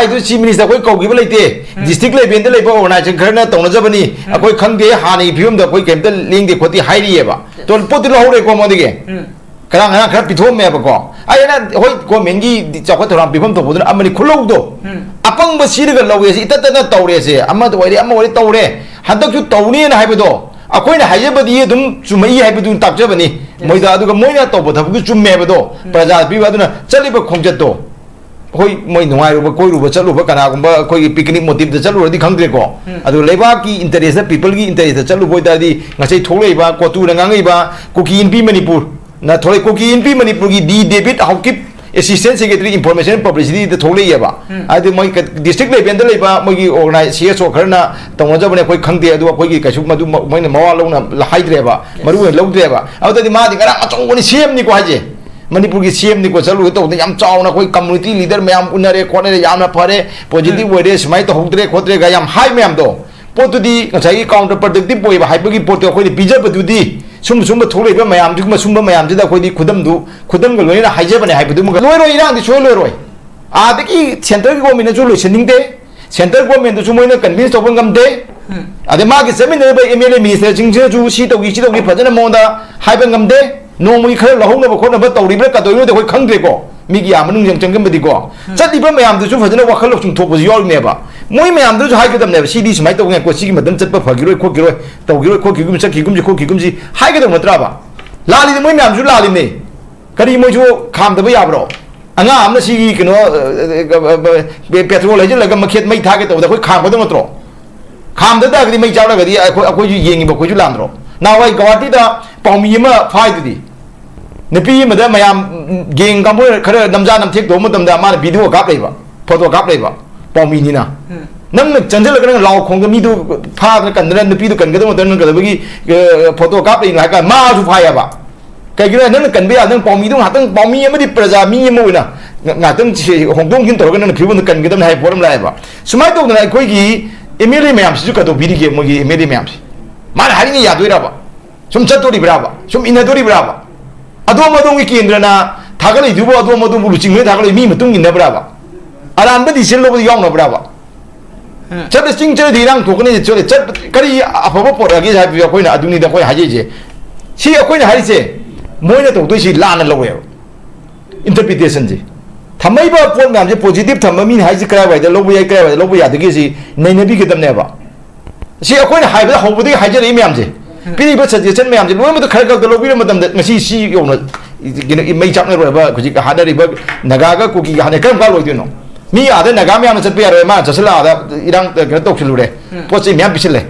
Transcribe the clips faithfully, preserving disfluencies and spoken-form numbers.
ꯍꯥꯏꯗꯨ chief minister ꯑꯩꯈꯣꯏ ꯀꯧꯈꯤꯕ ꯂꯩꯇꯦ꯫ ꯎꯝ꯫ ꯗꯤꯁꯇ꯭ꯔꯤꯛ ꯂꯦꯚꯦꯜꯗ ꯂꯩꯕ ꯑꯣꯔꯒꯅꯥꯏꯖꯦꯁꯟ ꯈꯔꯅ ꯇꯧꯅꯖꯕꯅꯤ꯫ ꯎꯝ꯫ ꯑꯩꯈꯣꯏ ꯈꯪꯗꯦ, ꯍꯥꯟꯅꯒꯤ ꯐꯤꯕꯝꯗ ꯑꯩꯈꯣꯏ ꯀꯩꯝꯇ ꯂꯦꯡꯗꯦ ꯈꯣꯠꯇꯦ ꯍꯥꯏꯔꯤꯑꯕ꯫ ꯇꯣ-, ꯄꯣꯠꯇꯤ ꯂꯧꯍꯧꯔꯦꯀꯣ ꯃꯣꯏꯗꯒꯤ꯫ ꯎꯝ꯫ ꯀꯅꯥ ꯀꯅꯥ ꯈꯔ ꯄꯤꯊꯣꯛꯑꯝꯃꯦꯕꯀꯣ꯫ ꯑꯩꯅ ꯍꯣꯏ ꯒꯣꯔꯃꯦꯟꯒꯤ ꯆꯥꯎꯈꯠ ꯊꯧꯔꯥꯡ ꯄꯤꯐꯝ ꯊꯣꯛꯄꯗꯨꯅ ꯑꯃꯅꯤ ꯈꯨꯜꯍꯧꯗꯣ꯫ ꯎꯝ꯫ ꯑꯄꯪꯕ ꯁꯤꯔꯒ ꯂꯧꯔꯦꯁꯦ, ꯏꯇꯠ ꯇꯠꯅ ꯇꯧꯔꯦꯁꯦ, ꯑꯃꯗ ꯑꯣꯏꯔꯦ ꯑꯃ ꯑꯣꯏꯔꯦ ꯇꯧꯔꯦ꯫ ꯍꯟꯗꯛꯁꯨ ꯇꯧꯅꯤꯅ ꯍꯥꯏꯕꯗꯣ ꯑꯩꯈꯣꯏꯅ ꯍꯥꯏꯖꯕꯗꯤ ꯑꯗꯨꯝ ꯆꯨꯝꯃꯛꯏ ꯍꯥꯏꯕꯗꯨ ꯇꯥꯛꯆꯕꯅꯤ꯫ Yes꯫ ꯃꯣꯏꯗ, ꯑꯗꯨꯒ ꯃꯣꯏꯅ ꯇꯧꯕ ꯊꯕꯛꯇꯨ ꯆꯨꯝꯃꯦ ꯍꯥꯏꯕꯗꯣ ꯎꯝ꯫ ꯄ꯭ꯔꯖꯥꯗ ꯄꯤꯕ꯫ ꯑꯗꯨꯅ ꯆꯠꯂꯤꯕ ꯈꯣꯡꯆꯠꯇꯣ ꯍꯣꯏ, ꯃꯣꯏ ꯅꯨꯡꯉꯥꯏꯔꯨꯕ, ꯀꯣꯏꯔꯨꯕ ꯆꯠꯂꯨꯕ, ꯀꯅꯥꯒꯨꯝꯕ ꯑꯩꯈꯣꯏꯒꯤ ꯄꯤꯛꯅꯤꯛ ꯃꯣꯇꯤꯞꯇ ꯆꯠꯂꯨꯔꯗꯤ ꯈꯪꯗ꯭ꯔꯦꯀꯣ꯫ ꯎꯝ꯫ ꯑꯗꯨ ꯂꯩꯕꯥꯛꯀꯤ ꯏꯟꯇꯔꯦꯁꯇ, ꯄꯤꯄꯜꯒꯤ ꯏꯟꯇꯔꯦꯁꯇ ꯆꯠꯂꯨꯕ ꯑꯣꯏꯇꯥꯔꯗꯤ, ꯉꯁꯤ ꯊꯣꯛꯂꯛꯏꯕ ꯀꯣꯇꯨꯅ ꯉꯥꯡꯉꯛꯏꯕ ꯀꯨꯀꯤ ꯏꯟꯄꯤ ꯃꯅꯤꯄꯨꯔꯅ ꯊꯣꯛꯂꯛꯏ, ꯀꯨꯀꯤ ꯏꯟꯄꯤ ꯃꯅꯤꯄꯨꯔꯒꯤ ꯗꯤ debit Haokip, assistant secretary information ꯄꯕ꯭ꯂꯤꯁꯤꯇꯤꯗ ꯊꯣꯛꯂꯛꯏꯑꯕ꯫ ꯎꯝ꯫ ꯍꯥꯏꯗꯤ ꯃꯣꯏ ꯀ-, ꯗꯤꯁꯇ꯭ꯔꯤꯛ ꯂꯦꯚꯦꯜꯗ ꯂꯩꯕ ꯃꯣꯏꯒꯤ ꯑꯣꯔꯒꯅꯥꯏ-, ꯁꯤ ꯑꯦꯁ ꯑꯣ ꯈꯔꯅ ꯇꯧꯅꯖꯕꯅꯦ, ꯑꯩꯈꯣꯏ ꯈꯪꯗꯦ꯫ ꯑꯗꯨ ꯑꯩꯈꯣꯏꯒꯤ ꯀꯩꯁꯨ ꯃꯗꯨ ꯃ-, ꯃꯣꯏꯅ ꯃꯋꯥ ꯂꯧꯅ ꯍꯥꯏꯗ꯭ꯔꯦꯕ, ꯃꯔꯨ ꯑꯣꯏꯅ ꯂꯧꯗ꯭ꯔꯦꯕ꯫ ꯑꯗꯨꯗꯗꯤ ꯃꯥꯗꯤ ꯉꯔꯥꯡ ꯑꯆꯧꯕꯅꯤ, ꯁꯤ ꯑꯦꯝꯅꯤꯀꯣ ꯍꯥꯏꯁꯦ꯫ ꯃꯅꯤꯄꯨꯔꯒꯤ ꯁꯤ ꯑꯦꯝꯅꯤꯀꯣ ꯆꯠꯂꯨꯒꯦ ꯇꯧꯕꯗ ꯌꯥꯝ ꯆꯥꯎꯅ ꯑꯩꯈꯣꯏ ꯀꯝꯃꯨꯅꯤꯇꯤ ꯂꯤꯗꯔ ꯃꯌꯥꯝ ꯎꯅꯔꯦ ꯈꯣꯠꯅꯔꯦ, ꯌꯥꯝꯅ ꯐꯔꯦ, ꯄꯣꯖꯤꯇꯤꯚ ꯎꯝ꯫ ꯑꯣꯏꯔꯦ, ꯁꯨꯃꯥꯏꯅ ꯇꯧꯍꯧꯗ꯭ꯔꯦ ꯈꯣꯠꯇ꯭ꯔꯦꯒ ꯌꯥꯝ ꯍꯥꯏ ꯃꯌꯥꯝꯗꯣ꯫ ꯄꯣꯠꯇꯨꯗꯤ ꯉꯁꯥꯏꯒꯤ ꯀꯥꯎꯟꯇꯔ ꯄ꯭ꯔꯗꯛꯇꯤꯚ ꯑꯣꯏꯕ ꯍꯥꯏꯕꯒꯤ ꯄꯣꯠꯇꯣ ꯑꯩꯈꯣꯏꯗ ꯄꯤꯖꯕꯗꯨꯗꯤ ꯁꯨꯝ ꯁꯨꯝꯕ ꯊꯣꯛꯂꯛꯏꯕ ꯃꯌꯥꯝꯁꯤꯒꯨꯝꯕ ꯁꯨꯝꯕ ꯃꯌꯥꯝꯁꯤꯗ ꯑꯩꯈꯣꯏꯗꯤ ꯈꯨꯗꯝꯗꯨ, ꯈꯨꯗꯝꯒ ꯂꯣꯏꯅꯅ ꯍꯥꯏꯖꯕꯅꯦ ꯍꯥꯏꯕꯗꯨꯃꯒ ꯂꯣꯏꯔꯣꯏ, ꯏꯔꯥꯡꯗꯤ ꯁꯣꯏ ꯂꯣꯏꯔꯣꯏ꯫ ꯑꯥꯗꯒꯤ ꯁꯦꯟꯇꯔꯒꯤ ꯒꯣꯔꯃꯦꯟꯅꯁꯨ ꯂꯣꯏꯁꯤꯟꯅꯤꯡꯗꯦ, ꯁꯦꯟꯇꯔ ꯒꯣꯔꯃꯦꯟꯗꯨꯁꯨ ꯃꯣꯏꯅ ꯀꯟꯚꯤꯟꯁ ꯇꯧꯕ ꯉꯝꯗꯦ꯫ ꯎꯝ꯫ ꯑꯗꯩ ꯃꯥꯒꯤ ꯆꯠꯃꯤꯟꯅꯔꯤꯕ ꯑꯦꯝ ꯑꯦꯜ ꯑꯦ ꯃꯤꯅꯤꯁꯇꯔꯁꯤꯡꯁꯤꯅꯁꯨ ꯁꯤ ꯇꯧꯈꯤ, ꯁꯤ ꯇꯧꯈꯤ ꯐꯖꯅ ꯃꯉꯣꯟꯗ ꯍꯥꯏꯕ ꯉꯝꯗꯦ꯫ ꯅꯣꯡꯃꯒꯤ ꯈꯔ ꯂꯧꯍꯧꯅꯕ ꯈꯣꯠꯅꯕ ꯇꯧꯔꯤꯕ꯭ꯔꯥ ꯀꯩꯗꯧꯔꯤꯕ꯭ꯔꯥꯗꯤ ꯑꯩꯈꯣꯏ ꯈꯪꯗ꯭ꯔꯦꯀꯣ, ꯃꯤꯒꯤ ꯌꯥꯝ ꯃꯅꯨꯡ ꯆꯪ-, ꯆꯪꯁꯤꯟꯕꯗꯤꯀꯣ꯫ ꯎꯝ꯫ ꯆꯠꯂꯤꯕ ꯃꯌꯥꯝꯗꯨꯁꯨ ꯐꯖꯅ ꯋꯥꯈꯜ ꯂꯧꯁꯤꯡ ꯊꯣꯛꯄꯁꯨ ꯌꯥꯎꯔꯤꯅꯦꯕ꯫ ꯃꯣꯏ ꯃꯌꯥꯝꯗꯨꯁꯨ ꯍꯥꯏꯒꯗꯕꯅꯦꯕ, ꯁꯤꯗꯤ ꯁꯨꯃꯥꯏꯅ ꯇꯧꯕ ꯉꯥꯏꯀꯣ, ꯁꯤꯒꯤ ꯃꯇꯝ ꯆꯠꯄ ꯐꯈꯤꯔꯣꯏ ꯈꯣꯠꯈꯤꯔꯣꯏ, ꯇꯧꯈꯤꯔꯣꯏ ꯈꯣꯠꯈꯤꯒꯨꯝ, ꯆꯠꯈꯤꯒꯨꯝꯁꯤ ꯈꯣꯠꯈꯤꯒꯨꯝꯁꯤ ꯍꯥꯏꯒꯗꯕ ꯅꯠꯇ꯭ꯔꯕ? ꯂꯥꯜꯂꯤꯗꯤ ꯃꯣꯏ ꯃꯌꯥꯝꯁꯨ ꯂꯥꯜꯂꯤꯅꯦ꯫ ꯀꯔꯤ ꯃꯣꯏꯁꯨ ꯈꯥꯝꯗꯕ ꯌꯥꯕ꯭ꯔꯣ? ꯑꯉꯥꯡ ꯑꯃꯅ ꯁꯤꯒꯤ ꯀꯩꯅꯣ, ꯑ, ꯑ, ꯑ, ꯑ, ꯄꯦꯇ꯭ꯔꯣꯜ ꯍꯩꯖꯤꯜꯂꯒ ꯃꯈꯦꯠ ꯃꯩ ꯊꯥꯒꯦ ꯇꯧꯕꯗ ꯑꯩꯈꯣꯏ ꯈꯥꯝꯒꯗꯕ ꯅꯠꯇ꯭ꯔꯣ? ꯈꯥꯝꯗ ꯇꯥꯔꯒꯗꯤ ꯃꯩ ꯆꯥꯛꯂꯒꯗꯤ ꯑꯩꯈꯣꯏ, ꯑꯩꯈꯣꯏꯁꯨ ꯌꯦꯡꯉꯤꯕ ꯑꯩꯈꯣꯏꯁꯨ ꯂꯥꯟꯗ꯭ꯔꯣ? ꯅꯍꯥꯟꯋꯥꯏ ꯒꯧꯍꯥꯇꯤꯗ ꯄꯥꯎꯃꯤ ꯑꯃ ꯐꯥꯏꯗꯨꯗꯤ, ꯅꯨꯄꯤ ꯑꯃꯗ ꯃꯌꯥꯝ ꯒꯦꯡ ꯀꯥꯡꯕꯨ ꯈꯔ ꯅꯝꯖꯥ ꯅꯝꯊꯦꯛ ꯇꯧꯕ ꯃꯇꯝꯗ ꯃꯥꯅ ꯚꯤꯗꯤꯑꯣ ꯀꯥꯞ ꯂꯩꯕ, ꯐꯣꯇꯣ ꯀꯥꯞ ꯂꯩꯕ ꯄꯥꯎꯃꯤꯅꯤꯅ꯫ ꯎꯝ꯫ ꯅꯪꯅ ꯆꯪꯁꯤꯜꯂꯒ ꯅꯪ ꯂꯥꯎ ꯈꯣꯡꯗ ꯃꯤꯗꯨ ꯐꯥꯗꯅ ꯀꯟꯗꯅ ꯅꯨꯄꯤꯗꯨ ꯀꯟꯒꯗꯕ ꯃꯇꯝꯗ ꯅꯪ ꯀꯩꯗꯧꯕꯒꯤ, ꯑ, ꯐꯣꯇꯣ ꯀꯥꯞ ꯂꯩꯅꯣ ꯍꯥꯏ ꯀꯥꯟꯗ ꯃꯥꯁꯨ ꯐꯥꯏ ꯍꯥꯏꯕ꯫ ꯀꯩꯒꯤꯅꯣ ꯍꯥꯏ, ꯅꯪꯅ ꯀꯟꯕ ꯌꯥ-, ꯅꯪ ꯄꯥꯎꯃꯤꯗꯣ ꯉꯥꯏꯍꯥꯛꯇꯪ, ꯄꯥꯎꯃꯤ ꯑꯃꯗꯤ ꯄ꯭ꯔꯖꯥ ꯃꯤ ꯑꯃ ꯑꯣꯏꯅ ꯉ-, ꯉꯥꯏꯍꯥꯛꯇꯪ ꯁꯤ ꯍꯣꯡꯗꯣꯛ ꯍꯣꯡꯖꯤꯟ ꯇꯧꯔꯒ ꯅꯪꯅ ꯐꯤꯕꯝꯗꯣ ꯀꯟꯒꯗꯕꯅꯤ ꯍꯥꯏꯕ ꯄꯣꯠ ꯑꯃ ꯂꯥꯛꯑꯦꯕ꯫ ꯁꯨꯃꯥꯏꯅ ꯇꯧꯗꯅ ꯑꯩꯈꯣꯏꯒꯤ ꯑꯦꯝ ꯑꯦꯜ ꯑꯦ ꯃꯌꯥꯝꯁꯤꯁꯨ ꯀꯩꯗꯧꯕꯤꯔꯤꯒꯦ? ꯃꯣꯏꯒꯤ ꯑꯦꯝ ꯑꯦꯜ ꯑꯦ ꯃꯌꯥꯝꯁꯤ ꯃꯥꯅ ꯍꯥꯏꯔꯤꯉꯩ ꯌꯥꯗꯣꯏꯔꯕ? ꯁꯨꯝ ꯆꯠꯇꯣꯔꯤꯕ꯭ꯔꯥꯕ? ꯁꯨꯝ ꯏꯟꯅꯗꯣꯔꯤꯕ꯭ꯔꯥꯕ? ꯑꯗꯣꯝ ꯑꯗꯣꯝꯒꯤ ꯀꯦꯟꯗ꯭ꯔꯅ ꯊꯥꯒꯠꯂꯛꯏꯗꯨꯕꯨ ꯑꯗꯣꯝ ꯑꯗꯣꯝꯕꯨ ꯂꯨꯆꯤꯡꯕꯅ ꯊꯥꯒꯠꯂꯛꯏ ꯃꯤ ꯃꯇꯨꯡ ꯏꯟꯅꯕ꯭ꯔꯥꯕ? ꯑꯔꯥꯟꯕ decision ꯂꯧꯕꯗ ꯌꯥꯎꯅꯕ꯭ꯔꯕ? ꯆꯠꯂ ꯆꯤꯡ ꯆꯠꯂꯗꯤ ꯏꯔꯥꯡ ꯊꯣꯛꯀꯅꯤ, ꯆꯠꯂ ꯆꯠ-, ꯀꯔꯤ ꯑꯐꯕ ꯄꯣꯔꯛꯑꯒꯦ ꯍꯥꯏꯕꯗꯨ ꯑꯩꯈꯣꯏꯅ, ꯑꯗꯨꯅꯤꯗ ꯑꯩꯈꯣꯏ ꯍꯥꯏꯖꯩꯁꯦ꯫ ꯁꯤ ꯑꯩꯈꯣꯏꯅ ꯍꯥꯏꯔꯤꯁꯦ ꯃꯣꯏꯅ ꯇꯧꯗꯣꯏꯁꯤ ꯂꯥꯟꯅ ꯂꯧꯋꯦꯕ꯫ Interpretationꯁꯦ, ꯊꯝꯃꯛꯏꯕ ꯄꯣꯠ ꯃꯌꯥꯝꯁꯦ positive ꯊꯝꯕ ꯃꯤꯅ ꯍꯥꯏꯁꯦ ꯀꯔꯥꯏꯋꯥꯏꯗ ꯂꯧꯕ ꯌꯥꯏ, ꯀꯔꯥꯏꯋꯥꯏꯗ ꯂꯧꯕ ꯌꯥꯗꯒꯦ ꯁꯤ ꯅꯩꯅꯕꯤꯒꯗꯕꯅꯦꯕ꯫ ꯁꯤ ꯑꯩꯈꯣꯏꯅ ꯍꯥꯏꯕꯗ ꯍꯧꯕꯗꯒꯤ ꯍꯥꯏꯖꯔꯛꯏ ꯃꯌꯥꯝꯁꯦ, ꯄꯤꯔꯤꯕ suggestion ꯃꯌꯥꯝꯁꯦ ꯂꯣꯏꯅꯃꯛꯇ ꯈꯔ ꯈꯛꯇ ꯂꯧꯕꯤꯔ ꯃꯇꯝꯗ ꯉꯁꯤ ꯁꯤ ꯌꯧꯅ ꯀꯩꯅꯣ ꯃꯩ ꯆꯥꯛꯅꯔꯣꯏꯕ ꯍꯧꯖꯤꯛ ꯍꯥꯠꯅꯔꯤꯕ ꯅꯥꯒꯥꯒ ꯀꯨꯀꯤꯒ ꯍꯥꯠꯅ ꯀꯔꯝ ꯀꯥꯟ ꯂꯣꯏꯗꯣꯏꯅꯣ? ꯃꯤ ꯑꯥꯗ ꯅꯥꯒꯥ ꯃꯌꯥꯝꯅ ꯆꯠꯄ ꯌꯥꯔꯣꯏ, ꯃꯥꯅ ꯆꯠꯁꯤꯜꯂꯛꯑꯥꯗ ꯏꯔꯥꯡ ꯀꯩꯅꯣ ꯇꯧꯁꯤꯜꯂꯨꯔꯦ, ꯄꯣꯠ ꯆꯩ ꯃꯌꯥꯝ ꯄꯤꯁꯤꯜꯂꯦ꯫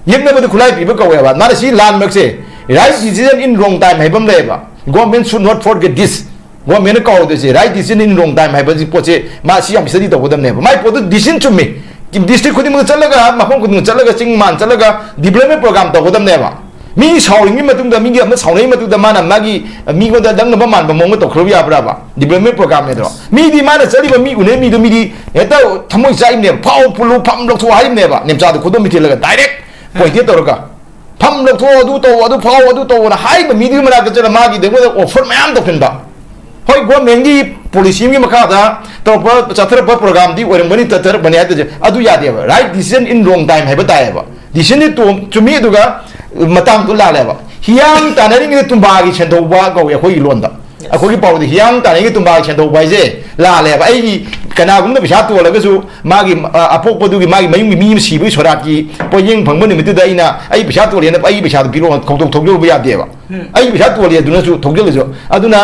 ꯌꯦꯛꯅꯕꯗ ꯈꯨꯠꯂꯥꯏ ꯄꯤꯕ ꯀꯧꯋꯦꯕ꯫ ꯃꯥꯅ ꯁꯤ ꯂꯥꯟꯃꯛꯁꯦ right decision in wrong time ꯍꯥꯏꯕ ꯑꯃ ꯂꯩꯌꯦꯕ꯫ Government should not forget this꯫ Governmentꯅ ꯀꯥꯎꯗꯣꯏꯁꯦ right decision in wrong time ꯍꯥꯏꯕ ꯄꯣꯠꯁꯦ, ꯃꯥ ꯁꯤ ꯌꯥꯝ study ꯇꯧꯒꯗꯕꯅꯦꯕ꯫ ꯃꯥꯏ ꯄꯣꯠꯇꯨ decision ꯆꯨꯝꯃꯤ꯫ District ꯈꯨꯗꯤꯡꯃꯛꯇ ꯆꯠꯂꯒ, ꯃꯐꯝ ꯈꯨꯗꯤꯡꯃꯛꯇ ꯆꯠꯂꯒ, ꯆꯤꯡ ꯃꯥꯟ ꯆꯠꯂꯒ development program ꯇꯧꯒꯗꯕꯅꯦꯕ꯫ ꯃꯤ ꯁꯥꯎꯔꯤꯉꯩ ꯃꯇꯨꯡꯗ, ꯃꯤꯒꯤ ꯑꯃ ꯁꯥꯎꯅꯩ ꯃꯇꯨꯡꯗ ꯃꯥꯅ ꯃꯥꯒꯤ ꯃꯤꯉꯣꯟꯗ ꯂꯪꯅꯕ ꯃꯥꯟꯕ ꯃꯑꯣꯡꯗ ꯇꯧꯈ꯭ꯔꯕ ꯌꯥꯕ꯭ꯔꯕ? Development programꯅꯦꯗꯣ꯫ ꯃꯤꯗꯤ ꯃꯥꯅ ꯆꯠꯂꯤꯕ ꯃꯤ ꯎꯅꯩ ꯃꯤꯗꯨ ꯃꯤꯗꯤ ꯍꯦꯛꯇ ꯊꯃꯣꯏ ꯆꯥꯛꯏꯕꯅꯦꯕ꯫ ꯐꯥꯎ ꯄꯨꯜꯂꯨ, ꯐꯝ ꯂꯧꯊꯣꯛ ꯍꯥꯏꯔꯤꯕꯅꯦꯕ꯫ ꯅꯦꯝꯆꯥꯗ ꯈꯨꯗꯣꯝꯕꯤ ꯊꯤꯜꯂꯒ direct point ꯊꯤꯜꯂ ꯇꯧꯔꯒ꯫ ꯐꯝ ꯂꯧꯊꯣꯛꯑꯣ, ꯑꯗꯨ ꯇꯧꯑꯣ, ꯑꯗꯨ ꯐꯥꯎ, ꯑꯗꯨ ꯇꯧꯑꯣꯅ ꯍꯥꯏꯕ ꯃꯤꯗꯨꯒꯤ ꯃꯅꯥꯛꯇ ꯆꯠꯂ ꯃꯥꯒꯤ ꯑꯩꯉꯣꯟꯗ offer ꯃꯌꯥꯝ ꯇꯧꯁꯤꯟꯕ꯫ ꯍꯣꯏ, governmentꯀꯤ policy ꯑꯃꯒꯤ ꯃꯈꯥꯗ ꯇꯧꯔꯛꯄ, ꯆꯠꯊꯔꯛꯄ programꯗꯤ ꯑꯣꯏꯔꯝꯒꯅꯤ, ꯆꯠꯊꯔꯛꯄꯅꯤ ꯍꯥꯏꯗꯨꯁꯦ, ꯑꯗꯨ ꯌꯥꯗꯦꯕ꯫ Right decision in wrong time ꯍꯥꯏꯕ ꯇꯥꯏꯌꯦꯕ꯫ Decisionꯗꯤ ꯇꯣꯝ-, ꯆꯨꯝꯃꯤ, ꯑꯗꯨꯒ ꯃꯇꯥꯡꯗꯣ ꯂꯥꯜꯂꯦꯕ꯫ ꯍꯤꯌꯥꯡ ꯇꯥꯟꯅꯔꯤꯉꯩꯗ ꯇꯨꯝꯕꯥꯒꯤ ꯁꯦꯟꯗꯧꯕ ꯀꯧꯏ ꯑꯩꯈꯣꯏꯒꯤ ꯂꯣꯟꯗ꯫ ꯑꯩꯈꯣꯏꯒꯤ ꯄꯥꯎꯗ ꯍꯤꯌꯥꯡ ꯇꯥꯟꯅꯔꯤꯉꯩ ꯇꯨꯝꯕꯥꯒꯤ ꯁꯦꯟꯗꯧꯕ ꯍꯥꯏꯁꯦ ꯂꯥꯜꯂꯦꯕ꯫ ꯑꯩꯒꯤ ꯀꯅꯥꯒꯨꯝꯕꯅ ꯄꯩꯁꯥ ꯇꯣꯜꯂꯒꯁꯨ ꯃꯥꯒꯤ, ꯑ, ꯑꯄꯣꯛꯄꯗꯨꯒꯤ ꯃꯥꯒꯤ ꯃꯌꯨꯝꯒꯤ ꯃꯤ ꯑꯃ ꯁꯤꯕꯒꯤ ꯁꯣꯔꯥꯠꯀꯤ ꯄꯣꯠꯌꯦꯡ ꯐꯪꯕ ꯅꯨꯃꯤꯠꯇꯨꯗ ꯑꯩꯅ ꯑꯩ ꯄꯩꯁꯥ ꯇꯣꯜꯂꯦꯅ ꯑꯩꯒꯤ ꯄꯩꯁꯥꯗꯣ ꯄꯤꯔꯛꯑꯣ ꯊꯧꯗꯣꯛ ꯊꯧꯖꯤꯜꯂꯨꯕ ꯌꯥꯗꯦꯕ꯫ ꯑꯩꯒꯤ ꯄꯩꯁꯥ ꯇꯣꯜꯂꯦ ꯑꯗꯨꯅꯁꯨ ꯊꯧꯖꯤꯜꯂꯁꯨ꯫ ꯑꯗꯨꯅ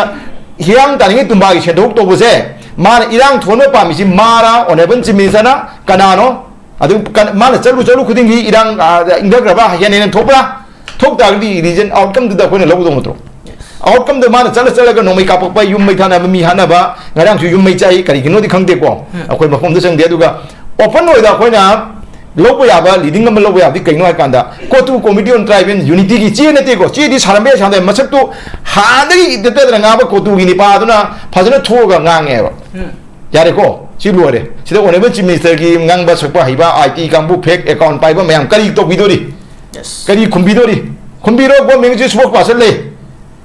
ꯍꯤꯌꯥꯡ ꯇꯥꯟꯅꯤꯡꯉꯤ ꯇꯨꯝꯕꯥꯒꯤ ꯁꯦꯟꯗꯣꯛ ꯇꯧꯕꯁꯦ ꯃꯥꯅ ꯏꯔꯥꯡ ꯊꯣꯛꯍꯟꯕ ꯄꯥꯝꯃꯤꯁꯤ ꯃꯥꯔꯥ, Honourable Chief Ministerꯅ ꯀꯅꯥꯅꯣ? ꯑꯗꯨ ꯀꯟ-, ꯃꯥꯅ ꯆꯠꯂꯨ ꯆꯠꯂꯨ ꯈꯨꯗꯤꯡꯒꯤ ꯏꯔꯥꯡ, ꯑ, ꯏꯪꯊꯈ꯭ꯔꯕ ꯍꯦꯟꯅ ꯍꯦꯟꯅ ꯊꯣꯛꯄ꯭ꯔꯥ? ꯊꯣꯛ ꯇꯥꯔꯒꯗꯤ result outcomeꯗꯨꯗ ꯑꯩꯈꯣꯏꯅ ꯂꯧꯒꯗꯧ ꯅꯠꯇ꯭ꯔꯣ? Outcomeꯗ ꯃꯥꯅ ꯆꯠꯂ ꯆꯠꯂꯒ ꯅꯣꯡꯃꯩ ꯀꯥꯞꯄꯛꯄ, ꯌꯨꯝ ꯃꯩ ꯊꯥꯅꯕ, ꯃꯤ ꯍꯥꯠꯅꯕ, ꯉꯔꯥꯡꯁꯨ ꯌꯨꯝ ꯃꯩ ꯆꯥꯛꯏ, ꯀꯔꯤꯒꯤꯅꯣꯗꯤ ꯈꯪꯗꯦꯀꯣ꯫ ꯑꯩꯈꯣꯏ ꯃꯐꯝꯗ ꯆꯪꯗꯦ꯫ ꯑꯗꯨꯒ open ꯑꯣꯏꯗ ꯑꯩꯈꯣꯏꯅ ꯂꯧꯕ ꯌꯥꯕ leading ꯑꯃ ꯂꯧꯕ ꯌꯥꯕꯗꯤ ꯀꯩꯅꯣ ꯍꯥꯏ ꯀꯥꯟꯗ, COTU, Committee on Tribal Unityꯒꯤ ꯆꯦ ꯅꯠꯇꯦꯀꯣ, ꯆꯦꯗꯤ ꯁꯥꯔꯝꯕ ꯌꯥꯏ, ꯁꯥꯔꯝꯕ ꯌꯥꯏ, ꯃꯁꯛꯇꯨ ꯍꯥꯟꯅꯗꯒꯤ ꯅꯠꯇꯗꯅ ꯉꯥꯡꯕ COTUꯒꯤ ꯅꯤꯄꯥꯗꯨꯅ ꯐꯖꯅ ꯊꯣꯛꯑꯒ ꯉꯥꯡꯉꯦꯕ꯫ ꯌꯥꯔꯦꯀꯣ, ꯁꯤ ꯂꯣꯏꯔꯦ꯫ ꯁꯤꯗ Honourable Chief Ministerꯒꯤ ꯉꯥꯡꯕ ꯁꯛꯄ ꯍꯩꯕ, IT ꯀꯥꯡꯕꯨ, fake account ꯄꯥꯏꯕ ꯃꯌꯥꯝ ꯀꯔꯤ ꯇꯧꯕꯤꯗꯣꯔꯤ? Yes. ꯀꯔꯤ ꯈꯨꯝꯕꯤꯗꯣꯔꯤ? ꯈꯨꯝꯕꯤꯔꯣ, governmentꯒꯤ spokesperson ꯂꯩ꯫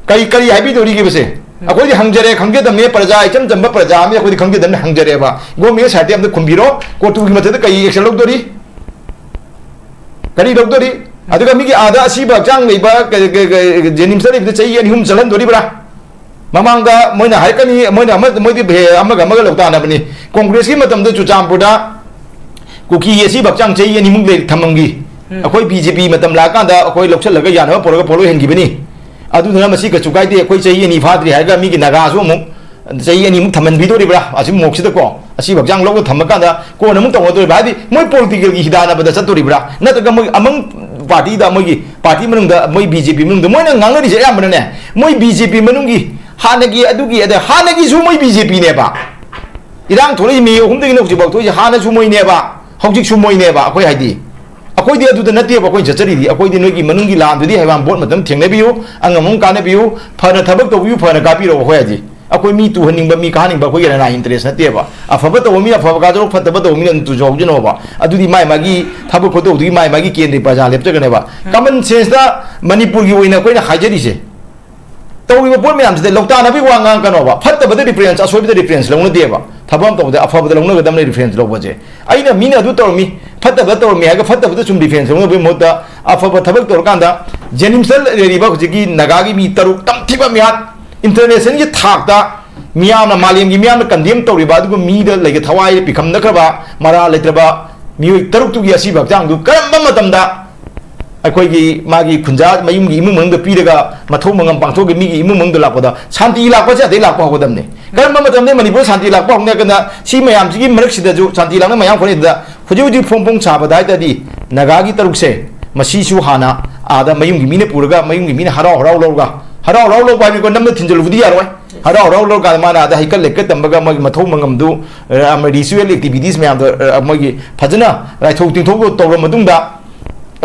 ꯀꯔꯤ, ꯀꯔꯤ ꯍꯥꯏꯕꯤꯗꯣꯔꯤꯒꯦꯕꯁꯦ? ꯑꯩꯈꯣꯏꯗꯤ ꯍꯪꯖꯔꯦ, ꯈꯪꯖꯗꯕꯅꯦ, ꯄ꯭ꯔꯖꯥ, ꯏꯆꯝ ꯆꯝꯕ ꯄ꯭ꯔꯖꯥ ꯑꯃꯗꯤ ꯑꯩꯈꯣꯏꯗꯤ ꯈꯪꯖꯗꯕꯅꯦ, ꯍꯪꯖꯔꯦꯕ꯫ ꯒꯣꯔꯃꯦꯟ ꯁꯥꯏꯠꯇ ꯑꯝꯇ ꯈꯨꯝꯕꯤꯔꯣ, ꯀꯣꯇꯨꯒꯤ ꯃꯊꯛꯇ ꯀꯔꯤ action ꯂꯧꯗꯣꯔꯤ? ꯀꯔꯤ ꯂꯧꯗꯣꯔꯤ? ꯑꯗꯨꯒ ꯃꯤꯒꯤ ꯑꯥꯗ ꯑꯁꯤꯕ ꯍꯛꯆꯥꯡ ꯂꯩꯕ, ꯀ-, ꯀ-, ꯀ-, ꯖꯦꯅꯤꯝꯁꯇ ꯂꯩꯕꯗ ꯆꯍꯤ ꯑꯅꯤ ꯑꯍꯨꯝ ꯆꯠꯍꯟꯗꯣꯔꯤꯕ꯭ꯔꯥ? ꯃꯃꯥꯡꯗ ꯃꯣꯏꯅ ꯍꯥꯏꯔꯛꯀꯅꯤ, ꯃꯣꯏꯅ ꯑꯃ, ꯃꯣꯏꯗꯤ ꯚꯦ-, ꯑꯃꯒ ꯑꯃꯒ ꯂꯧꯇꯥꯅꯕꯅꯤ꯫ ꯀꯣꯡꯒ꯭ꯔꯦꯁꯀꯤ ꯃꯇꯝꯗ ꯆꯨꯔꯆꯥꯟꯄꯨꯔꯗ ꯀꯨꯀꯤꯒꯤ ꯑꯁꯤꯕ ꯍꯛꯆꯥꯡ ꯆꯍꯤ ꯑꯅꯤꯃꯨꯛ ꯂꯩ-, ꯊꯝꯃꯝꯈꯤ꯫ ꯎꯝ꯫ ꯑꯩꯈꯣꯏ ꯕꯤ ꯖꯦ ꯄꯤ ꯃꯇꯝ ꯂꯥꯛꯑꯀꯥꯟꯗ ꯑꯩꯈꯣꯏ ꯂꯧꯁꯤꯜꯂꯒ ꯌꯥꯅꯕ ꯄꯨꯔꯒ ꯄꯣꯠꯂꯣꯏ ꯍꯟꯈꯤꯕꯅꯤ꯫ ꯑꯗꯨꯗꯨꯅ ꯃꯁꯤ ꯀꯩꯁꯨ ꯀꯥꯏꯗꯦ, ꯑꯩꯈꯣꯏ ꯆꯍꯤ ꯑꯅꯤ ꯐꯥꯗ꯭ꯔꯤ ꯍꯥꯏꯔꯒ ꯃꯤꯒꯤ ꯅꯥꯒꯥꯁꯨ ꯑꯃꯨꯛ ꯆꯍꯤ ꯑꯅꯤꯃꯨꯛ ꯊꯝꯍꯟꯕꯤꯗꯣꯔꯤꯕ꯭ꯔꯥ? ꯑꯁꯤ ꯃꯣꯛꯁꯤꯗꯀꯣ, ꯑꯁꯤꯕ ꯍꯛꯆꯥꯡ ꯂꯧꯔ ꯊꯝꯃꯀꯥꯟꯗ ꯀꯣꯟꯅ ꯑꯃꯨꯛ ꯇꯧꯅꯗꯣꯔꯤꯕ꯭ꯔꯥ? ꯍꯥꯏꯗꯤ ꯃꯣꯏ ꯄꯣꯂꯤꯇꯤꯀꯦꯜꯒꯤ ꯍꯤꯗꯥꯟꯅꯕꯗ ꯆꯠꯇꯣꯔꯤꯕ꯭ꯔꯥ? ꯅꯠꯇ꯭ꯔꯒ ꯃꯣꯏ ꯑꯃꯪ ꯄꯥꯔꯇꯤꯗ, ꯃꯣꯏꯒꯤ ꯄꯥꯔꯇꯤ ꯃꯅꯨꯡꯗ, ꯃꯣꯏ ꯕꯤ ꯖꯦ ꯄꯤ ꯃꯅꯨꯡꯗ ꯃꯣꯏꯅ ꯉꯥꯡꯅꯔꯤꯁꯦ ꯑꯌꯥꯝꯕꯅꯅꯦ, ꯃꯣꯏ ꯕꯤ ꯖꯦ ꯄꯤ ꯃꯅꯨꯡꯒꯤ ꯍꯥꯟꯅꯒꯤ ꯑꯗꯨꯒꯤ, ꯑꯗ ꯍꯥꯟꯅꯒꯤꯁꯨ ꯃꯣꯏ ꯕꯤ ꯖꯦ ꯄꯤꯅꯦꯕ꯫ ꯏꯔꯥꯡ ꯊꯣꯛꯂꯛꯏ ꯃꯦ ꯑꯍꯨꯝꯗꯒꯤꯅ ꯍꯧꯖꯤꯛꯐꯥꯎ ꯊꯣꯛꯏꯁꯦ ꯍꯥꯟꯅꯁꯨ ꯃꯣꯏꯅꯦꯕ, ꯍꯧꯖꯤꯛꯁꯨ ꯃꯣꯏꯅꯦꯕ꯫ ꯑꯩꯈꯣꯏ ꯍꯥꯏꯗꯤ, ꯑꯩꯈꯣꯏꯗꯤ ꯑꯗꯨꯗ ꯅꯠꯇꯦꯕ ꯑꯩꯈꯣꯏꯅ ꯆꯠꯆꯔꯤꯗꯤ꯫ ꯑꯩꯈꯣꯏꯗꯤ ꯅꯣꯏꯒꯤ ꯃꯅꯨꯡꯒꯤ ꯂꯥꯟꯗꯨꯗꯤ ꯍꯌꯦꯡ ꯚꯣꯠ ꯃꯇꯝ ꯊꯦꯡꯅꯕꯤꯌꯨ, ꯑꯉꯝ ꯑꯃ ꯀꯥꯟꯅꯕꯤꯌꯨ, ꯐꯅ ꯊꯕꯛ ꯇꯧꯕꯤꯌꯨ, ꯐꯅ ꯀꯥꯞꯄꯤꯔꯛꯑꯣ꯫ ꯑꯩꯈꯣꯏ ꯍꯥꯏꯗꯤ, ꯑꯩꯈꯣꯏ ꯃꯤ ꯇꯨꯍꯟꯅꯤꯡꯕ, ꯃꯤ ꯀꯥꯍꯟꯅꯤꯡꯕ ꯑꯩꯈꯣꯏꯒꯤ ꯂꯅꯥꯏ ꯏꯟꯇꯔꯦꯁ ꯅꯠꯇꯦꯕ꯫ ꯑꯐꯕ ꯇꯧꯕ ꯃꯤꯅ ꯑꯐꯕ ꯀꯥꯖꯔꯣ, ꯐꯠꯇꯕ ꯇꯧꯕ ꯃꯤꯅ ꯑꯗꯨꯝ ꯇꯨꯖꯍꯧꯖꯅꯣꯕ꯫ ꯑꯗꯨꯗꯤ ꯃꯥꯏ ꯃꯥꯒꯤ ꯊꯕꯛ ꯈꯣꯠꯇꯧꯗꯨꯒꯤ ꯃꯥꯏ ꯃꯥꯒꯤ ꯀꯦꯟꯗ꯭ꯔꯒꯤ ꯄ꯭ꯔꯖꯥ ꯂꯦꯞꯆꯒꯅꯦꯕ꯫ ꯀꯃꯟ ꯁꯦꯟꯁꯇ ꯃꯅꯤꯄꯨꯔꯒꯤ ꯑꯣꯏꯅ ꯑꯩꯈꯣꯏꯅ ꯍꯥꯏꯖꯔꯤꯁꯦ, ꯇꯧꯔꯤꯕ ꯄꯣꯠ ꯃꯌꯥꯝꯁꯤꯗ ꯂꯧꯇꯥꯅꯕꯒꯤ ꯋꯥ ꯉꯥꯡꯉꯛꯀꯅꯣꯕ꯫ ꯐꯠꯇꯕꯗ ꯔꯤꯐꯔꯦꯟꯁ, ꯑꯁꯣꯏꯕꯗ ꯔꯤꯐꯔꯦꯟꯁ ꯂꯧꯅꯗꯦꯕ꯫ ꯊꯕꯛ ꯑꯃ ꯇꯧꯕꯗ ꯑꯐꯕꯗ ꯂꯧꯅꯒꯗꯕꯅꯤ ꯔꯤꯐꯔꯦꯟꯁ ꯂꯧꯕꯁꯦ꯫ ꯑꯩꯅ ꯃꯤꯅ ꯑꯗꯨ ꯇꯧꯔꯝꯃꯤ, ꯐꯠꯇꯕꯗ ꯇꯧꯔꯝꯃꯤ ꯍꯥꯏꯔꯒ ꯐꯠꯇꯕꯗ ꯁꯨꯝ ꯔꯤꯐꯔꯦꯟꯁ ꯂꯧꯅꯕꯒꯤ ꯃꯍꯨꯠꯇ ꯑꯐꯕ ꯊꯕꯛ ꯇꯧꯔꯀꯥꯟꯗ ꯖꯦꯅꯤꯝꯁꯇ ꯂꯩꯔꯤꯕ ꯍꯧꯖꯤꯛꯀꯤ ꯅꯥꯒꯥꯒꯤ ꯃꯤ ꯇꯔꯨꯛ ꯇꯝꯊꯤꯕ ꯃꯤꯍꯥꯠ, ꯏꯟꯇꯔꯅꯦꯁꯅꯦꯜꯒꯤ ꯊꯥꯛꯇ ꯃꯤꯌꯥꯝꯅ, ꯃꯥꯂꯦꯝꯒꯤ ꯃꯤꯌꯥꯝꯅ ꯀꯟꯗꯦꯝ ꯇꯧꯔꯤꯕ ꯑꯗꯨꯒꯨꯝꯕ ꯃꯤꯗ ꯂꯩꯒ ꯊꯋꯥꯏ ꯄꯤꯈꯝꯅꯈ꯭ꯔꯕ, ꯃꯔꯥ ꯂꯩꯇ꯭ꯔꯕ ꯃꯤꯑꯣꯏ ꯇꯔꯨꯛꯇꯨꯒꯤ ꯑꯁꯤꯕ ꯍꯛꯆꯥꯡꯗꯨ ꯀꯔꯝꯕ ꯃꯇꯝꯗ ꯑꯩꯈꯣꯏꯒꯤ ꯃꯥꯒꯤ ꯈꯨꯟꯖꯥ ꯃꯌꯨꯝꯒꯤ ꯏꯃꯨꯡ ꯃꯅꯨꯡꯗ ꯄꯤꯔꯒ ꯃꯊꯧ ꯃꯉꯝ ꯄꯥꯡꯊꯣꯛꯑꯒ ꯃꯤꯒꯤ ꯏꯃꯨꯡ ꯃꯅꯨꯡꯗ ꯂꯥꯛꯄꯗ ꯁꯥꯟꯇꯤ ꯂꯥꯛꯄꯁꯦ ꯑꯗꯩ ꯂꯥꯛꯄ ꯍꯧꯒꯗꯕꯅꯤ꯫ ꯀꯔꯝꯕ ꯃꯇꯝꯗ ꯃꯅꯤꯄꯨꯔ ꯁꯥꯟꯇꯤ ꯂꯥꯛꯄ ꯍꯧꯅꯤ ꯍꯥꯏꯔ ꯀꯥꯟꯗ ꯁꯤ ꯃꯌꯥꯝꯁꯤꯒꯤ ꯃꯔꯛꯁꯤꯗꯁꯨ ꯁꯥꯟꯇꯤ ꯂꯥꯛꯅ ꯃꯌꯥꯝ ꯍꯣꯠꯅꯩꯗꯨꯗ ꯍꯧꯖꯤꯛ ꯍꯧꯖꯤꯛ ꯐꯣꯡ ꯐꯣꯡ ꯁꯥꯕꯗ ꯍꯥꯏ ꯇꯥꯔꯗꯤ ꯅꯥꯒꯥꯒꯤ ꯇꯔꯨꯛꯁꯦ ꯃꯁꯤꯁꯨ ꯍꯥꯟꯅ ꯑꯥꯗ ꯃꯌꯨꯝꯒꯤ ꯃꯤꯅ ꯄꯨꯔꯒ ꯃꯌꯨꯝꯒꯤ ꯃꯤꯅ ꯍꯔꯥꯎ ꯍꯔꯥꯎ ꯂꯧꯔꯒ, ꯍꯔꯥꯎ ꯍꯔꯥꯎ ꯂꯧꯕ ꯍꯥꯏꯕꯅꯤꯀꯣ, ꯅꯝꯅ ꯊꯤꯟꯖꯤꯜꯂꯨꯕꯗꯤ ꯌꯥꯔꯣꯏ꯫ ꯍꯔꯥꯎ ꯍꯔꯥꯎ ꯂꯧꯔꯀꯥꯟꯗ ꯃꯥꯅ ꯑꯥꯗ ꯍꯩꯀꯠ ꯂꯩꯀꯠ ꯇꯝꯕꯒ ꯃꯣꯏꯒꯤ ꯃꯊꯧ ꯃꯉꯝꯗꯨ, ꯑ, ꯑꯃ ritual activities ꯃꯌꯥꯝꯗꯣ, ꯑ, ꯃꯣꯏꯒꯤ ꯐꯖꯅ ꯔꯥꯏꯊꯣꯛ ꯇꯤꯡꯊꯣꯛ ꯇꯧꯔ ꯃꯇꯨꯡꯗ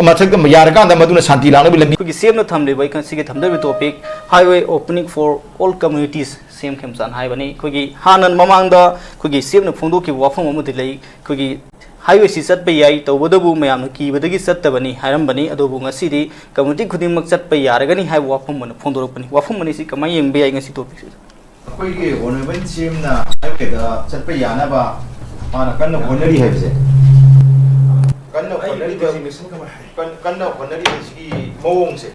ꯃꯊꯛꯇ ꯌꯥꯔꯀꯥꯟꯗ ꯃꯗꯨꯅ ꯁꯥꯟꯇꯤ ꯂꯥꯛꯅꯕ ꯂꯝꯕꯤ꯫ ꯑꯩꯈꯣꯏꯒꯤ ꯁꯤ ꯑꯦꯝꯅ ꯊꯝꯂꯤꯕ ꯑꯩꯈꯣꯏ ꯁꯤꯒꯤ ꯊꯝꯖꯔꯤꯕ topic highway opening for all communities C M Khemchand ꯍꯥꯏꯕꯅꯤ꯫ ꯑꯩꯈꯣꯏꯒꯤ ꯍꯥꯟꯅ ꯃꯃꯥꯡꯗ ꯑꯩꯈꯣꯏꯒꯤ ꯁꯤ ꯑꯦꯝꯅ ꯐꯣꯡꯗꯣꯛꯈꯤꯕ ꯋꯥꯐꯝ ꯑꯃꯗꯤ ꯂꯩ, ꯑꯩꯈꯣꯏꯒꯤ ꯍꯥꯏꯋꯦꯁꯤ ꯆꯠꯄ ꯌꯥꯏ, ꯇꯧꯕꯇꯕꯨ ꯃꯌꯥꯝꯅ ꯀꯤꯕꯗꯒꯤ ꯆꯠꯇꯕꯅꯤ ꯍꯥꯏꯔꯝꯕꯅꯤ꯫ ꯑꯗꯨꯕꯨ ꯉꯁꯤꯗꯤ ꯀꯝꯃ꯭ꯌꯨꯅꯤꯇꯤ ꯈꯨꯗꯤꯡꯃꯛ ꯆꯠꯄ ꯌꯥꯔꯒꯅꯤ ꯍꯥꯏꯕ ꯋꯥꯐꯝ ꯑꯣꯏꯅ ꯐꯣꯡꯗꯣꯔꯛꯄꯅꯤ꯫ ꯋꯥꯐꯝ ꯑꯅꯤꯁꯤ ꯀꯃꯥꯏꯅ ꯌꯦꯡꯕ ꯌꯥꯏ ꯉꯁꯤ ꯇꯣꯄꯤꯛꯁꯤꯗ? ꯑꯩꯈꯣꯏꯒꯤ ꯑꯣꯅꯔꯦꯕꯜ ꯁꯤ ꯑꯦꯝꯅ ꯍꯥꯏꯋꯦꯗ ꯆꯠꯄ ꯌꯥꯅꯕ ꯃꯥꯅ ꯀꯟꯅ ꯍꯣꯠꯅꯔꯤ ꯍꯥꯏꯕꯁꯦ, ꯀꯟꯅ ꯑꯩ ꯍꯣꯠꯅꯔꯤꯕ, ꯔꯤꯖꯤꯒꯅꯦꯁꯟ ꯀꯃꯥꯏ ꯍꯥꯏ? ꯀꯟ-, ꯀꯟꯅ ꯍꯣꯠꯅꯔꯤꯕꯁꯤꯒꯤ ꯃꯑꯣꯡꯁꯦ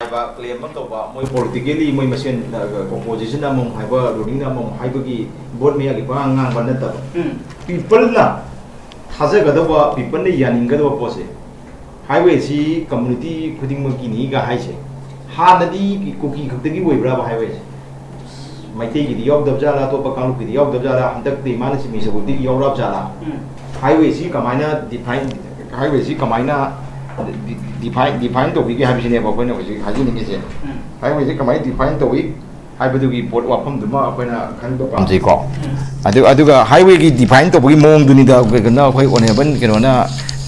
ꯍꯥꯏꯕ ꯀ꯭ꯂꯦꯝ ꯑꯃ ꯇꯧꯕ, ꯃꯣꯏ ꯄꯣꯂꯤꯇꯤꯀꯦꯜꯂꯤ ꯃꯣꯏ ꯃꯁꯦꯟ, ꯑ, ꯑꯣꯄꯣꯖꯤꯁꯟ ꯑꯃꯃꯨꯛ ꯍꯥꯏꯕ, ꯔꯨꯂꯤꯡꯅ ꯑꯃꯃꯨꯛ ꯍꯥꯏꯕꯒꯤ ꯚꯣꯠ ꯃꯌꯥꯒꯤ ꯄꯉꯥꯡ ꯉꯥꯡꯕ ꯅꯠꯇꯕ, ꯎꯝ꯫ ꯄꯤꯄꯜꯅ ꯊꯥꯖꯒꯗꯧꯕ, ꯄꯤꯄꯜꯅ ꯌꯥꯅꯤꯡꯒꯗꯕ ꯄꯣꯠꯁꯦ, ꯍꯥꯏꯋꯦꯁꯤ ꯀꯝꯃ꯭ꯌꯨꯅꯤꯇꯤ ꯈꯨꯗꯤꯡꯃꯛꯀꯤꯅꯤꯒ ꯍꯥꯏꯁꯦ, ꯍꯥꯟꯅꯗꯤ ꯀꯨꯀꯤ ꯈꯛꯇꯒꯤ ꯑꯣꯏꯕ꯭ꯔꯥꯕ ꯍꯥꯏꯋꯦꯁꯦ? ꯃꯩꯇꯩꯒꯤꯗꯤ ꯌꯥꯎꯗꯕ ꯖꯥꯠꯂꯥ, ꯑꯇꯣꯞꯄ ꯀꯥꯡꯂꯨꯞꯀꯤꯗꯤ ꯌꯥꯎꯗꯕ ꯖꯥꯠꯂꯥ, ꯍꯟꯗꯛꯇꯤ ꯃꯥꯅ ꯆꯤꯃꯤ ꯆꯕꯨꯛꯇꯒꯤ ꯌꯥꯎꯔꯛꯑꯕ ꯖꯥꯠꯂꯥ? ꯎꯝ꯫ ꯍꯥꯏꯋꯦꯁꯤ ꯀꯃꯥꯏꯅ ꯗꯤꯐꯥꯏꯟ, ꯍꯥꯏꯋꯦꯁꯤ ꯀꯃꯥꯏꯅ ꯗꯤ-, ꯗꯤꯐꯥꯏꯟ, ꯗꯤꯐꯥꯏꯟ ꯇꯧꯕꯤꯒꯦ ꯍꯥꯏꯕꯁꯤꯅꯦꯕ ꯑꯩꯈꯣꯏꯅ ꯍꯧꯖꯤꯛ ꯍꯥꯏꯖꯅꯤꯡꯉꯤꯁꯦ꯫ ꯎꯝ꯫ ꯍꯥꯏꯋꯦꯁꯤ ꯀꯃꯥꯏꯅ ꯗꯤꯐꯥꯏꯟ ꯇꯧꯏ ꯍꯥꯏꯕꯗꯨꯒꯤ ꯄꯣꯠ ꯋꯥꯐꯝꯗꯨꯃ ꯑꯩꯈꯣꯏꯅ ꯈꯪꯕ ꯄꯥꯝꯖꯩꯀꯣ꯫ ꯎꯝ꯫ ꯑꯗꯨ, ꯑꯗꯨꯒ ꯍꯥꯏꯋꯦꯒꯤ ꯗꯤꯐꯥꯏꯟ ꯇꯧꯕꯒꯤ ꯃꯑꯣꯡꯗꯨꯅꯤꯗ ꯀꯩꯅꯣ ꯑꯩꯈꯣꯏ ꯑꯣꯅꯔꯦꯕꯜ ꯀꯩꯅꯣꯅ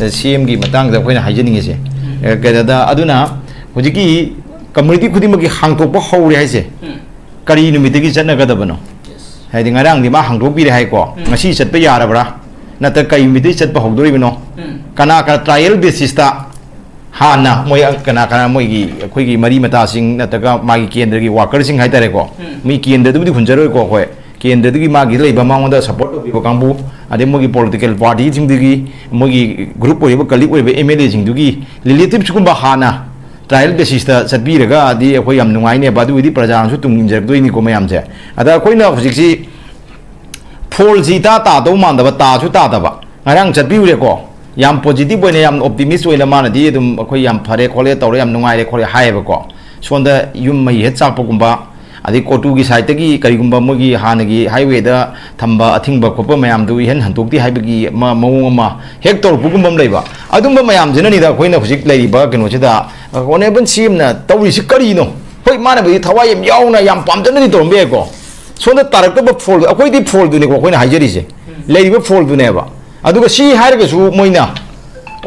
ꯁꯤ ꯑꯦꯝꯒꯤ ꯃꯇꯥꯡꯗ ꯑꯩꯈꯣꯏꯅ ꯍꯥꯏꯖꯅꯤꯡꯉꯤꯁꯦ꯫ ꯎꯝ꯫ ꯑꯦ, ꯀꯩꯅꯣꯗ, ꯑꯗꯨꯅ ꯍꯧꯖꯤꯛꯀꯤ ꯀꯝꯃ꯭ꯌꯨꯅꯤꯇꯤ ꯈꯨꯗꯤꯡꯃꯛꯀꯤ ꯍꯥꯡꯇꯣꯛꯄ ꯍꯧꯔꯦ ꯍꯥꯏꯁꯦ꯫ ꯎꯝ꯫ ꯀꯔꯤ ꯅꯨꯃꯤꯠꯇꯒꯤ ꯆꯠꯅꯒꯗꯕꯅꯣ? ꯌꯦꯁ꯫ ꯍꯥꯏꯗꯤ ꯉꯔꯥꯡꯗꯤ ꯃꯥ ꯍꯥꯡꯗꯣꯛꯄꯤꯔꯦ ꯍꯥꯏꯀꯣ, ꯎꯝ꯫ ꯉꯁꯤ ꯆꯠꯄ ꯌꯥꯔꯕ꯭ꯔꯥ? ꯅꯠꯇ꯭ꯔ ꯀꯔꯤ ꯅꯨꯃꯤꯠꯇꯒꯤ ꯆꯠꯄ ꯍꯧꯗꯣꯔꯤꯕꯅꯣ? ꯎꯝ꯫ ꯀꯅꯥ ꯀꯅꯥ ꯇ꯭ꯔꯥꯏꯌꯦꯜ ꯕꯦꯁꯤꯁꯇ ꯍꯥꯟꯅ ꯃꯣꯏ ꯀꯅꯥ ꯀꯅꯥ ꯃꯣꯏꯒꯤ ꯑꯩꯈꯣꯏꯒꯤ ꯃꯔꯤ ꯃꯇꯥꯁꯤꯡ ꯅꯠꯇ꯭ꯔꯒ ꯃꯥꯒꯤ ꯀꯦꯟꯗ꯭ꯔꯒꯤ ꯋꯥꯀꯔꯁꯤꯡ ꯍꯥꯏꯇꯥꯔꯦꯀꯣ, ꯎꯝ꯫ ꯃꯤ ꯀꯦꯟꯗ꯭ꯔꯗꯨꯕꯨꯗꯤ ꯍꯨꯟꯖꯔꯣꯏꯀꯣ ꯑꯩꯈꯣꯏ, ꯀꯦꯟꯗ꯭ꯔꯗꯨꯒꯤ ꯃꯥꯒꯤ ꯂꯩꯕ ꯃꯉꯣꯟꯗ ꯁꯄꯣꯔꯠ ꯇꯧꯕꯤꯕ ꯀꯥꯡꯕꯨ, ꯑꯗꯩ ꯃꯣꯏꯒꯤ ꯄꯣꯂꯤꯇꯤꯀꯦꯜ ꯄꯥꯔꯇꯤꯁꯤꯡꯗꯨꯒꯤ ꯃꯣꯏꯒꯤ ꯒ꯭ꯔꯨꯞ ꯑꯣꯏꯔꯤꯕ, ꯀꯂꯤꯛ ꯑꯣꯏꯔꯤꯕ ꯑꯦꯝ ꯑꯦꯜ ꯑꯦꯁꯤꯡꯗꯨꯒꯤ ꯔꯤꯂꯦꯇꯤꯞꯁꯀꯨꯝꯕ ꯍꯥꯟꯅ ꯇ꯭ꯔꯥꯏꯌꯦꯜ ꯕꯦꯁꯤꯁꯇ ꯆꯠꯄꯤꯔꯒꯗꯤ ꯑꯩꯈꯣꯏ ꯌꯥꯝ ꯅꯨꯡꯉꯥꯏꯅꯦꯕ꯫ ꯑꯗꯨꯒꯤꯗꯤ ꯄ꯭ꯔꯖꯥꯅꯁꯨ ꯇꯨꯡ ꯏꯟꯖꯔꯛꯇꯣꯏꯅꯤꯀꯣ ꯃꯌꯥꯝꯁꯦ꯫ ꯑꯗ ꯑꯩꯈꯣꯏꯅ ꯍꯧꯖꯤꯛꯁꯤ ꯐꯣꯜꯁꯤ ꯏꯇꯥ ꯇꯥꯗꯧ ꯃꯥꯟꯗꯕ, ꯇꯥꯁꯨ ꯇꯥꯗꯕ꯫ ꯉꯔꯥꯡ ꯆꯠꯄꯤꯔꯨꯔꯦꯀꯣ, ꯌꯥꯝ ꯄꯣꯖꯤꯇꯤꯚ ꯑꯣꯏꯅ, ꯌꯥꯝ ꯑꯣꯞꯇꯤꯃꯤꯁ ꯑꯣꯏꯅ ꯃꯥꯅꯗꯤ ꯑꯗꯨꯝ ꯑꯩꯈꯣꯏ ꯌꯥꯝ ꯐꯔꯦ ꯈꯣꯠꯂꯦ ꯇꯧꯔꯦ, ꯌꯥꯝ ꯅꯨꯡꯉꯥꯏꯔꯦ ꯈꯣꯠꯂꯦ ꯍꯥꯏꯌꯦꯕꯀꯣ꯫ ꯁꯣꯝꯗ ꯌꯨꯝ ꯃꯩ ꯍꯦꯛ ꯆꯥꯛꯄꯒꯨꯝꯕ, ꯑꯗꯩ ꯀꯣꯇꯨꯒꯤ ꯁꯥꯏꯠꯇꯒꯤ ꯀꯔꯤꯒꯨꯝꯕ ꯃꯣꯏꯒꯤ ꯍꯥꯟꯅꯒꯤ ꯍꯥꯏꯋꯦꯗ ꯊꯝꯕ ꯑꯊꯤꯡꯕ ꯈꯣꯠꯄ ꯃꯌꯥꯝꯗꯨ ꯏꯍꯟ ꯍꯟꯗꯣꯛꯇꯦ ꯍꯥꯏꯕꯒꯤ ꯑꯃ ꯃꯑꯣꯡ ꯑꯃ ꯍꯦꯛ ꯇꯧꯔꯛꯄꯒꯨꯝꯕ ꯑꯃ ꯂꯩꯕ꯫ ꯑꯗꯨꯝꯕ ꯃꯌꯥꯝꯁꯤꯅꯅꯤꯗ ꯑꯩꯈꯣꯏꯅ ꯍꯧꯖꯤꯛ ꯂꯩꯔꯤꯕ ꯀꯩꯅꯣꯁꯤꯗ ꯑꯣꯅꯔꯦꯕꯜ ꯁꯤ ꯑꯦꯝꯅ ꯇꯧꯔꯤꯁꯤ ꯀꯔꯤꯅꯣ? ꯍꯣꯏ, ꯃꯥꯅꯕꯨꯗꯤ ꯊꯋꯥꯏ ꯌꯥꯝ ꯌꯥꯎꯅ ꯌꯥꯝ ꯄꯥꯝꯖꯅꯗꯤ ꯇꯧꯔꯝꯕ ꯌꯥꯏꯀꯣ꯫ ꯁꯣꯝꯗ ꯇꯥꯔꯛꯇꯕ ꯐꯣꯜ, ꯑꯩꯈꯣꯏꯗꯤ ꯐꯣꯜꯗꯨꯅꯤꯀꯣ ꯑꯩꯈꯣꯏꯅ ꯍꯥꯏꯖꯔꯤꯁꯦ, ꯂꯩꯔꯤꯕ ꯐꯣꯜꯗꯨꯅꯦꯕ꯫ ꯑꯗꯨꯒ ꯁꯤ ꯍꯥꯏꯔꯒꯁꯨ ꯃꯣꯏꯅ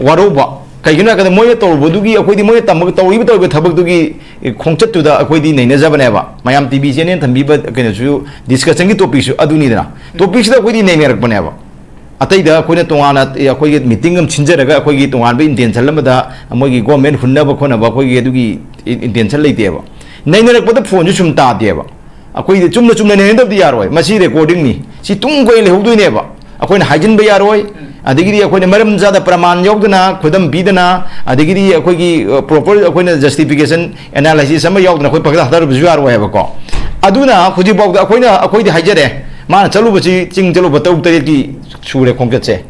ꯋꯥꯔꯧꯕ, ꯀꯩꯒꯤꯅꯣ ꯍꯥꯏꯔꯀꯥꯟꯗ ꯃꯣꯏꯅ ꯇꯧꯔꯨꯕꯗꯨꯒꯤ ꯑꯩꯈꯣꯏꯗꯤ ꯃꯣꯏꯅ ꯇꯝꯃꯒ ꯇꯧꯔꯤꯕ, ꯇꯧꯔꯤꯕ ꯊꯕꯛꯇꯨꯒꯤ ꯈꯣꯡꯆꯠꯇꯨꯗ ꯑꯩꯈꯣꯏꯗꯤ ꯅꯩꯅꯖꯕꯅꯦꯕ꯫ ꯃꯌꯥꯝ ꯇꯤ ꯚꯤ ꯆꯦꯅꯦꯜ ꯊꯝꯕꯤꯕ ꯀꯩꯅꯣꯁꯨ ꯗꯤꯁꯀꯁꯟꯒꯤ ꯇꯣꯄꯤꯛꯁꯨ ꯑꯗꯨꯅꯤꯗꯅ, ꯇꯣꯄꯤꯛꯁꯤꯗ ꯑꯩꯈꯣꯏꯗꯤ ꯅꯩꯅꯔꯛꯄꯅꯦꯕ꯫ ꯑꯇꯩꯗ ꯑꯩꯈꯣꯏꯅ ꯇꯣꯉꯥꯟꯅ ꯑꯩꯈꯣꯏꯒꯤ ꯃꯤꯇꯤꯡ ꯑꯃ ꯁꯤꯟꯖꯔꯒ ꯑꯩꯈꯣꯏꯒꯤ ꯇꯣꯉꯥꯟꯕ ꯏꯟꯇꯦꯟꯁꯟ ꯑꯃꯗ ꯃꯣꯏꯒꯤ ꯒꯣꯔꯃꯦꯟ ꯍꯨꯟꯅꯕ ꯈꯣꯠꯅꯕ ꯑꯩꯈꯣꯏꯒꯤ ꯑꯗꯨꯒꯤ ꯏꯟꯇꯦꯟꯁꯟ ꯂꯩꯇꯦꯕ꯫ ꯅꯩꯅꯔꯛꯄꯗ ꯐꯣꯟꯁꯨ ꯁꯨꯝ ꯇꯥꯗꯦꯕ꯫ ꯑꯩꯈꯣꯏꯗꯤ ꯆꯨꯝꯅ ꯆꯨꯝꯅ ꯅꯩꯅꯗꯕꯗꯤ ꯌꯥꯔꯣꯏ꯫ ꯃꯁꯤ ꯔꯦꯀꯣꯔꯗꯤꯡꯅꯤ꯫ ꯁꯤ ꯇꯨꯡ ꯀꯣꯏꯅ ꯂꯩꯍꯧꯗꯣꯏꯅꯦꯕ꯫ ꯑꯩꯈꯣꯏꯅ ꯍꯥꯏꯖꯤꯟꯕ ꯌꯥꯔꯣꯏ꯫ ꯑꯗꯒꯤꯗꯤ ꯑꯩꯈꯣꯏꯅ ꯃꯔꯝ ꯆꯥꯗ ꯄ꯭ꯔꯃꯥꯟ ꯌꯥꯎꯗꯅ, ꯈꯨꯗꯝ ꯄꯤꯗꯅ, ꯑꯗꯒꯤꯗꯤ ꯑꯩꯈꯣꯏꯒꯤ ꯄ꯭ꯔꯣꯄꯔ ꯑꯩꯈꯣꯏꯅ ꯖꯁꯇꯤꯐꯤꯀꯦꯁꯟ ꯑꯦꯅꯥꯂꯥꯏꯁꯤꯁ ꯑꯃ ꯌꯥꯎꯗꯅ ꯑꯩꯈꯣꯏ ꯄꯪꯊꯥ ꯊꯥꯗꯔꯨꯕꯁꯨ ꯌꯥꯔꯣꯏ ꯍꯥꯏꯕꯀꯣ꯫ ꯑꯗꯨꯅ ꯍꯧꯖꯤꯛꯐꯥꯎꯗ ꯑꯩꯈꯣꯏꯅ, ꯑꯩꯈꯣꯏꯗꯤ ꯍꯥꯏꯖꯔꯦ, ꯃꯥꯅ ꯆꯠꯂꯨꯕꯁꯤ ꯆꯤꯡ ꯆꯠꯂꯨꯕ ꯇꯔꯨꯛ ꯇꯔꯦꯠꯀꯤ ꯁꯨꯔꯦ ꯈꯣꯡꯆꯠꯁꯦ꯫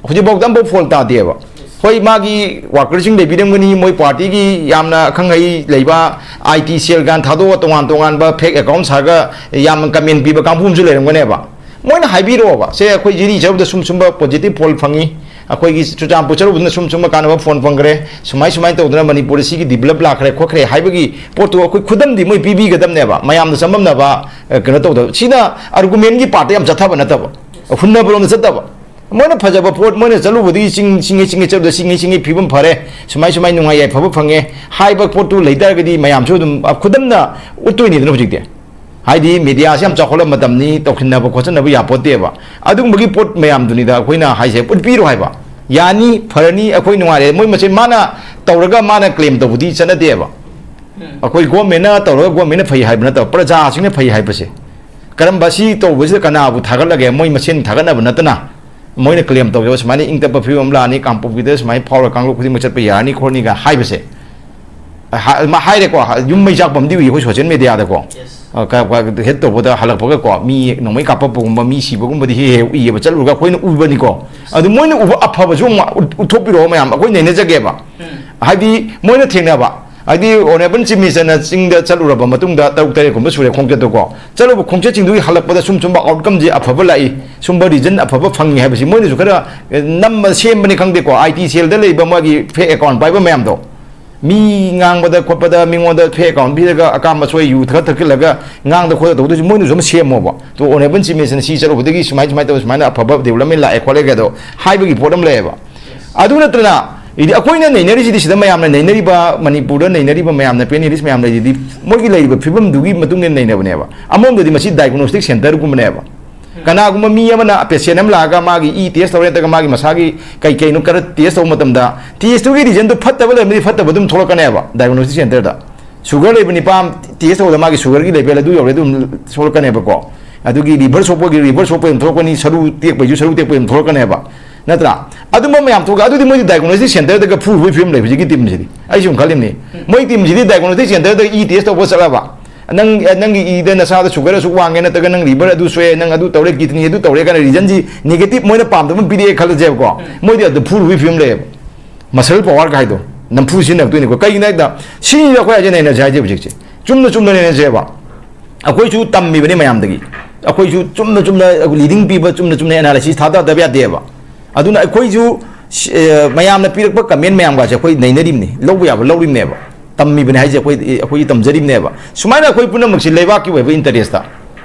ꯍꯧꯖꯤꯛꯐꯥꯎꯗ ꯑꯃꯐꯥꯎ ꯐꯣꯜ ꯇꯥꯗꯦꯕ꯫ ꯍꯣꯏ, ꯃꯥꯒꯤ ꯋꯥꯔꯀꯔꯁꯤꯡ ꯂꯩꯕꯤꯔꯝꯒꯅꯤ, ꯃꯣꯏ ꯄꯥꯔꯇꯤꯒꯤ ꯌꯥꯝꯅ ꯑꯈꯪ ꯑꯍꯩ ꯂꯩꯕ, ꯑꯥꯏ ꯇꯤ ꯁꯦꯜ ꯀꯥꯟ ꯊꯥꯗꯣꯛꯑ ꯇꯣꯉꯥꯟ ꯇꯣꯉꯥꯟꯕ ꯐꯦꯛ ꯑꯦꯀꯥꯎꯟ ꯁꯥꯔꯒ ꯌꯥꯝꯅ ꯀꯃꯦꯟ ꯄꯤꯕ ꯀꯥꯡꯕꯨ ꯑꯃꯁꯨ ꯂꯩꯔꯝꯒꯅꯦꯕ꯫ ꯃꯣꯏꯅ ꯍꯥꯏꯕꯤꯔꯛꯑꯣꯕ, "ꯁꯦ, ꯑꯩꯈꯣꯏ ꯖꯤꯔꯤ ꯆꯠꯂꯨꯕꯗ ꯁꯨꯝ ꯁꯨꯝꯕ ꯄꯣꯖꯤꯇꯤꯚ ꯐꯣꯜ ꯐꯪꯉꯤ, ꯑꯩꯈꯣꯏꯒꯤ ꯆꯨꯔꯆꯥꯟꯄꯨꯔ ꯆꯠꯂꯨꯕꯗꯅ ꯁꯨꯝ ꯁꯨꯝꯕ ꯀꯥꯟꯅꯕ ꯐꯣꯟ ꯐꯪꯈ꯭ꯔꯦ, ꯁꯨꯃꯥꯏ ꯁꯨꯃꯥꯏꯅ ꯇꯧꯗꯅ ꯃꯅꯤꯄꯨꯔꯗ ꯁꯤꯒꯤ ꯗꯤꯕꯂꯞ ꯂꯥꯛꯈ꯭ꯔꯦ ꯈꯣꯠꯈ꯭ꯔꯦ" ꯍꯥꯏꯕꯒꯤ ꯄꯣꯠꯇꯨ ꯑꯩꯈꯣꯏ ꯈꯨꯗꯝꯗꯤ ꯃꯣꯏ ꯄꯤꯕꯤꯒꯗꯕꯅꯦꯕ, ꯃꯌꯥꯝꯗ ꯆꯃꯝꯅꯕ, ꯑ, ꯀꯩꯅꯣ ꯇꯧꯗꯕ꯫ ꯁꯤꯅ ꯑꯥꯔꯒꯨꯃꯦꯟꯒꯤ ꯄꯥꯔꯠꯇ ꯌꯥꯝ ꯆꯠꯊꯕ ꯅꯠꯇꯕ, ꯍꯨꯟꯅꯕꯔꯣꯝꯗ ꯆꯠꯇꯕ꯫ ꯃꯣꯏꯅ ꯐꯖꯕ ꯄꯣꯠ, ꯃꯣꯏꯅ ꯆꯠꯂꯨꯕꯗꯒꯤ ꯆꯤꯡ, ꯆꯤꯡꯉꯤ, ꯆꯤꯡꯉꯤ ꯆꯠꯂꯨꯕꯗ ꯆꯤꯡꯉꯤ, ꯆꯤꯡꯉꯤ ꯐꯤꯕꯝ ꯐꯔꯦ, ꯁꯨꯃꯥꯏ, ꯁꯨꯃꯥꯏ ꯅꯨꯡꯉꯥꯏ ꯌꯥꯏꯐꯕ ꯐꯪꯉꯦ ꯍꯥꯏꯕ ꯄꯣꯠꯇꯨ ꯂꯩꯇꯥꯔꯒꯗꯤ ꯃꯌꯥꯝꯁꯨ ꯑꯗꯨꯝ, ꯑ, ꯈꯨꯗꯝꯅ ꯎꯠꯇꯣꯏꯅꯤꯗꯅ ꯍꯧꯖꯤꯛꯇꯤ꯫ ꯍꯥꯏꯗꯤ ꯃꯦꯗꯤꯌꯥꯁꯤ ꯌꯥꯝ ꯆꯥꯎꯈꯠꯂꯕ ꯃꯇꯝꯅꯤ, ꯇꯧꯁꯤꯟꯅꯕ ꯈꯣꯠꯆꯤꯟꯅꯕ ꯌꯥꯄꯣꯠꯇꯦꯕ꯫ ꯑꯗꯨꯒꯨꯝꯕꯒꯤ ꯄꯣꯠ ꯃꯌꯥꯝꯗꯨꯅꯤꯗ ꯑꯩꯈꯣꯏꯅ ꯍꯥꯏꯁꯦ, ꯎꯠꯄꯤꯔꯣ ꯍꯥꯏꯕ꯫ ꯌꯥꯅꯤ, ꯐꯔꯅꯤ, ꯑꯩꯈꯣꯏ ꯅꯨꯡꯉꯥꯏꯔꯦ꯫ ꯃꯣꯏ ꯃꯁꯦꯟ ꯃꯥꯅ ꯇꯧꯔꯒ ꯃꯥꯅ ꯀ꯭ꯂꯦꯝ ꯇꯧꯕꯗꯤ ꯆꯠꯅꯗꯦꯕ꯫ ꯑꯩꯈꯣꯏ ꯒꯣꯔꯃꯦꯟꯅ ꯇꯧꯔꯒ ꯒꯣꯔꯃꯦꯟꯅ ꯐꯩ ꯍꯥꯏꯕ ꯅꯠꯇꯕ, ꯄ꯭ꯔꯖꯥꯁꯤꯡꯅ ꯐꯩ ꯍꯥꯏꯕꯁꯦ꯫ ꯀꯔꯝꯕ ꯁꯤ ꯇꯧꯕꯁꯤꯗ ꯀꯅꯥꯕꯨ ꯊꯥꯒꯠꯂꯒꯦ? ꯃꯣꯏ ꯃꯁꯦꯟ ꯊꯥꯒꯠꯅꯕ ꯅꯠꯇꯅ ꯃꯣꯏꯅ ꯀ꯭ꯂꯦꯝ ꯇꯧꯖꯕ ꯁꯨꯃꯥꯏꯅ ꯏꯪ ꯇꯞꯄ ꯐꯤꯕꯝ ꯑꯃ ꯂꯥꯛꯑꯅꯤ, ꯀꯥꯡꯄꯣꯛꯄꯤꯗ ꯁꯨꯃꯥꯏꯅ ꯐꯥꯎꯔ ꯀꯥꯡꯂꯨꯞ ꯈꯨꯗꯤꯡꯃꯛ ꯆꯠꯄ ꯌꯥꯔꯅꯤ ꯈꯣꯠꯅꯤꯒ ꯍꯥꯏꯕꯁꯦ꯫ ꯍꯥ-, ꯃꯥ ꯍꯥꯏꯔꯦꯀꯣ, ꯍꯥ-, ꯌꯨꯝ ꯃꯩ ꯆꯥꯛꯄ ꯑꯃꯗꯤ ꯎꯏ ꯑꯩꯈꯣꯏ ꯁꯣꯁꯤꯌꯦꯜ ꯃꯦꯗꯤꯌꯥꯗꯀꯣ꯫ ꯑ, ꯀ-, ꯀ-, ꯍꯦꯠ ꯇꯧꯕꯗ ꯍꯜꯂꯛꯄꯒꯀꯣ, ꯃꯤ ꯅꯣꯡꯃꯩ ꯀꯥꯞꯄꯛꯄꯒꯨꯝꯕ, ꯃꯤ ꯁꯤꯕꯒꯨꯝꯕꯗꯤ ꯍꯦꯛ ꯍꯦꯛ ꯎꯏꯌꯦꯕ, ꯆꯠꯂꯨꯔꯒ ꯑꯩꯈꯣꯏꯅ ꯎꯕꯅꯤꯀꯣ꯫ ꯑꯗꯨ ꯃꯣꯏꯅ ꯎꯕ ꯑꯐꯕꯁꯨ ꯑꯃꯨꯛ ꯎꯠ-, ꯎꯠꯊꯣꯛꯄꯤꯔꯛꯑꯣ ꯃꯌꯥꯝ, ꯑꯩꯈꯣꯏ ꯅꯩꯅꯖꯒꯦꯕ꯫ ꯍꯥꯏꯗꯤ ꯃꯣꯏꯅ ꯊꯦꯡꯅꯕ, ꯍꯥꯏꯗꯤ ꯑꯣꯅꯦꯕꯜ ꯆꯤꯐ ꯃꯤꯅꯤꯁꯇꯔꯅ ꯆꯤꯡꯗ ꯆꯠꯂꯨꯔꯕ ꯃꯇꯨꯡꯗ ꯇꯔꯨꯛ ꯇꯔꯦꯠꯀꯨꯝꯕ ꯁꯨꯔꯦ ꯈꯣꯡꯆꯠꯇꯨꯀꯣ, ꯆꯠꯂꯨꯕ ꯈꯣꯡꯆꯠꯁꯤꯡꯗꯨꯒꯤ ꯍꯜꯂꯛꯄꯗ ꯁꯨꯝ ꯁꯨꯝꯕ ꯑꯥꯎꯠꯀꯝꯁꯦ ꯑꯐꯕ ꯂꯥꯛꯏ, ꯁꯨꯝꯕ ꯔꯤꯖꯟ ꯑꯐꯕ ꯐꯪꯉꯤ ꯍꯥꯏꯕꯁꯤ ꯃꯣꯏꯅꯁꯨ ꯈꯔ, ꯑꯦ, ꯅꯝꯕ ꯁꯦꯝꯕꯅꯤ ꯈꯪꯗꯦꯀꯣ, ꯑꯥꯏ ꯇꯤ ꯁꯦꯜꯗ ꯂꯩꯕ ꯃꯣꯏꯒꯤ ꯐꯦꯛ ꯑꯦꯀꯥꯎꯟ ꯄꯥꯏꯕ ꯃꯌꯥꯝꯗꯣ꯫ ꯃꯤ ꯉꯥꯡꯕꯗ ꯈꯣꯠꯄꯗ ꯃꯤꯉꯣꯟꯗ ꯐꯦꯛ ꯑꯦꯀꯥꯎꯟ ꯄꯤꯔꯒ ꯑꯀꯥꯝꯕ ꯁꯣꯏ ꯌꯨ ꯈꯔ ꯊꯛꯆꯤꯜꯂꯒ ꯉꯥꯡꯗ ꯈꯣꯠꯇ ꯇꯧꯗꯣꯏꯁꯤ ꯃꯣꯏꯅꯁꯨ ꯑꯃ ꯁꯦꯝꯃꯣꯕ꯫ ꯇꯣ ꯑꯣꯅꯦꯕꯜ ꯆꯤꯐ ꯃꯤꯅꯤꯁꯇꯔꯅ ꯁꯤ ꯆꯠꯂꯨꯕꯗꯒꯤ ꯁꯨꯃꯥꯏ ꯁꯨꯃꯥꯏꯅ ꯇꯧꯕ, ꯁꯨꯃꯥꯏꯅ ꯑꯐꯕ ꯗꯤꯕꯂꯞꯃꯦꯟ ꯂꯥꯛꯑꯦ ꯈꯣꯠꯂꯦ ꯀꯥꯏꯗꯣ ꯍꯥꯏꯕꯒꯤ ꯄꯣꯠ ꯑꯃ ꯂꯩꯌꯦꯕ꯫ ꯑꯗꯨ ꯅꯠꯇꯅ ꯏꯗꯤ ꯑꯩꯈꯣꯏꯅ ꯅꯩꯅꯔꯤꯁꯤꯗꯤ ꯁꯤꯗ ꯃꯌꯥꯝꯅ ꯅꯩꯅꯔꯤꯕ, ꯃꯅꯤꯄꯨꯔꯗ ꯅꯩꯅꯔꯤꯕ ꯃꯌꯥꯝꯅ ꯄꯦꯅꯦꯂꯤꯁ ꯃꯌꯥꯝ ꯂꯩꯔꯤꯗꯤ ꯃꯣꯏꯒꯤ ꯂꯩꯔꯤꯕ ꯐꯤꯕꯝꯗꯨꯒꯤ ꯃꯇꯨꯡ ꯏꯟꯅ ꯅꯩꯅꯕꯅꯦꯕ꯫ ꯑꯃꯔꯣꯝꯗꯗꯤ ꯃꯁꯤ ꯗꯥꯏꯒꯅꯣꯁꯇꯤꯛ ꯁꯦꯟꯇꯔꯒꯨꯝꯕꯅꯦꯕ꯫ ꯀꯅꯥꯒꯨꯝꯕ ꯃꯤ ꯑꯃꯅ, ꯄꯦꯁꯦꯟ ꯑꯃ ꯂꯥꯛꯑꯒ ꯃꯥꯒꯤ ꯏ ꯇꯦꯁ ꯇꯧꯔꯦ, ꯅꯠꯇ꯭ꯔꯒ ꯃꯥꯒꯤ ꯃꯁꯥꯒꯤ ꯀꯩ ꯀꯩꯅꯣ ꯈꯔ ꯇꯦꯁ ꯇꯧꯕ ꯃꯇꯝꯗ, ꯇꯦꯁꯇꯨꯒꯤ ꯔꯤꯖꯟꯗꯨ ꯐꯠꯇꯕ ꯂꯩꯔꯝꯃꯗꯤ ꯐꯠꯇꯕ ꯑꯗꯨꯝ ꯊꯣꯛꯂꯛꯀꯅꯦꯕ ꯗꯥꯏꯒꯅꯣꯁꯇꯤꯛ ꯁꯦꯟꯇꯔꯗ꯫ ꯁꯨꯒꯔ ꯂꯩꯕ ꯅꯤꯄꯥ ꯑꯃ ꯇꯦꯁ ꯇꯧꯕꯗ ꯃꯥꯒꯤ ꯁꯨꯒꯔꯒꯤ ꯂꯦꯚꯦꯜ ꯑꯗꯨ ꯌꯧꯔꯦ, ꯑꯗꯨꯝ ꯊꯣꯛꯂꯛꯀꯅꯦꯕꯀꯣ꯫ ꯑꯗꯨꯒꯤ ꯂꯤꯚꯔ ꯁꯣꯛꯄꯒꯤ ꯂꯤꯚꯔ ꯁꯣꯛꯄ ꯑꯗꯨꯝ ꯊꯣꯛꯂꯛꯀꯅꯤ, ꯁꯔꯨ ꯇꯦꯛꯄꯒꯤꯁꯨ ꯁꯔꯨ ꯇꯦꯛꯄ ꯑꯗꯨꯝ ꯊꯣꯛꯂꯛꯀꯅꯦꯕ, ꯅꯠꯇ꯭ꯔꯥ? ꯑꯗꯨꯝꯕ ꯃꯌꯥꯝ ꯊꯣꯛꯂꯛ ꯑꯗꯨꯗꯤ ꯃꯣꯏꯗꯤ ꯗꯥꯏꯒꯅꯣꯁꯇꯤꯛ ꯁꯦꯟꯇꯔꯗꯒ ꯐꯨꯔꯨꯕꯒꯤ ꯐꯤꯕꯝ ꯂꯩ ꯍꯧꯖꯤꯛꯀꯤ ꯇꯤꯝꯁꯤꯗꯤ꯫ ꯑꯩ ꯁꯨꯝ ꯈꯜꯂꯤꯕꯅꯤ, ꯃꯣꯏ ꯇꯤꯝꯁꯤꯗꯤ ꯗꯥꯏꯒꯅꯣꯁꯇꯤꯛ ꯁꯦꯟꯇꯔꯗ ꯏ ꯇꯦꯁ ꯇꯧꯕ ꯆꯠꯂꯕ, ꯅꯪ, ꯅꯪꯒꯤ ꯏꯗ ꯅꯁꯥꯗ ꯁꯨꯒꯔ ꯑꯁꯨꯛ ꯋꯥꯡꯉꯦ, ꯅꯠꯇ꯭ꯔꯒ ꯅꯪ ꯂꯤꯚꯔ ꯑꯗꯨ ꯁꯣꯛꯑꯦ, ꯅꯪ ꯑꯗꯨ ꯇꯧꯔꯦ, ꯀꯤꯗꯅꯤ ꯑꯗꯨ ꯇꯧꯔꯦ ꯀꯥꯏꯅ ꯔꯤꯖꯟꯁꯤ ꯅꯦꯒꯦꯇꯤꯚ ꯃꯣꯏꯅ ꯄꯥꯝꯗꯕ ꯑꯃ ꯄꯤꯔꯛꯑꯦ ꯈꯜꯂꯁꯦꯕꯀꯣ꯫ ꯃꯣꯏꯗꯤ ꯑꯗꯨ ꯐꯨꯔꯨꯕꯒꯤ ꯐꯤꯕꯝ ꯂꯩꯌꯦꯕ꯫ ꯃꯁꯜ ꯄꯋꯥꯔ ꯀꯥꯏꯗꯣ ꯅꯝꯐꯨ ꯁꯤꯖꯤꯟꯅꯔꯛꯇꯣꯏꯅꯤꯀꯣ꯫ ꯀꯩꯒꯤꯅꯣ ꯍꯥꯏꯗ, ꯁꯤꯅꯤꯗ ꯑꯩꯈꯣꯏ ꯍꯥꯏꯁꯦ, ꯑꯩꯅ ꯍꯧꯖꯤꯛ ꯍꯥꯏꯖꯦ ꯍꯧꯖꯤꯛꯁꯦ꯫ ꯆꯨꯝꯅ ꯆꯨꯝꯅꯅꯦ ꯍꯥꯏꯁꯦꯕ꯫ ꯑꯩꯈꯣꯏꯁꯨ ꯇꯝꯃꯤꯕꯅꯤ ꯃꯌꯥꯝꯗꯒꯤ꯫ ꯑꯩꯈꯣꯏꯁꯨ ꯆꯨꯝꯅ ꯆꯨꯝꯅ ꯂꯤꯗꯤꯡ ꯄꯤꯕ, ꯆꯨꯝꯅ ꯆꯨꯝꯅ ꯑꯦꯅꯥꯂꯥꯏꯁꯤꯁ ꯊꯥꯗꯗꯕ ꯌꯥꯗꯦꯕ꯫ ꯑꯗꯨꯅ ꯑꯩꯈꯣꯏꯁꯨ ꯁꯤ-, ꯑꯦ, ꯃꯌꯥꯝꯅ ꯄꯤꯔꯛꯄ ꯀꯃꯦꯟ ꯃꯌꯥꯝꯒꯁꯦ ꯑꯩꯈꯣꯏ ꯅꯩꯅꯔꯤꯕꯅꯤ, ꯂꯧꯕ ꯌꯥꯕ ꯂꯧꯔꯤꯕꯅꯦꯕ꯫ ꯇꯝꯃꯤꯕꯅꯤ ꯍꯥꯏꯁꯦ ꯑꯩꯈꯣꯏ, ꯑꯩꯈꯣꯏꯒꯤ ꯇꯝꯖꯔꯤꯕꯅꯦꯕ꯫ ꯁꯨꯃꯥꯏꯅ ꯑꯩꯈꯣꯏ ꯄꯨꯝꯅꯃꯛꯁꯤ ꯂꯩꯕꯥꯛꯀꯤ ꯑꯣꯏꯕ ꯏꯟꯇꯔꯦꯁꯇ,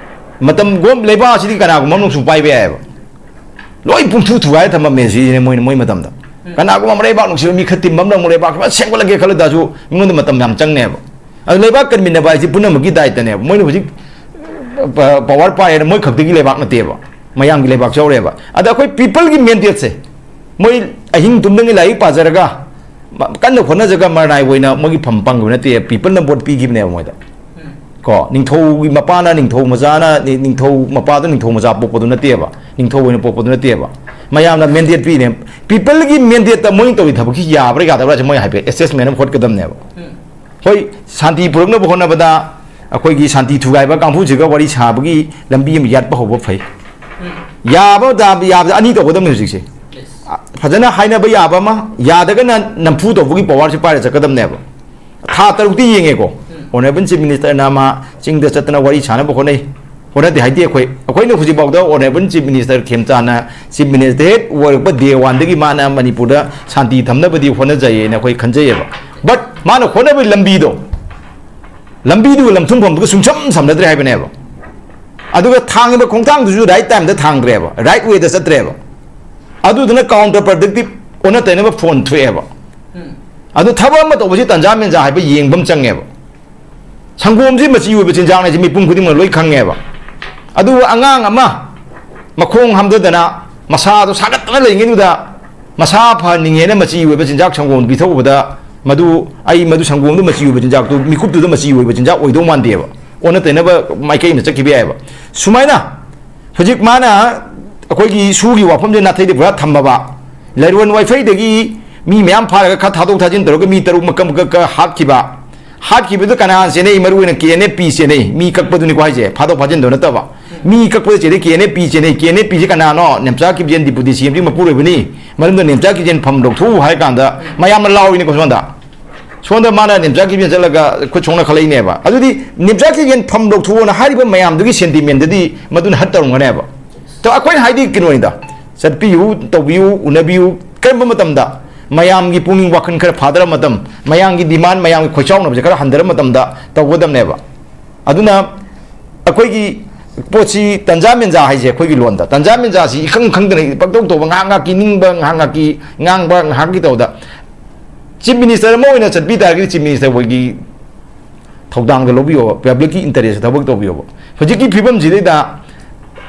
ꯃꯇꯝ ꯒꯣꯝ-, ꯂꯩꯕꯥꯛ ꯑꯁꯤꯗꯤ ꯀꯅꯥꯒꯨꯝꯕ ꯑꯃꯅꯁꯨ ꯄꯥꯏꯕ ꯌꯥꯏꯑꯕ꯫ ꯂꯣꯏ ꯄꯨꯡꯊꯨ ꯊꯨꯒꯥꯏꯔ ꯊꯝꯃꯝꯃꯦ ꯁꯤꯅꯦ ꯃꯣꯏꯅ, ꯃꯣꯏ ꯃꯇꯝꯗ꯫ ꯀꯅꯥꯒꯨꯝꯕ ꯑꯃ ꯂꯩꯕꯥꯛ ꯅꯨꯡꯁꯤꯕ ꯃꯤ ꯈꯔ ꯇꯤꯝꯕ ꯑꯃꯅ ꯑꯃꯨꯛ ꯂꯩꯕꯥꯛ ꯈꯔ ꯁꯦꯝꯒꯠꯂꯒꯦ ꯈꯜꯂ ꯇꯥꯔꯁꯨ ꯃꯤꯉꯣꯟꯗ ꯃꯇꯝ ꯌꯥꯝ ꯆꯪꯅꯦꯕ꯫ ꯑꯗꯨ ꯂꯩꯕꯥꯛ ꯀꯟꯃꯤꯟꯅꯕ ꯍꯥꯏꯁꯤ ꯄꯨꯝꯅꯃꯛꯀꯤ ꯗꯥꯏꯇꯅꯦꯕ꯫ ꯃꯣꯏꯅ ꯍꯧꯖꯤꯛ ꯄ-, ꯄꯋꯥꯔ ꯄꯥꯏꯔꯦꯅ ꯃꯣꯏ ꯈꯛꯇꯒꯤ ꯂꯩꯕꯥꯛ ꯅꯠꯇꯦꯕ, ꯃꯌꯥꯝꯒꯤ ꯂꯩꯕꯥꯛꯁꯨ ꯌꯥꯎꯔꯦꯕ꯫ ꯑꯗ ꯑꯩꯈꯣꯏ ꯄꯤꯄꯜꯒꯤ ꯃꯦꯟꯗꯦꯠꯁꯦ, ꯃꯣꯏ ꯑꯍꯤꯡ ꯇꯨꯝꯗꯉꯩ ꯂꯥꯏꯔꯤꯛ ꯄꯥꯖꯔꯒ, ꯃ-, ꯀꯟꯅ ꯍꯣꯠꯅꯖꯔꯒ ꯃꯔꯅꯥꯏ ꯑꯣꯏꯅ ꯃꯣꯏꯒꯤ ꯐꯝ ꯄꯪꯈꯤꯕ ꯅꯠꯇꯦ, ꯄꯤꯄꯜꯅ ꯚꯣꯠ ꯄꯤꯈꯤꯕꯅꯦꯕ ꯃꯣꯏꯗ꯫ ꯀꯣ, ꯅꯤꯡꯊꯧꯒꯤ ꯃꯄꯥꯅ ꯅꯤꯡꯊꯧ ꯃꯆꯥꯅ, ꯅꯤ-, ꯅꯤꯡꯊꯧ ꯃꯄꯥꯗꯣ ꯅꯤꯡꯊꯧ ꯃꯆꯥ ꯄꯣꯛꯄꯗꯨ ꯅꯠꯇꯦꯕ, ꯅꯤꯡꯊꯧ ꯑꯣꯏꯅ ꯄꯣꯛꯄꯗꯨ ꯅꯠꯇꯦꯕ꯫ ꯃꯌꯥꯝꯅ ꯃꯦꯟꯗꯦꯠ ꯄꯤꯅꯦ꯫ ꯄꯤꯄꯜꯒꯤ ꯃꯦꯟꯗꯦꯠꯇ ꯃꯣꯏꯅ ꯇꯧꯔꯤ ꯊꯕꯛꯁꯤ ꯌꯥꯕ꯭ꯔꯥ ꯌꯥꯗꯕ꯭ꯔꯥꯁꯦ ꯃꯣꯏ ꯍꯥꯏꯐꯦꯠ ꯑꯦꯁꯦꯁꯃꯦꯟ ꯑꯃ ꯍꯣꯠꯀꯗꯕꯅꯦꯕ꯫ ꯍꯣꯏ, ꯁꯥꯟꯇꯤ ꯄꯨꯔꯛꯅꯕ ꯍꯣꯠꯅꯕꯗ ꯑꯩꯈꯣꯏꯒꯤ ꯁꯥꯟꯇꯤ ꯊꯨꯒꯥꯏꯕ ꯀꯥꯡꯕꯨꯁꯤꯒ ꯋꯥꯔꯤ ꯁꯥꯕꯒꯤ ꯂꯝꯕꯤ ꯑꯃ ꯌꯥꯠꯄ ꯍꯧꯕ ꯐꯩ꯫ ꯌꯥꯕ ꯗꯥ-, ꯌꯥꯕꯗ ꯑꯅꯤ ꯇꯧꯒꯗꯕꯅꯤ ꯍꯧꯖꯤꯛꯁꯦ꯫ ꯑ, ꯐꯖꯅ ꯍꯥꯏꯅꯕ ꯌꯥꯕ ꯑꯃ, ꯌꯥꯗꯒꯅ ꯅꯝꯐꯨ ꯇꯧꯕꯒꯤ ꯄꯋꯥꯔꯁꯤ ꯄꯥꯏꯔ ꯆꯠꯀꯗꯕꯅꯦꯕ꯫ ꯊꯥ ꯇꯔꯨꯛꯇꯤ ꯌꯦꯡꯉꯦꯀꯣ꯫ Honourable Chief Ministerꯅ ꯃꯥ ꯆꯤꯡꯗ ꯆꯠꯇꯅ ꯋꯥꯔꯤ ꯁꯥꯟꯅꯕ ꯍꯣꯠꯅꯩ꯫ ꯍꯣꯠꯅꯗꯦ ꯍꯥꯏꯗꯤ ꯑꯩꯈꯣꯏ, ꯑꯩꯈꯣꯏꯅ ꯍꯧꯖꯤꯛꯐꯥꯎꯗ Honourable Chief Minister ꯈꯦꯝꯆꯥꯟꯅ Chief Minister ꯍꯦꯛ ꯑꯣꯏꯔꯛꯄ day oneꯗꯒꯤ ꯃꯥꯅ ꯃꯅꯤꯄꯨꯔꯗ ꯁꯥꯟꯇꯤ ꯊꯝꯅꯕꯗꯤ ꯍꯣꯠꯅꯖꯩꯌꯦꯅ ꯑꯩꯈꯣꯏ ꯈꯟꯖꯩꯌꯦꯕ꯫ But ꯃꯥꯅ ꯍꯣꯠꯅꯕꯒꯤ ꯂꯝꯕꯤꯗꯣ, ꯂꯝꯕꯤꯗꯨꯒ ꯂꯝꯊꯨꯡꯐꯝꯗꯨꯒ ꯁꯨꯡꯁꯝ ꯁꯝꯅꯗ꯭ꯔꯦ ꯍꯥꯏꯕꯅꯦꯕ꯫ ꯑꯗꯨꯒ ꯊꯥꯡꯉꯤꯕ ꯈꯣꯡꯊꯥꯡꯗꯨꯁꯨ right timeꯗ ꯊꯥꯡꯗ꯭ꯔꯦꯕ, right wayꯗ ꯆꯠꯇ꯭ꯔꯦꯕ꯫ ꯑꯗꯨꯗꯨꯅ counter productive, ꯑꯣꯟꯅ ꯇꯩꯅꯕ ꯐꯣꯟ ꯊꯣꯛꯑꯦꯕ꯫ ꯑꯗꯨ ꯊꯕꯛ ꯑꯃ ꯇꯧꯕꯁꯤ ꯇꯟꯖꯥ ꯃꯦꯟꯖꯥ ꯍꯥꯏꯕ ꯌꯦꯡꯕ ꯑꯃ ꯆꯪꯉꯦꯕ꯫ ꯁꯪꯒꯣꯝꯁꯤ ꯃꯆꯤ ꯑꯣꯏꯕ ꯆꯤꯟꯖꯥꯛꯅꯦ ꯍꯥꯏꯁꯤ ꯃꯤꯄꯨꯝ ꯈꯨꯗꯤꯡꯃꯛ ꯂꯣꯏ ꯈꯪꯉꯦꯕ꯫ ꯑꯗꯨꯕꯨ ꯑꯉꯥꯡ ꯑꯃ ꯃꯈꯣꯡ ꯍꯥꯝꯊꯗꯅ ꯃꯁꯥꯗꯣ ꯁꯥꯒꯠꯇꯅ ꯂꯩꯔꯤꯉꯩꯗꯨꯗ, ꯃꯁꯥ ꯐꯍꯟꯅꯤꯡꯉꯦꯅ ꯃꯆꯤ ꯑꯣꯏꯕ ꯆꯤꯟꯖꯥꯛ ꯁꯪꯒꯣꯝ ꯄꯤꯊꯛꯎꯕꯗ, ꯃꯗꯨ, ꯑꯩ ꯃꯗꯨ ꯁꯪꯒꯣꯝꯗꯨ ꯃꯆꯤ ꯑꯣꯏꯕ ꯆꯤꯟꯖꯥꯛꯇꯨ, ꯃꯤꯀꯨꯞꯇꯨꯗ ꯃꯆꯤ ꯑꯣꯏꯕ ꯆꯤꯟꯖꯥꯛ ꯑꯣꯏꯗꯧ ꯃꯥꯟꯗꯦꯕ, ꯑꯣꯟꯅ ꯇꯩꯅꯕ ꯃꯥꯏꯀꯩ ꯑꯃ ꯆꯠꯈꯤꯕ ꯌꯥꯏꯑꯕ꯫ ꯁꯨꯃꯥꯏꯅ ꯍꯧꯖꯤꯛ ꯃꯥꯅ ꯑꯩꯈꯣꯏꯒꯤ ꯁꯨꯒꯤ ꯋꯥꯐꯝꯁꯦ ꯅꯥꯊꯩꯗ ꯄꯨꯔꯥ ꯊꯝꯃꯕ, ꯂꯩꯔꯣꯟ ꯋꯥꯏꯐꯩꯗꯒꯤ ꯃꯤ ꯃꯌꯥꯝ ꯐꯥꯔꯒ ꯈꯔ ꯊꯥꯗꯣꯛ ꯊꯥꯖꯤꯟ ꯇꯧꯔꯒ ꯃꯤ ꯇꯔꯨꯛ ꯃꯀꯛ ꯃꯀꯛ ꯈꯔ ꯍꯥꯠꯈꯤꯕ, ꯍꯥꯠꯈꯤꯕꯗꯨ ꯀꯅꯥ ꯆꯦꯟꯅꯩ? ꯃꯔꯨ ꯑꯣꯏꯅ ꯀꯦ ꯑꯦꯟ ꯑꯦꯐ ꯄꯤ ꯆꯦꯟꯅꯩ꯫ ꯃꯤ ꯀꯛꯄꯗꯨꯅꯤꯀꯣ ꯍꯥꯏꯁꯦ, ꯐꯥꯗꯣꯛ ꯐꯥꯖꯤꯟꯗꯣ ꯅꯠꯇꯕ꯫ ꯃꯤ ꯀꯛꯄꯗ Chennai, K N F P Chennai. K N F ꯄꯤꯁꯦ ꯀꯅꯥꯅꯣ? ꯅꯦꯝꯆꯥ ꯀꯤꯞꯖꯦꯟ, ꯗꯤꯄꯨꯇꯤ ꯁꯤ ꯑꯦꯝꯒꯤ ꯃꯄꯨꯔꯣꯏꯕꯅꯤ꯫ ꯃꯔꯝꯗ ꯅꯦꯝꯆꯥ ꯀꯤꯞꯖꯦꯟ ꯐꯝ ꯂꯧꯊꯣꯛꯎ ꯍꯥꯏ ꯀꯥꯟꯗ ꯃꯌꯥꯝꯅ ꯂꯥꯎꯔꯤꯅꯤꯀꯣ ꯁꯣꯝꯗ꯫ ꯁꯣꯝꯗ ꯃꯥꯅ ꯅꯦꯝꯆꯥ ꯀꯤꯞꯖꯦꯟ ꯆꯠꯂꯒ ꯈꯨꯠ ꯁꯣꯛꯅ ꯈꯜꯂꯛꯏꯅꯦꯕ꯫ ꯑꯗꯨꯗꯤ ꯅꯦꯝꯆꯥ ꯀꯤꯞꯖꯦꯟ ꯐꯝ ꯂꯧꯊꯣꯛꯑꯣꯅ ꯍꯥꯏꯔꯤꯕ ꯃꯌꯥꯝꯗꯨꯒꯤ ꯁꯦꯟꯇꯤꯃꯦꯟꯗꯗꯤ ꯃꯗꯨꯅ ꯍꯠ ꯇꯧꯔꯝꯒꯅꯦꯕ꯫ ꯑꯗꯣ ꯑꯩꯈꯣꯏꯅ ꯍꯥꯏꯗꯤ ꯀꯩꯅꯣꯅꯤꯗ, ꯆꯠꯄꯤꯌꯨ, ꯇꯧꯕꯤꯌꯨ, ꯎꯅꯕꯤꯌꯨ꯫ ꯀꯔꯝꯕ ꯃꯇꯝꯗ? ꯃꯌꯥꯝꯒꯤ ꯄꯨꯛꯅꯤꯡ ꯋꯥꯈꯜ ꯈꯔ ꯐꯥꯗꯔ ꯃꯇꯝ, ꯃꯌꯥꯝꯒꯤ ꯗꯤꯃꯥꯟ, ꯃꯌꯥꯝꯒꯤ ꯈꯣꯏꯆꯥꯎꯅꯕꯁꯦ ꯈꯔ ꯍꯟꯊꯔ ꯃꯇꯝꯗ ꯇꯧꯒꯗꯕꯅꯦꯕ꯫ ꯑꯗꯨꯅ ꯑꯩꯈꯣꯏꯒꯤ ꯄꯣꯠꯁꯤ ꯇꯟꯖꯥ ꯃꯦꯟꯖꯥ ꯍꯥꯏꯁꯦ ꯑꯩꯈꯣꯏꯒꯤ ꯂꯣꯟꯗ꯫ ꯇꯟꯖꯥ ꯃꯦꯟꯖꯥꯁꯤ ꯏꯈꯪ ꯈꯪꯗꯅ ꯄꯪꯇꯧ ꯇꯧꯕ, ꯉꯥꯏꯍꯥꯛ ꯉꯥꯏꯍꯥꯛꯀꯤ ꯅꯤꯡꯕ, ꯉꯥꯏꯍꯥꯛ ꯉꯥꯏꯍꯥꯛꯀꯤ ꯉꯥꯡꯕ, ꯉꯥꯏꯍꯥꯛꯀꯤ ꯇꯧꯕꯗ꯫ ꯆꯤꯐ ꯃꯤꯅꯤꯁꯇꯔ ꯑꯃ ꯑꯣꯏꯅ ꯆꯠꯄꯤ ꯇꯥꯔꯒꯗꯤ ꯆꯤꯐ ꯃꯤꯅꯤꯁꯇꯔ ꯍꯣꯏꯒꯤ ꯊꯧꯗꯥꯡꯗ ꯂꯧꯕꯤꯌꯣꯕ, ꯄꯕ꯭ꯂꯤꯛꯀꯤ ꯏꯟꯇꯔꯦꯁꯇ ꯊꯕꯛ ꯇꯧꯕꯤꯌꯣꯕ꯫ ꯍꯧꯖꯤꯛꯀꯤ ꯐꯤꯕꯝꯁꯤꯗꯩꯗ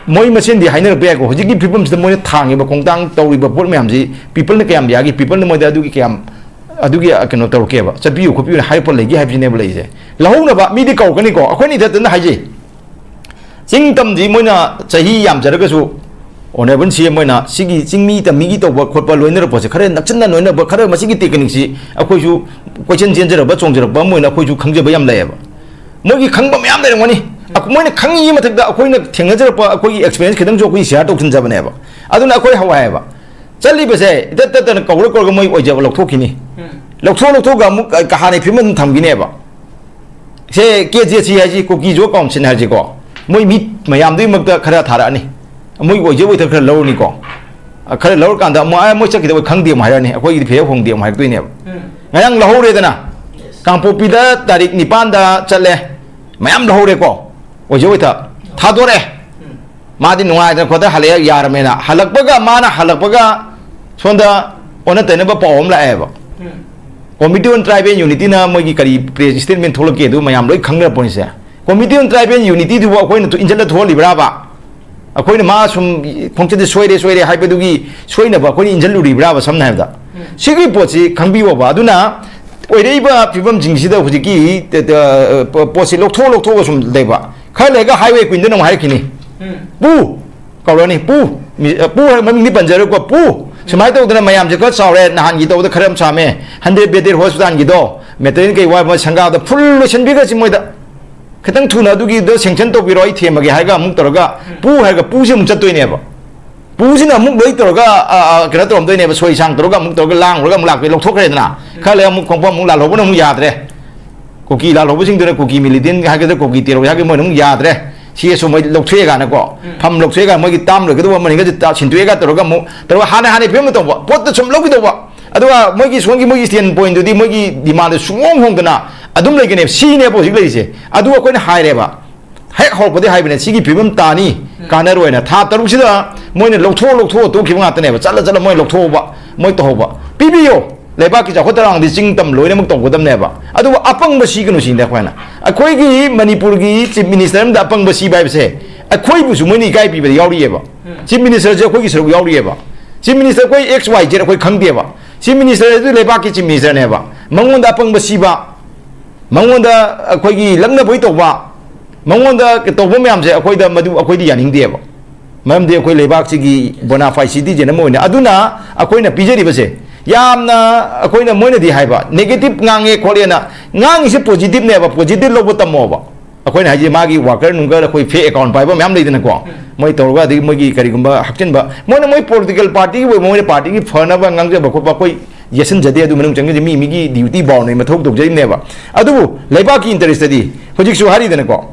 ꯃꯣꯏ ꯃꯁꯦꯟꯗꯤ ꯍꯥꯏꯅꯔꯛꯄ ꯌꯥꯏꯀꯣ꯫ ꯍꯧꯖꯤꯛꯀꯤ ꯐꯤꯕꯝꯁꯤꯗ ꯃꯣꯏꯅ ꯊꯥꯡꯉꯤꯕ ꯈꯣꯡꯊꯥꯡ ꯇꯧꯔꯤꯕ ꯄꯣꯠ ꯃꯌꯥꯝꯁꯤ ꯄꯤꯄꯜꯅ ꯀꯌꯥꯝ ꯌꯥꯒꯦ, ꯄꯤꯄꯜꯅ ꯃꯣꯏꯗ ꯑꯗꯨꯒꯤ ꯀꯌꯥꯝ, ꯑꯗꯨꯒꯤ, ꯑ, ꯀꯩꯅꯣ ꯇꯧꯔꯛꯀꯦꯕ, ꯆꯠꯄꯤꯌꯨ ꯈꯣꯠꯄꯤꯌꯨꯅ ꯍꯥꯏꯔꯛꯄ ꯂꯩꯒꯦ ꯍꯥꯏꯕꯁꯤꯅꯦꯕ ꯂꯩꯔꯤꯁꯦ꯫ ꯂꯧꯍꯧꯅꯕ ꯃꯤꯗꯤ ꯀꯧꯔꯛꯀꯅꯤꯀꯣ, ꯑꯩꯈꯣꯏꯅ ꯏꯊꯠꯇꯅ ꯍꯥꯏꯖꯩ꯫ ꯆꯤꯡ ꯇꯝꯗꯤ ꯃꯣꯏꯅ ꯆꯍꯤ ꯌꯥꯝꯖꯔꯒꯁꯨ, ꯑꯣꯅꯔꯦꯕꯜ ꯁꯤ ꯑꯦꯝ ꯑꯣꯏꯅ ꯁꯤꯒꯤ ꯆꯤꯡꯃꯤ ꯇꯝꯃꯤꯒꯤ ꯇꯧꯕ ꯈꯣꯠꯄ ꯂꯣꯏꯅꯔꯛꯄꯁꯦ ꯈꯔ ꯅꯛꯁꯤꯟꯅ ꯂꯣꯏꯅꯕ, ꯈꯔ ꯃꯁꯤꯒꯤ ꯇꯦꯛꯅꯤꯛꯁꯤ ꯑꯩꯈꯣꯏꯁꯨ ꯀꯣꯏꯆꯦꯟ ꯆꯦꯟꯖꯔꯛꯄ, ꯆꯣꯡꯖꯔꯛꯄ ꯑꯃ ꯑꯣꯏꯅ ꯑꯩꯈꯣꯏꯁꯨ ꯈꯪꯖꯕ ꯌꯥꯝ ꯂꯩꯌꯦꯕ꯫ ꯃꯣꯏꯒꯤ ꯈꯪꯕ ꯃꯌꯥꯝ ꯂꯩꯔꯝꯒꯅꯤ꯫ ꯑꯩꯈꯣꯏ, ꯃꯣꯏꯅ ꯈꯪꯉꯤꯉꯩ ꯃꯊꯛꯇ ꯑꯩꯈꯣꯏꯅ ꯊꯦꯡꯅꯖꯔꯛꯄ ꯑꯩꯈꯣꯏꯒꯤ ꯑꯦꯛꯁꯄꯤꯔꯤꯌꯦꯟꯁ ꯈꯤꯇꯪꯁꯨ ꯑꯩꯈꯣꯏ ꯁꯤꯌꯥꯔ ꯇꯧꯁꯤꯟꯖꯕꯅꯦꯕ꯫ ꯑꯗꯨꯅ ꯑꯩꯈꯣꯏ ꯍꯋꯥꯏ ꯍꯥꯏꯕ, ꯆꯠꯂꯤꯕꯁꯦ ꯏꯇꯠ ꯇꯠꯇꯅ ꯀꯧꯔ ꯀꯧꯔꯒ ꯃꯣꯏ ꯑꯣꯏꯖꯕ ꯂꯧꯊꯣꯛꯈꯤꯅꯤ꯫ ꯂꯧꯊꯣꯛ ꯂꯧꯊꯣꯛꯑꯒ ꯑꯃꯨꯛ ꯍꯥꯟꯅꯒꯤ ꯐꯤꯕꯝ ꯑꯗꯨꯝ ꯊꯝꯈꯤꯅꯦꯕ꯫ ꯁꯦ ꯀꯦ ꯖꯦ ꯁꯤ ꯍꯥꯏꯁꯤ, ꯀꯨꯀꯤ ꯖꯣ ꯀꯥꯎꯟꯁꯤꯜ ꯍꯥꯏꯁꯤꯀꯣ, ꯃꯣꯏ ꯃꯤ ꯃꯌꯥꯝꯗꯨꯒꯤ ꯃꯔꯛꯇ ꯈꯔ ꯊꯥꯔꯛꯑꯅꯤ, ꯃꯣꯏ ꯑꯣꯏꯖ ꯑꯣꯏꯊ ꯈꯔ ꯂꯧꯔꯅꯤꯀꯣ꯫ ꯑ, ꯈꯔ ꯂꯧꯔꯀꯥꯟꯗ ꯑꯃꯨꯛ, "ꯑ, ꯃꯣꯏ ꯆꯠꯈꯤꯗꯕ ꯈꯪꯗꯦ" ꯑꯃꯨꯛ ꯍꯥꯏꯔꯛꯑꯅꯤ, "ꯑꯩꯈꯣꯏꯒꯤꯗꯤ ꯐꯤꯔꯦꯞ ꯍꯣꯡꯗꯦ" ꯑꯃꯨꯛ ꯍꯥꯏꯔꯛꯇꯣꯏꯅꯦꯕ꯫ ꯉꯔꯥꯡ ꯂꯧꯍꯧꯔꯦꯗꯅ, ꯀꯥꯡꯄꯣꯛꯄꯤꯗ ꯇꯥꯔꯤꯛ ꯅꯤꯄꯥꯟꯗ ꯆꯠꯂꯦ, ꯃꯌꯥꯝ ꯂꯧꯍꯧꯔꯦꯀꯣ, ꯑꯣꯏꯖ ꯑꯣꯏꯊ ꯊꯥꯗꯣꯔꯛꯑꯦ꯫ ꯃꯥꯗꯤ ꯅꯨꯡꯉꯥꯏꯗꯅ ꯈꯣꯠꯇꯅ ꯍꯜꯂꯛꯑꯦ, ꯌꯥꯔꯃꯦꯅ꯫ ꯍꯜꯂꯛꯄꯒ, ꯃꯥꯅ ꯍꯜꯂꯛꯄꯒ ꯁꯣꯝꯗ ꯑꯣꯟꯅ ꯇꯩꯅꯕ ꯄꯥꯎ ꯑꯃ ꯂꯥꯛꯑꯦꯕ꯫ Committee on Tribal Unityꯅ ꯃꯣꯏꯒꯤ ꯀꯔꯤ ꯄ꯭ꯔꯦꯁ ꯁ꯭ꯇꯦꯠꯃꯦꯟ ꯊꯣꯛꯂꯛꯀꯦ ꯑꯗꯨ ꯃꯌꯥꯝ ꯂꯣꯏ ꯈꯪꯅꯔ ꯄꯣꯠꯅꯤꯁꯦ꯫ Committee on Tribal Unityꯗꯨꯕꯨ ꯑꯩꯈꯣꯏꯅ ꯏꯟꯁꯤꯜꯂ ꯊꯣꯛꯍꯜꯂꯤꯕ꯭ꯔꯥꯕ? ꯑꯩꯈꯣꯏꯅ ꯃꯥ ꯁꯨꯝ ꯈꯣꯡꯆꯠꯁꯦ ꯁꯣꯏꯔꯦ ꯁꯣꯏꯔꯦ ꯍꯥꯏꯕꯗꯨꯒꯤ ꯁꯣꯏꯅꯕ ꯑꯩꯈꯣꯏꯅ ꯏꯟꯁꯤꯜꯂꯨꯔꯤꯕ꯭ꯔꯥꯕ? ꯁꯝꯅ ꯍꯥꯏꯔꯕꯗ ꯁꯤꯒꯤ ꯄꯣꯠꯁꯤ ꯈꯪꯕꯤꯌꯣꯕ꯫ ꯑꯗꯨꯅ ꯑꯣꯏꯔꯛꯏꯕ ꯐꯤꯕꯝꯁꯤꯡꯁꯤꯗ ꯍꯧꯖꯤꯛꯀꯤ ꯇ- ꯇ- ꯄꯣꯠꯁꯤ ꯂꯧꯊꯣꯛ ꯂꯧꯊꯣꯛꯑꯒ ꯁꯨꯝ ꯂꯩꯕ꯫ ꯈꯔ ꯂꯩꯔꯒ highway queenꯗꯨꯅ ꯑꯃꯨꯛ ꯍꯥꯏꯔꯛꯈꯤꯅꯤ, "ꯄꯨ" ꯀꯧꯔꯅꯤ, "ꯄꯨ", ꯃꯤ- ꯄꯨ ꯍꯥꯏꯕ ꯃꯃꯤꯡꯗꯤ ꯄꯟꯖꯔꯣꯏꯀꯣ, "ꯄꯨ, ꯁꯨꯃꯥꯏꯅ ꯇꯧꯗꯅ ꯃꯌꯥꯝꯁꯦ ꯈꯔ ꯆꯥꯎꯔꯦ, ꯅꯍꯥꯟꯒꯤ ꯇꯧꯕꯗ ꯈꯔ ꯌꯥꯝ ꯆꯥꯝꯃꯦ, hundred bedded hospitalꯒꯤꯗꯣ, maternity ꯀꯩ ꯋꯥ ꯁꯪꯒꯥꯕꯗ full ꯂꯣꯏꯁꯤꯟꯕꯤꯈ꯭ꯔꯁꯤ ꯃꯣꯏꯗ, ꯈꯤꯇꯪ ꯊꯨꯅ ꯑꯗꯨꯒꯤꯗꯣ sanction ꯇꯧꯕꯤꯔꯣ, ꯑꯩ ꯊꯦꯝꯃꯒꯦ" ꯍꯥꯏꯔꯒ ꯑꯃꯨꯛ ꯇꯧꯔꯒ "ꯄꯨ" ꯍꯥꯏꯔꯒ "ꯄꯨꯁꯦ" ꯑꯃꯨꯛ ꯆꯠꯇꯣꯏꯅꯦꯕ꯫ "ꯄꯨꯁꯤꯅ" ꯑꯃꯨꯛ ꯂꯣꯏ ꯇꯧꯔꯒ, ꯑ, ꯑ, ꯀꯩꯅꯣ ꯇꯧꯔꯝꯗꯣꯏꯅꯦꯕ, ꯁꯣꯏ ꯁꯥꯡ ꯇꯧꯔꯒ ꯑꯃꯨꯛ ꯇꯧꯔꯒ ꯂꯥꯡꯉꯨꯔꯒ ꯑꯃꯨꯛ ꯂꯥꯛꯇꯣꯏ, ꯂꯧꯊꯣꯛꯈ꯭ꯔꯦꯗꯅ꯫ ꯈꯔ ꯂꯩꯔꯒ ꯑꯃꯨꯛ ꯈꯣꯡꯐꯝ ꯑꯃꯨꯛ ꯂꯥꯜꯍꯧꯕꯅ ꯑꯃꯨꯛ ꯌꯥꯗ꯭ꯔꯦ, ꯀꯨꯀꯤ ꯂꯥꯜꯍꯧꯕꯁꯤꯡꯗꯨꯅ, ꯀꯨꯀꯤ militant ꯍꯥꯏꯒꯗ꯭ꯔꯥ, ꯀꯨꯀꯤ terror ꯍꯥꯏꯒꯗ꯭ꯔꯥ, ꯃꯣꯏꯅ ꯑꯃꯨꯛ ꯌꯥꯗ꯭ꯔꯦ꯫ ꯁꯤ ꯑꯦꯁ ꯑꯣ ꯃꯣꯏ ꯂꯧꯊꯣꯛꯑꯦ ꯀꯥꯏꯅꯀꯣ, ꯐꯝ ꯂꯧꯊꯣꯛꯑꯦ ꯀꯥꯏꯅ, ꯃꯣꯏꯒꯤ term ꯂꯣꯏꯒꯗꯧꯕ ꯑꯃꯅꯤꯒꯁꯦ ꯇ- ꯁꯤꯟꯗꯣꯛꯑꯦꯒ ꯇꯧꯔꯒ ꯑꯃꯨꯛ ꯇꯧꯔꯒ ꯍꯥꯟꯅ ꯍꯥꯟꯅ ꯐꯤꯕꯝꯗ ꯇꯧꯕ ꯄꯣꯠꯇ ꯁꯨꯝ ꯂꯧꯈꯤꯗꯧꯕ꯫ ꯑꯗꯨꯒ ꯃꯣꯏꯒꯤ ꯁꯣꯝꯒꯤ ꯃꯣꯏꯒꯤ standpointꯗꯨꯗꯤ ꯃꯣꯏꯒꯤ demandꯗꯨ ꯁꯨꯡꯍꯣꯡ ꯍꯣꯡꯗꯅ ꯑꯗꯨꯝ ꯂꯩꯒꯅꯦꯕ꯫ ꯁꯤꯅꯦꯕ ꯍꯧꯖꯤꯛ ꯂꯩꯔꯤꯁꯦ꯫ ꯑꯗꯨ ꯑꯩꯈꯣꯏꯅ ꯍꯥꯏꯔꯦꯕ, ꯍꯦꯛ ꯍꯧꯔꯛꯄꯗꯒꯤ ꯍꯥꯏꯕꯅꯦ, "ꯁꯤꯒꯤ ꯐꯤꯕꯝ ꯇꯥꯅꯤ, ꯀꯥꯟꯅꯔꯣꯏꯅ"꯫ ꯊꯥ ꯇꯔꯨꯛꯁꯤꯗ ꯃꯣꯏꯅ ꯂꯧꯊꯣꯛꯑ ꯂꯧꯊꯣꯛꯑ ꯇꯣꯛꯈꯤꯕ ꯉꯥꯛꯇꯅꯦꯕ꯫ ꯆꯠꯂ ꯆꯠꯂ ꯃꯣꯏ ꯂꯧꯊꯣꯛꯍꯧꯕ, ꯃꯣꯏ ꯇꯧꯍꯧꯕ꯫ ꯄꯤꯕꯤꯌꯣ, ꯂꯩꯕꯥꯛꯀꯤ ꯆꯥꯎꯈꯠ ꯊꯧꯔꯥꯡꯗꯤ ꯆꯤꯡ ꯇꯝ ꯂꯣꯏꯅꯃꯛ ꯇꯧꯒꯗꯕꯅꯦꯕ꯫ ꯑꯗꯨꯕꯨ ꯑꯄꯪꯕ ꯁꯤꯒꯅꯨ ꯁꯤꯅꯤꯗ ꯑꯩꯈꯣꯏꯅ꯫ ꯑꯩꯈꯣꯏꯒꯤ ꯃꯅꯤꯄꯨꯔꯒꯤ chief minister ꯑꯃꯗ ꯑꯄꯪꯕ ꯁꯤꯕ ꯍꯥꯏꯕꯁꯦ ꯑꯩꯈꯣꯏꯕꯨꯁꯨ ꯃꯣꯏꯅ ꯏꯀꯥꯏ ꯄꯤꯕꯗ ꯌꯥꯎꯔꯤꯑꯕ꯫ Chief ministerꯁꯦ ꯑꯩꯈꯣꯏꯒꯤ ꯁꯔꯨꯛ ꯌꯥꯎꯔꯤꯑꯕ꯫ Chief minister ꯑꯩꯈꯣꯏ X Y Z ꯑꯩꯈꯣꯏ ꯈꯪꯗꯦꯕ꯫ Chief minister ꯑꯗꯨ ꯂꯩꯕꯥꯛꯀꯤ chief ministerꯅꯦꯕ꯫ ꯃꯉꯣꯟꯗ ꯑꯄꯪꯕ ꯁꯤꯕ, ꯃꯉꯣꯟꯗ ꯑꯩꯈꯣꯏꯒꯤ ꯂꯛꯅꯕꯣꯏ ꯇꯧꯕ, ꯃꯉꯣꯟꯗ ꯇꯧꯕ ꯃꯌꯥꯝꯁꯦ ꯑꯩꯈꯣꯏꯗ, ꯃꯗꯨ ꯑꯩꯈꯣꯏꯗꯤ ꯌꯥꯅꯤꯡꯗꯦꯕ꯫ ꯃꯔꯝꯗꯤ ꯑꯩꯈꯣꯏ ꯂꯩꯕꯥꯛꯁꯤꯒꯤ bona fide citizen ꯑꯃ ꯑꯣꯏꯅ꯫ ꯑꯗꯨꯅ ꯑꯩꯈꯣꯏꯅ ꯄꯤꯖꯔꯤꯕꯁꯦ ꯌꯥꯝꯅ, ꯑꯩꯈꯣꯏꯅ, ꯃꯣꯏꯅꯗꯤ ꯍꯥꯏꯕ negative ꯉꯥꯡꯉꯦ ꯈꯣꯠꯂꯦꯅ꯫ ꯉꯥꯡꯉꯤꯁꯦ positiveꯅꯦꯕ, positive ꯂꯧꯕ ꯇꯝꯃꯣꯕ꯫ ꯑꯩꯈꯣꯏꯅ ꯍꯥꯏꯁꯦ ꯃꯥꯒꯤ worker ꯅꯨꯡꯀꯔ, ꯑꯩꯈꯣꯏ fake account ꯄꯥꯏꯕ ꯃꯌꯥꯝ ꯂꯩꯗꯅꯀꯣ, ꯃꯣꯏ ꯇꯧꯔꯒ, ꯑꯗꯒꯤ ꯃꯣꯏꯒꯤ ꯀꯔꯤꯒꯨꯝꯕ ꯍꯥꯞꯆꯤꯟꯕ, ꯃꯣꯏꯅ ꯃꯣꯏ political partyꯒꯤ ꯑꯣꯏꯕ, ꯃꯣꯏꯅ partyꯒꯤ ꯐꯅꯕ ꯉꯥꯡꯖꯕ ꯈꯣꯠꯄ ꯑꯩꯈꯣꯏ ꯌꯦꯠꯁꯤꯟꯖꯗꯦ꯫ ꯑꯗꯨ ꯃꯅꯨꯡ ꯆꯪꯖꯗꯦ, ꯃꯤ ꯃꯤꯒꯤ duty ꯕꯥꯎꯅ ꯃꯊꯧ ꯇꯧꯖꯔꯤꯕꯅꯦꯕ꯫ ꯑꯗꯨꯕꯨ ꯂꯩꯕꯥꯛꯀꯤ interestꯇꯗꯤ ꯍꯧꯖꯤꯛꯁꯨ ꯍꯥꯏꯔꯤꯗꯅꯀꯣ,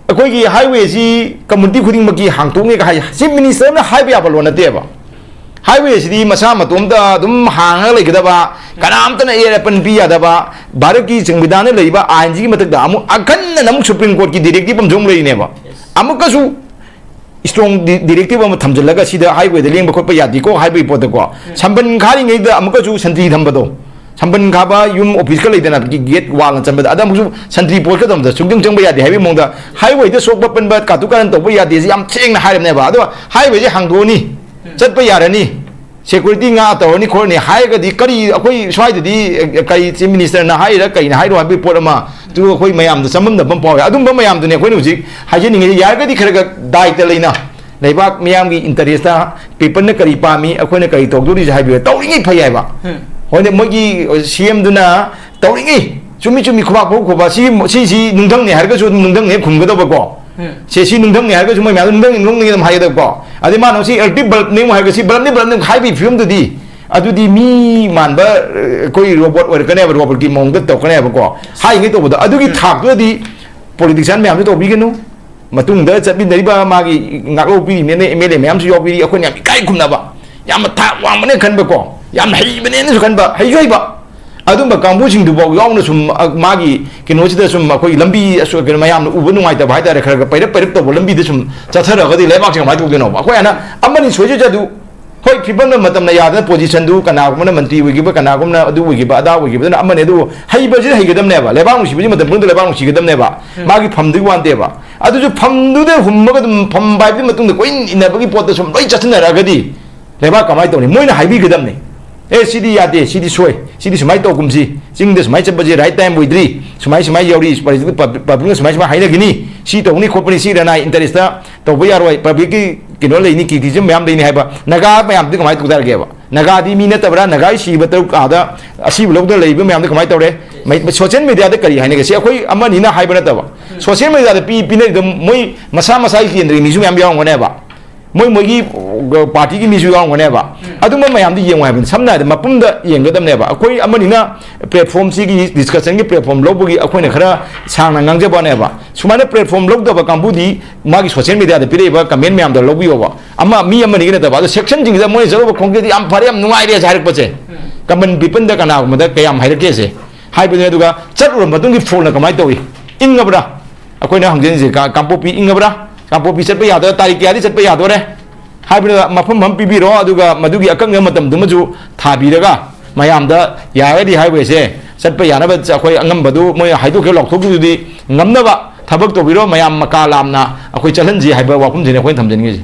ꯑꯩꯈꯣꯏꯒꯤ highwayꯁꯤ community ꯈꯨꯗꯤꯡꯃꯛꯀꯤ ꯍꯥꯡꯇꯣꯛꯅꯦꯒ ꯍꯥꯏ꯫ Chief ministerꯅ ꯍꯥꯏꯕ ꯌꯥꯕ ꯂꯣꯟ ꯅꯠꯇꯦꯕ꯫ Highwayꯁꯤꯗꯤ ꯃꯁꯥ ꯃꯇꯣꯝꯇ ꯑꯗꯨꯝ ꯍꯥꯡꯉꯒ ꯂꯩꯒꯗꯕ, ꯀꯅꯥꯝꯇꯅ ꯑꯦꯔ ꯑꯄꯟ ꯄꯤ ꯌꯥꯗꯕ, ꯚꯥꯔꯠꯀꯤ ꯁꯪꯕꯤꯙꯥꯟꯅ ꯂꯩꯔꯤꯕ ꯑꯥꯏꯟꯁꯤꯒꯤ ꯃꯊꯛꯇ ꯑꯃꯨꯛ ꯑꯈꯟꯅꯅ ꯑꯃꯨꯛ Supreme Courtꯀꯤ directive ꯑꯃꯁꯨ ꯑꯃꯨꯛ ꯂꯩꯔꯤꯅꯦꯕ꯫ ꯑꯃꯨꯛꯀꯁꯨ strong di- directive ꯑꯃ ꯊꯝꯖꯤꯜꯂꯒ ꯁꯤꯗ highwayꯗ ꯂꯦꯡꯕ ꯈꯣꯠꯄ ꯌꯥꯗꯦꯀꯣ ꯍꯥꯏꯕꯒꯤ ꯄꯣꯠꯇꯀꯣ, ꯁꯝꯕꯟ ꯈꯥꯔꯤꯉꯩꯗ ꯑꯃꯨꯛꯀꯁꯨ ꯁꯟꯇ꯭ꯔꯤ ꯊꯝꯕꯗꯣ, ꯁꯝꯕꯟ ꯈꯥꯕ ꯌꯨꯝ ꯑꯣꯐꯤꯁꯀ ꯂꯩꯗꯅ, ꯒꯦꯠ ꯋꯥꯜꯅ ꯆꯟꯕꯗ, ꯑꯗ ꯑꯃꯨꯛꯁꯨ ꯁꯟꯇ꯭ꯔꯤ ꯄꯣꯁꯀ ꯇꯧꯕꯗ ꯁꯨꯡꯆꯪ ꯆꯪꯕ ꯌꯥꯗꯦ ꯍꯥꯏꯕꯒꯤ ꯃꯑꯣꯡꯗ, ꯍꯥꯏꯋꯦꯗ ꯁꯣꯛꯄ ꯄꯟꯕ ꯀꯥꯇꯨ ꯀꯥꯔꯟ ꯇꯧꯕ ꯌꯥꯗꯦ ꯁꯤ ꯌꯥꯝ ꯊꯦꯡꯅ ꯍꯥꯏꯔꯕꯅꯦꯕ꯫ ꯑꯗꯣ ꯍꯥꯏꯋꯦꯁꯦ ꯍꯥꯡꯗꯣꯛꯑꯅꯤ, ꯆꯠꯄ ꯌꯥꯔꯅꯤ, ꯁꯦꯀ꯭ꯌꯨꯔꯤꯇꯤ ꯉꯥ ꯇꯧꯔꯅꯤ ꯈꯣꯠꯂꯅꯤ ꯍꯥꯏꯔꯒꯗꯤ, ꯀꯔꯤ ꯑꯩꯈꯣꯏ ꯁ꯭ꯋꯥꯏꯗꯗꯤ, ꯑꯦ, ꯀꯔꯤ ꯆꯤꯐ ꯃꯤꯅꯤꯁꯇꯔꯅ ꯍꯥꯏꯔꯤꯔꯥ ꯀꯩꯅ ꯍꯥꯏꯔꯣ ꯍꯥꯏꯕꯒꯤ ꯄꯣꯠ ꯑꯃ, ꯑꯗꯨ ꯑꯩꯈꯣꯏ ꯃꯌꯥꯝꯗ ꯆꯃꯝꯅꯕ ꯑꯃ ꯐꯥꯎꯋꯦ꯫ ꯑꯗꯨꯝꯕ ꯃꯌꯥꯝꯗꯨꯅꯦ ꯑꯩꯈꯣꯏꯅ ꯍꯧꯖꯤꯛ ꯍꯥꯏꯖꯅꯤꯡꯉꯤꯁꯦ, ꯌꯥꯔꯒꯗꯤ ꯈꯔ ꯈꯔ ꯗꯥꯏꯇ ꯂꯩꯅ ꯂꯩꯕꯥꯛ ꯃꯤꯌꯥꯝꯒꯤ ꯏꯟꯇꯔꯦꯁꯇ ꯄꯤꯄꯜꯅ ꯀꯔꯤ ꯄꯥꯝꯃꯤ, ꯑꯩꯈꯣꯏꯅ ꯀꯔꯤ ꯇꯧꯗꯣꯔꯤꯁꯦ ꯍꯥꯏꯕꯤꯌꯨ꯫ ꯇꯧꯔꯤꯉꯩ ꯐꯩ ꯍꯥꯏꯕ꯫ ꯍꯣꯏꯅꯦ, ꯃꯣꯏꯒꯤ ꯁꯤ ꯑꯦꯝꯗꯨꯅ ꯇꯧꯔꯤꯉꯩ ꯆꯨꯝꯃꯤ ꯆꯨꯝꯃꯤ ꯈꯨꯕꯥꯛ ꯐꯧ ꯈꯨꯕ, ꯁꯤ, ꯁꯤꯁꯤ ꯅꯨꯡꯊꯪꯅꯦ ꯍꯥꯏꯔꯒꯁꯨ ꯑꯗꯨꯝ ꯅꯨꯡꯊꯪꯅꯦ ꯈꯨꯝꯒꯗꯕꯀꯣ꯫ ꯁꯦ, ꯁꯤ ꯅꯨꯡꯊꯪꯅꯦ ꯍꯥꯏꯔꯒꯁꯨ ꯃꯣꯏ ꯃꯌꯥꯝ ꯅꯨꯡꯊꯪꯅꯦ, ꯅꯨꯡꯊꯪꯅꯦ ꯑꯗꯨꯝ ꯍꯥꯏꯒꯗꯕꯀꯣ꯫ ꯑꯗꯩ ꯃꯥꯅ ꯁꯤ ꯑꯦꯂꯦꯛꯇ꯭ꯔꯤꯛ ꯕꯜꯕꯅꯦ ꯍꯥꯏꯔꯒ ꯁꯤ ꯕꯜꯕꯅꯤ, ꯕꯜꯕꯅꯤ ꯍꯥꯏꯕꯒꯤ ꯐꯤꯕꯝꯗꯨꯗꯤ, ꯑꯗꯨꯗꯤ ꯃꯤ ꯃꯥꯟꯕ, ꯑ, ꯑꯩꯈꯣꯏ ꯔꯣꯕꯣꯠ ꯑꯣꯏꯔꯛꯀꯅꯦꯕ, ꯔꯣꯕꯣꯠꯀꯤ ꯃꯑꯣꯡꯗ ꯇꯧꯔꯛꯀꯅꯦꯕꯀꯣ꯫ ꯍꯥꯏꯉꯩ ꯇꯧꯕꯗꯣ ꯑꯗꯨꯒꯤ ꯊꯥꯛꯇꯨꯗꯗꯤ ꯄꯣꯂꯤꯇꯤꯁꯤꯌꯥꯟ ꯃꯌꯥꯝꯁꯨ ꯇꯧꯕꯤꯒꯅꯨ꯫ ꯃꯇꯨꯡꯗ ꯆꯠꯃꯤꯟꯅꯔꯤꯕ ꯃꯥꯒꯤ ꯉꯥꯛꯍꯧꯕꯤꯔꯤꯕꯅꯦ, ꯑꯦꯝ ꯑꯦꯜ ꯑꯦ ꯃꯌꯥꯝꯁꯨ ꯌꯥꯎꯕꯤꯔꯤ, ꯑꯩꯈꯣꯏꯅ ꯌꯥꯝ ꯏꯀꯥꯏ ꯈꯨꯝꯅꯕ, ꯌꯥꯝꯅ ꯊꯥꯛ ꯋꯥꯡꯕꯅꯦ ꯈꯟꯕꯀꯣ, ꯌꯥꯝ ꯍꯩꯕꯅꯦꯅꯁꯨ ꯈꯟꯕ, ꯍꯩꯁꯨ ꯍꯩꯕ꯫ ꯑꯗꯨꯝꯕ ꯀꯥꯡꯕꯨꯁꯤꯡꯗꯨꯐꯥꯎ ꯌꯥꯎꯅ ꯁꯨꯝ, ꯑ, ꯃꯥꯒꯤ ꯀꯩꯅꯣꯁꯤꯗ ꯁꯨꯝ ꯑꯩꯈꯣꯏ ꯂꯝꯕꯤ ꯑꯁꯣ-, ꯀꯩꯅꯣ ꯃꯌꯥꯝꯅ ꯎꯕ ꯅꯨꯡꯉꯥꯏꯇꯕ ꯍꯥꯏꯇꯥꯔꯦ, ꯈꯔ ꯈꯔ ꯄꯩꯔꯞ ꯄꯩꯔꯞ ꯇꯧꯕ ꯂꯝꯕꯤꯗ ꯁꯨꯝ ꯆꯠꯊꯔꯒꯗꯤ ꯂꯩꯕꯥꯛꯁꯦ ꯀꯃꯥꯏꯅ ꯇꯧꯗꯣꯏꯅꯣꯕ? ꯑꯩꯈꯣꯏ ꯍꯥꯟꯅ ꯑꯃꯅꯤ ꯁꯣꯏꯖꯁꯨ ꯑꯗꯨ, ꯍꯣꯏ, ꯐꯤꯕꯝꯅ ꯃꯇꯝꯅ ꯌꯥꯗꯅ ꯄꯣꯖꯤꯁꯟꯗꯨ ꯀꯅꯥꯒꯨꯝꯕꯅ ꯃꯟꯇ꯭ꯔꯤ ꯑꯣꯏꯈꯤꯕ, ꯀꯅꯥꯒꯨꯝꯕꯅ ꯑꯗꯨ ꯑꯣꯏꯈꯤꯕ, ꯑꯗꯥ ꯑꯣꯏꯈꯤꯕꯗꯨꯅ ꯑꯃꯅꯤ, ꯑꯗꯨꯕꯨ ꯍꯩꯕꯁꯤꯗꯤ ꯍꯩꯒꯗꯕꯅꯦꯕ, ꯂꯩꯕꯥꯛ ꯅꯨꯡꯁꯤꯕꯁꯤ ꯃꯇꯝ ꯄꯨꯝꯕꯗ ꯂꯩꯕꯥꯛ ꯅꯨꯡꯁꯤꯒꯗꯕꯅꯦꯕ꯫ ꯃꯥꯒꯤ ꯐꯝꯗꯨꯒꯤ ꯋꯥ ꯅꯠꯇꯦꯕ꯫ ꯑꯗꯨꯁꯨ ꯐꯝꯗꯨꯗ ꯍꯨꯝꯃꯒ ꯑꯗꯨꯝ ꯐꯝ ꯄꯥꯏꯕꯒꯤ ꯃꯇꯨꯡꯗ ꯀꯣꯏ ꯏꯟꯅꯕꯒꯤ ꯄꯣꯠꯇ ꯁꯨꯝ ꯂꯣꯏ ꯆꯠꯁꯤꯟꯅꯔꯛꯑꯒꯗꯤ ꯂꯩꯕꯥꯛ ꯀꯃꯥꯏꯅ ꯇꯧꯅꯤ? ꯃꯣꯏꯅ ꯍꯥꯏꯕꯤꯒꯗꯕꯅꯤ, "ꯑꯦ, ꯁꯤꯗꯤ ꯌꯥꯗꯦ, ꯁꯤꯗꯤ ꯁꯣꯏ, ꯁꯤꯗꯤ ꯁꯨꯃꯥꯏꯅ ꯇꯧꯒꯨꯝꯁꯤ, ꯆꯤꯡꯗ ꯁꯨꯃꯥꯏꯅ ꯆꯠꯄꯁꯦ ꯔꯥꯏꯠ ꯇꯥꯏꯝ ꯑꯣꯏꯗ꯭ꯔꯤ, ꯁꯨꯃꯥꯏ ꯁꯨꯃꯥꯏꯅ ꯌꯧꯔꯤ, ꯄꯕ꯭ꯂꯤꯛꯅ ꯁꯨꯃꯥꯏ ꯁꯨꯃꯥꯏꯅ ꯍꯥꯏꯅꯈꯤꯅꯤ, ꯁꯤ ꯇꯧꯅꯤ ꯈꯣꯠꯄꯅꯤ, ꯁꯤ ꯔꯅꯥꯏ ꯏꯟꯇꯔꯦꯁꯇ ꯇꯧꯕ ꯌꯥꯔꯣꯏ, ꯄꯕ꯭ꯂꯤꯛꯀꯤ ꯀꯩꯅꯣ ꯂꯩꯅꯤ, ꯀ꯭ꯔꯤꯇꯤꯁꯤꯖꯝ ꯃꯌꯥꯝ ꯂꯩꯅꯤ" ꯍꯥꯏꯕ ꯅꯥꯒꯥ ꯃꯌꯥꯝꯗꯤ ꯀꯃꯥꯏꯅ ꯇꯧ ꯇꯥꯔꯒꯦꯕ? ꯅꯥꯒꯥꯗꯤ ꯃꯤ ꯅꯠꯇꯕ꯭ꯔꯥ? ꯅꯥꯒꯥꯒꯤ ꯁꯤꯕ ꯇꯔꯨꯛ ꯑꯥꯗ ꯑꯁꯤꯕ ꯂꯧꯗꯨꯅ ꯂꯩꯕ ꯃꯌꯥꯝꯗꯣ ꯀꯃꯥꯏꯅ ꯇꯧꯔꯦ? ꯃꯩ-, ꯁꯣꯁꯤꯌꯦꯜ ꯃꯦꯗꯤꯌꯥꯗ ꯀꯔꯤ ꯍꯥꯏꯅꯒꯦ? ꯁꯤ ꯑꯩꯈꯣꯏ ꯑꯃꯅꯤꯅ ꯍꯥꯏꯕ ꯅꯠꯇꯕ, ꯁꯣꯁꯤꯌꯦꯜ ꯃꯦꯗꯤꯌꯥꯗ ꯄꯤ-, ꯄꯤꯅꯔꯤꯗꯣ ꯃꯣꯏ ꯃꯁꯥ ꯃꯁꯥꯒꯤ ꯀꯦꯟꯗ꯭ꯔꯒꯤ ꯃꯤꯁꯨ ꯃꯌꯥꯝ ꯌꯥꯎꯔꯝꯒꯅꯦꯕ, ꯃꯣꯏ ꯃꯣꯏꯒꯤ, ꯑ, ꯄꯥꯔꯇꯤꯒꯤ ꯃꯤꯁꯨ ꯌꯥꯎꯔꯝꯒꯅꯦꯕ꯫ ꯑꯗꯨꯝꯕ ꯃꯌꯥꯝꯗꯨ ꯌꯦꯡꯉꯨ ꯍꯥꯏꯕꯅꯤ꯫ ꯁꯝꯅ ꯍꯥꯏꯔꯕꯗ ꯃꯄꯨꯝꯗ ꯌꯦꯡꯒꯗꯕꯅꯦꯕ꯫ ꯑꯩꯈꯣꯏ ꯑꯃꯅꯤꯅ ꯄ꯭ꯂꯦꯠꯐꯣꯝꯁꯤꯒꯤ, ꯗꯤꯁꯀꯁꯟꯒꯤ ꯄ꯭ꯂꯦꯠꯐꯣꯝ ꯂꯧꯕꯒꯤ ꯑꯩꯈꯣꯏꯅ ꯈꯔ ꯁꯥꯡꯅ ꯉꯥꯡꯖꯕꯅꯦꯕ꯫ ꯁꯨꯃꯥꯏꯅ ꯄ꯭ꯂꯦꯠꯐꯣꯝ ꯂꯧꯗꯕ ꯀꯥꯡꯕꯨꯗꯤ ꯃꯥꯒꯤ ꯁꯣꯁꯤꯌꯦꯜ ꯃꯦꯗꯤꯌꯥꯗ ꯄꯤꯔꯛꯏꯕ ꯀꯃꯦꯟ ꯃꯌꯥꯝꯗꯣ ꯂꯧꯕꯤꯌꯣꯕ꯫ ꯑꯃ ꯃꯤ ꯑꯃꯅꯤꯒꯤ ꯅꯠꯇꯕ, ꯑꯗꯣ ꯁꯦꯛꯁꯟꯁꯤꯡꯁꯤꯗ ꯃꯣꯏꯅ ꯆꯠꯂꯨꯕ ꯈꯣꯡꯆꯠꯁꯤ ꯌꯥꯝ ꯐꯔꯦ, ꯌꯥꯝ ꯅꯨꯡꯉꯥꯏꯔꯦ ꯍꯥꯏꯔꯛꯄꯁꯦ, ꯀꯃꯟ ꯄꯤꯄꯜꯗ ꯀꯅꯥꯒꯨꯝꯕꯗ ꯀꯌꯥꯝ ꯍꯥꯏꯔꯛꯀꯦꯁꯦ ꯍꯥꯏꯕꯗꯨꯅꯤ꯫ ꯑꯗꯨꯒ ꯆꯠꯂꯨꯔ ꯃꯇꯨꯡꯒꯤ ꯐꯣꯜꯅ ꯀꯃꯥꯏꯅ ꯇꯧꯏ? ꯏꯪꯉꯕ꯭ꯔꯥ? ꯑꯩꯈꯣꯏꯅ ꯍꯪꯖꯅꯤꯡꯉꯤꯁꯦ, ꯀꯥ-, ꯀꯥꯡꯄꯣꯛꯄꯤ ꯏꯪꯉꯕ꯭ꯔꯥ? ꯀꯥꯡꯄꯣꯛꯄꯤ ꯆꯠꯄ ꯌꯥꯗꯣꯔꯦ, ꯇꯥꯔꯤꯛ ꯀꯌꯥꯗꯤ ꯆꯠꯄ ꯌꯥꯗꯣꯔꯦ ꯍꯥꯏꯕꯗꯨꯗ ꯃꯐꯝ ꯑꯃ ꯄꯤꯕꯤꯔꯣ, ꯑꯗꯨꯒ ꯃꯗꯨꯒꯤ ꯑꯀꯛꯅꯕ ꯃꯇꯝꯗꯨꯃꯁꯨ ꯊꯥꯕꯤꯔꯒ ꯃꯌꯥꯝꯗ ꯌꯥꯔꯒꯗꯤ highwayꯁꯦ ꯆꯠꯄ ꯌꯥꯅꯕ ꯑꯩꯈꯣꯏ ꯑꯉꯝꯕꯗꯨ ꯃꯣꯏ ꯍꯥꯏꯗꯣꯛꯈꯤꯕ ꯂꯥꯎꯊꯣꯛꯈꯤꯕꯗꯨꯗꯤ ꯉꯝꯅꯕ ꯊꯕꯛ ꯇꯧꯕꯤꯔꯣ, ꯃꯌꯥꯝ ꯃꯀꯥ ꯂꯥꯝꯅ ꯑꯩꯈꯣꯏ ꯆꯠꯍꯟꯁꯤ ꯍꯥꯏꯕ ꯋꯥꯐꯝꯁꯤꯅꯤ ꯑꯩꯈꯣꯏꯅ ꯊꯝꯖꯅꯤꯡꯉꯤꯁꯦ꯫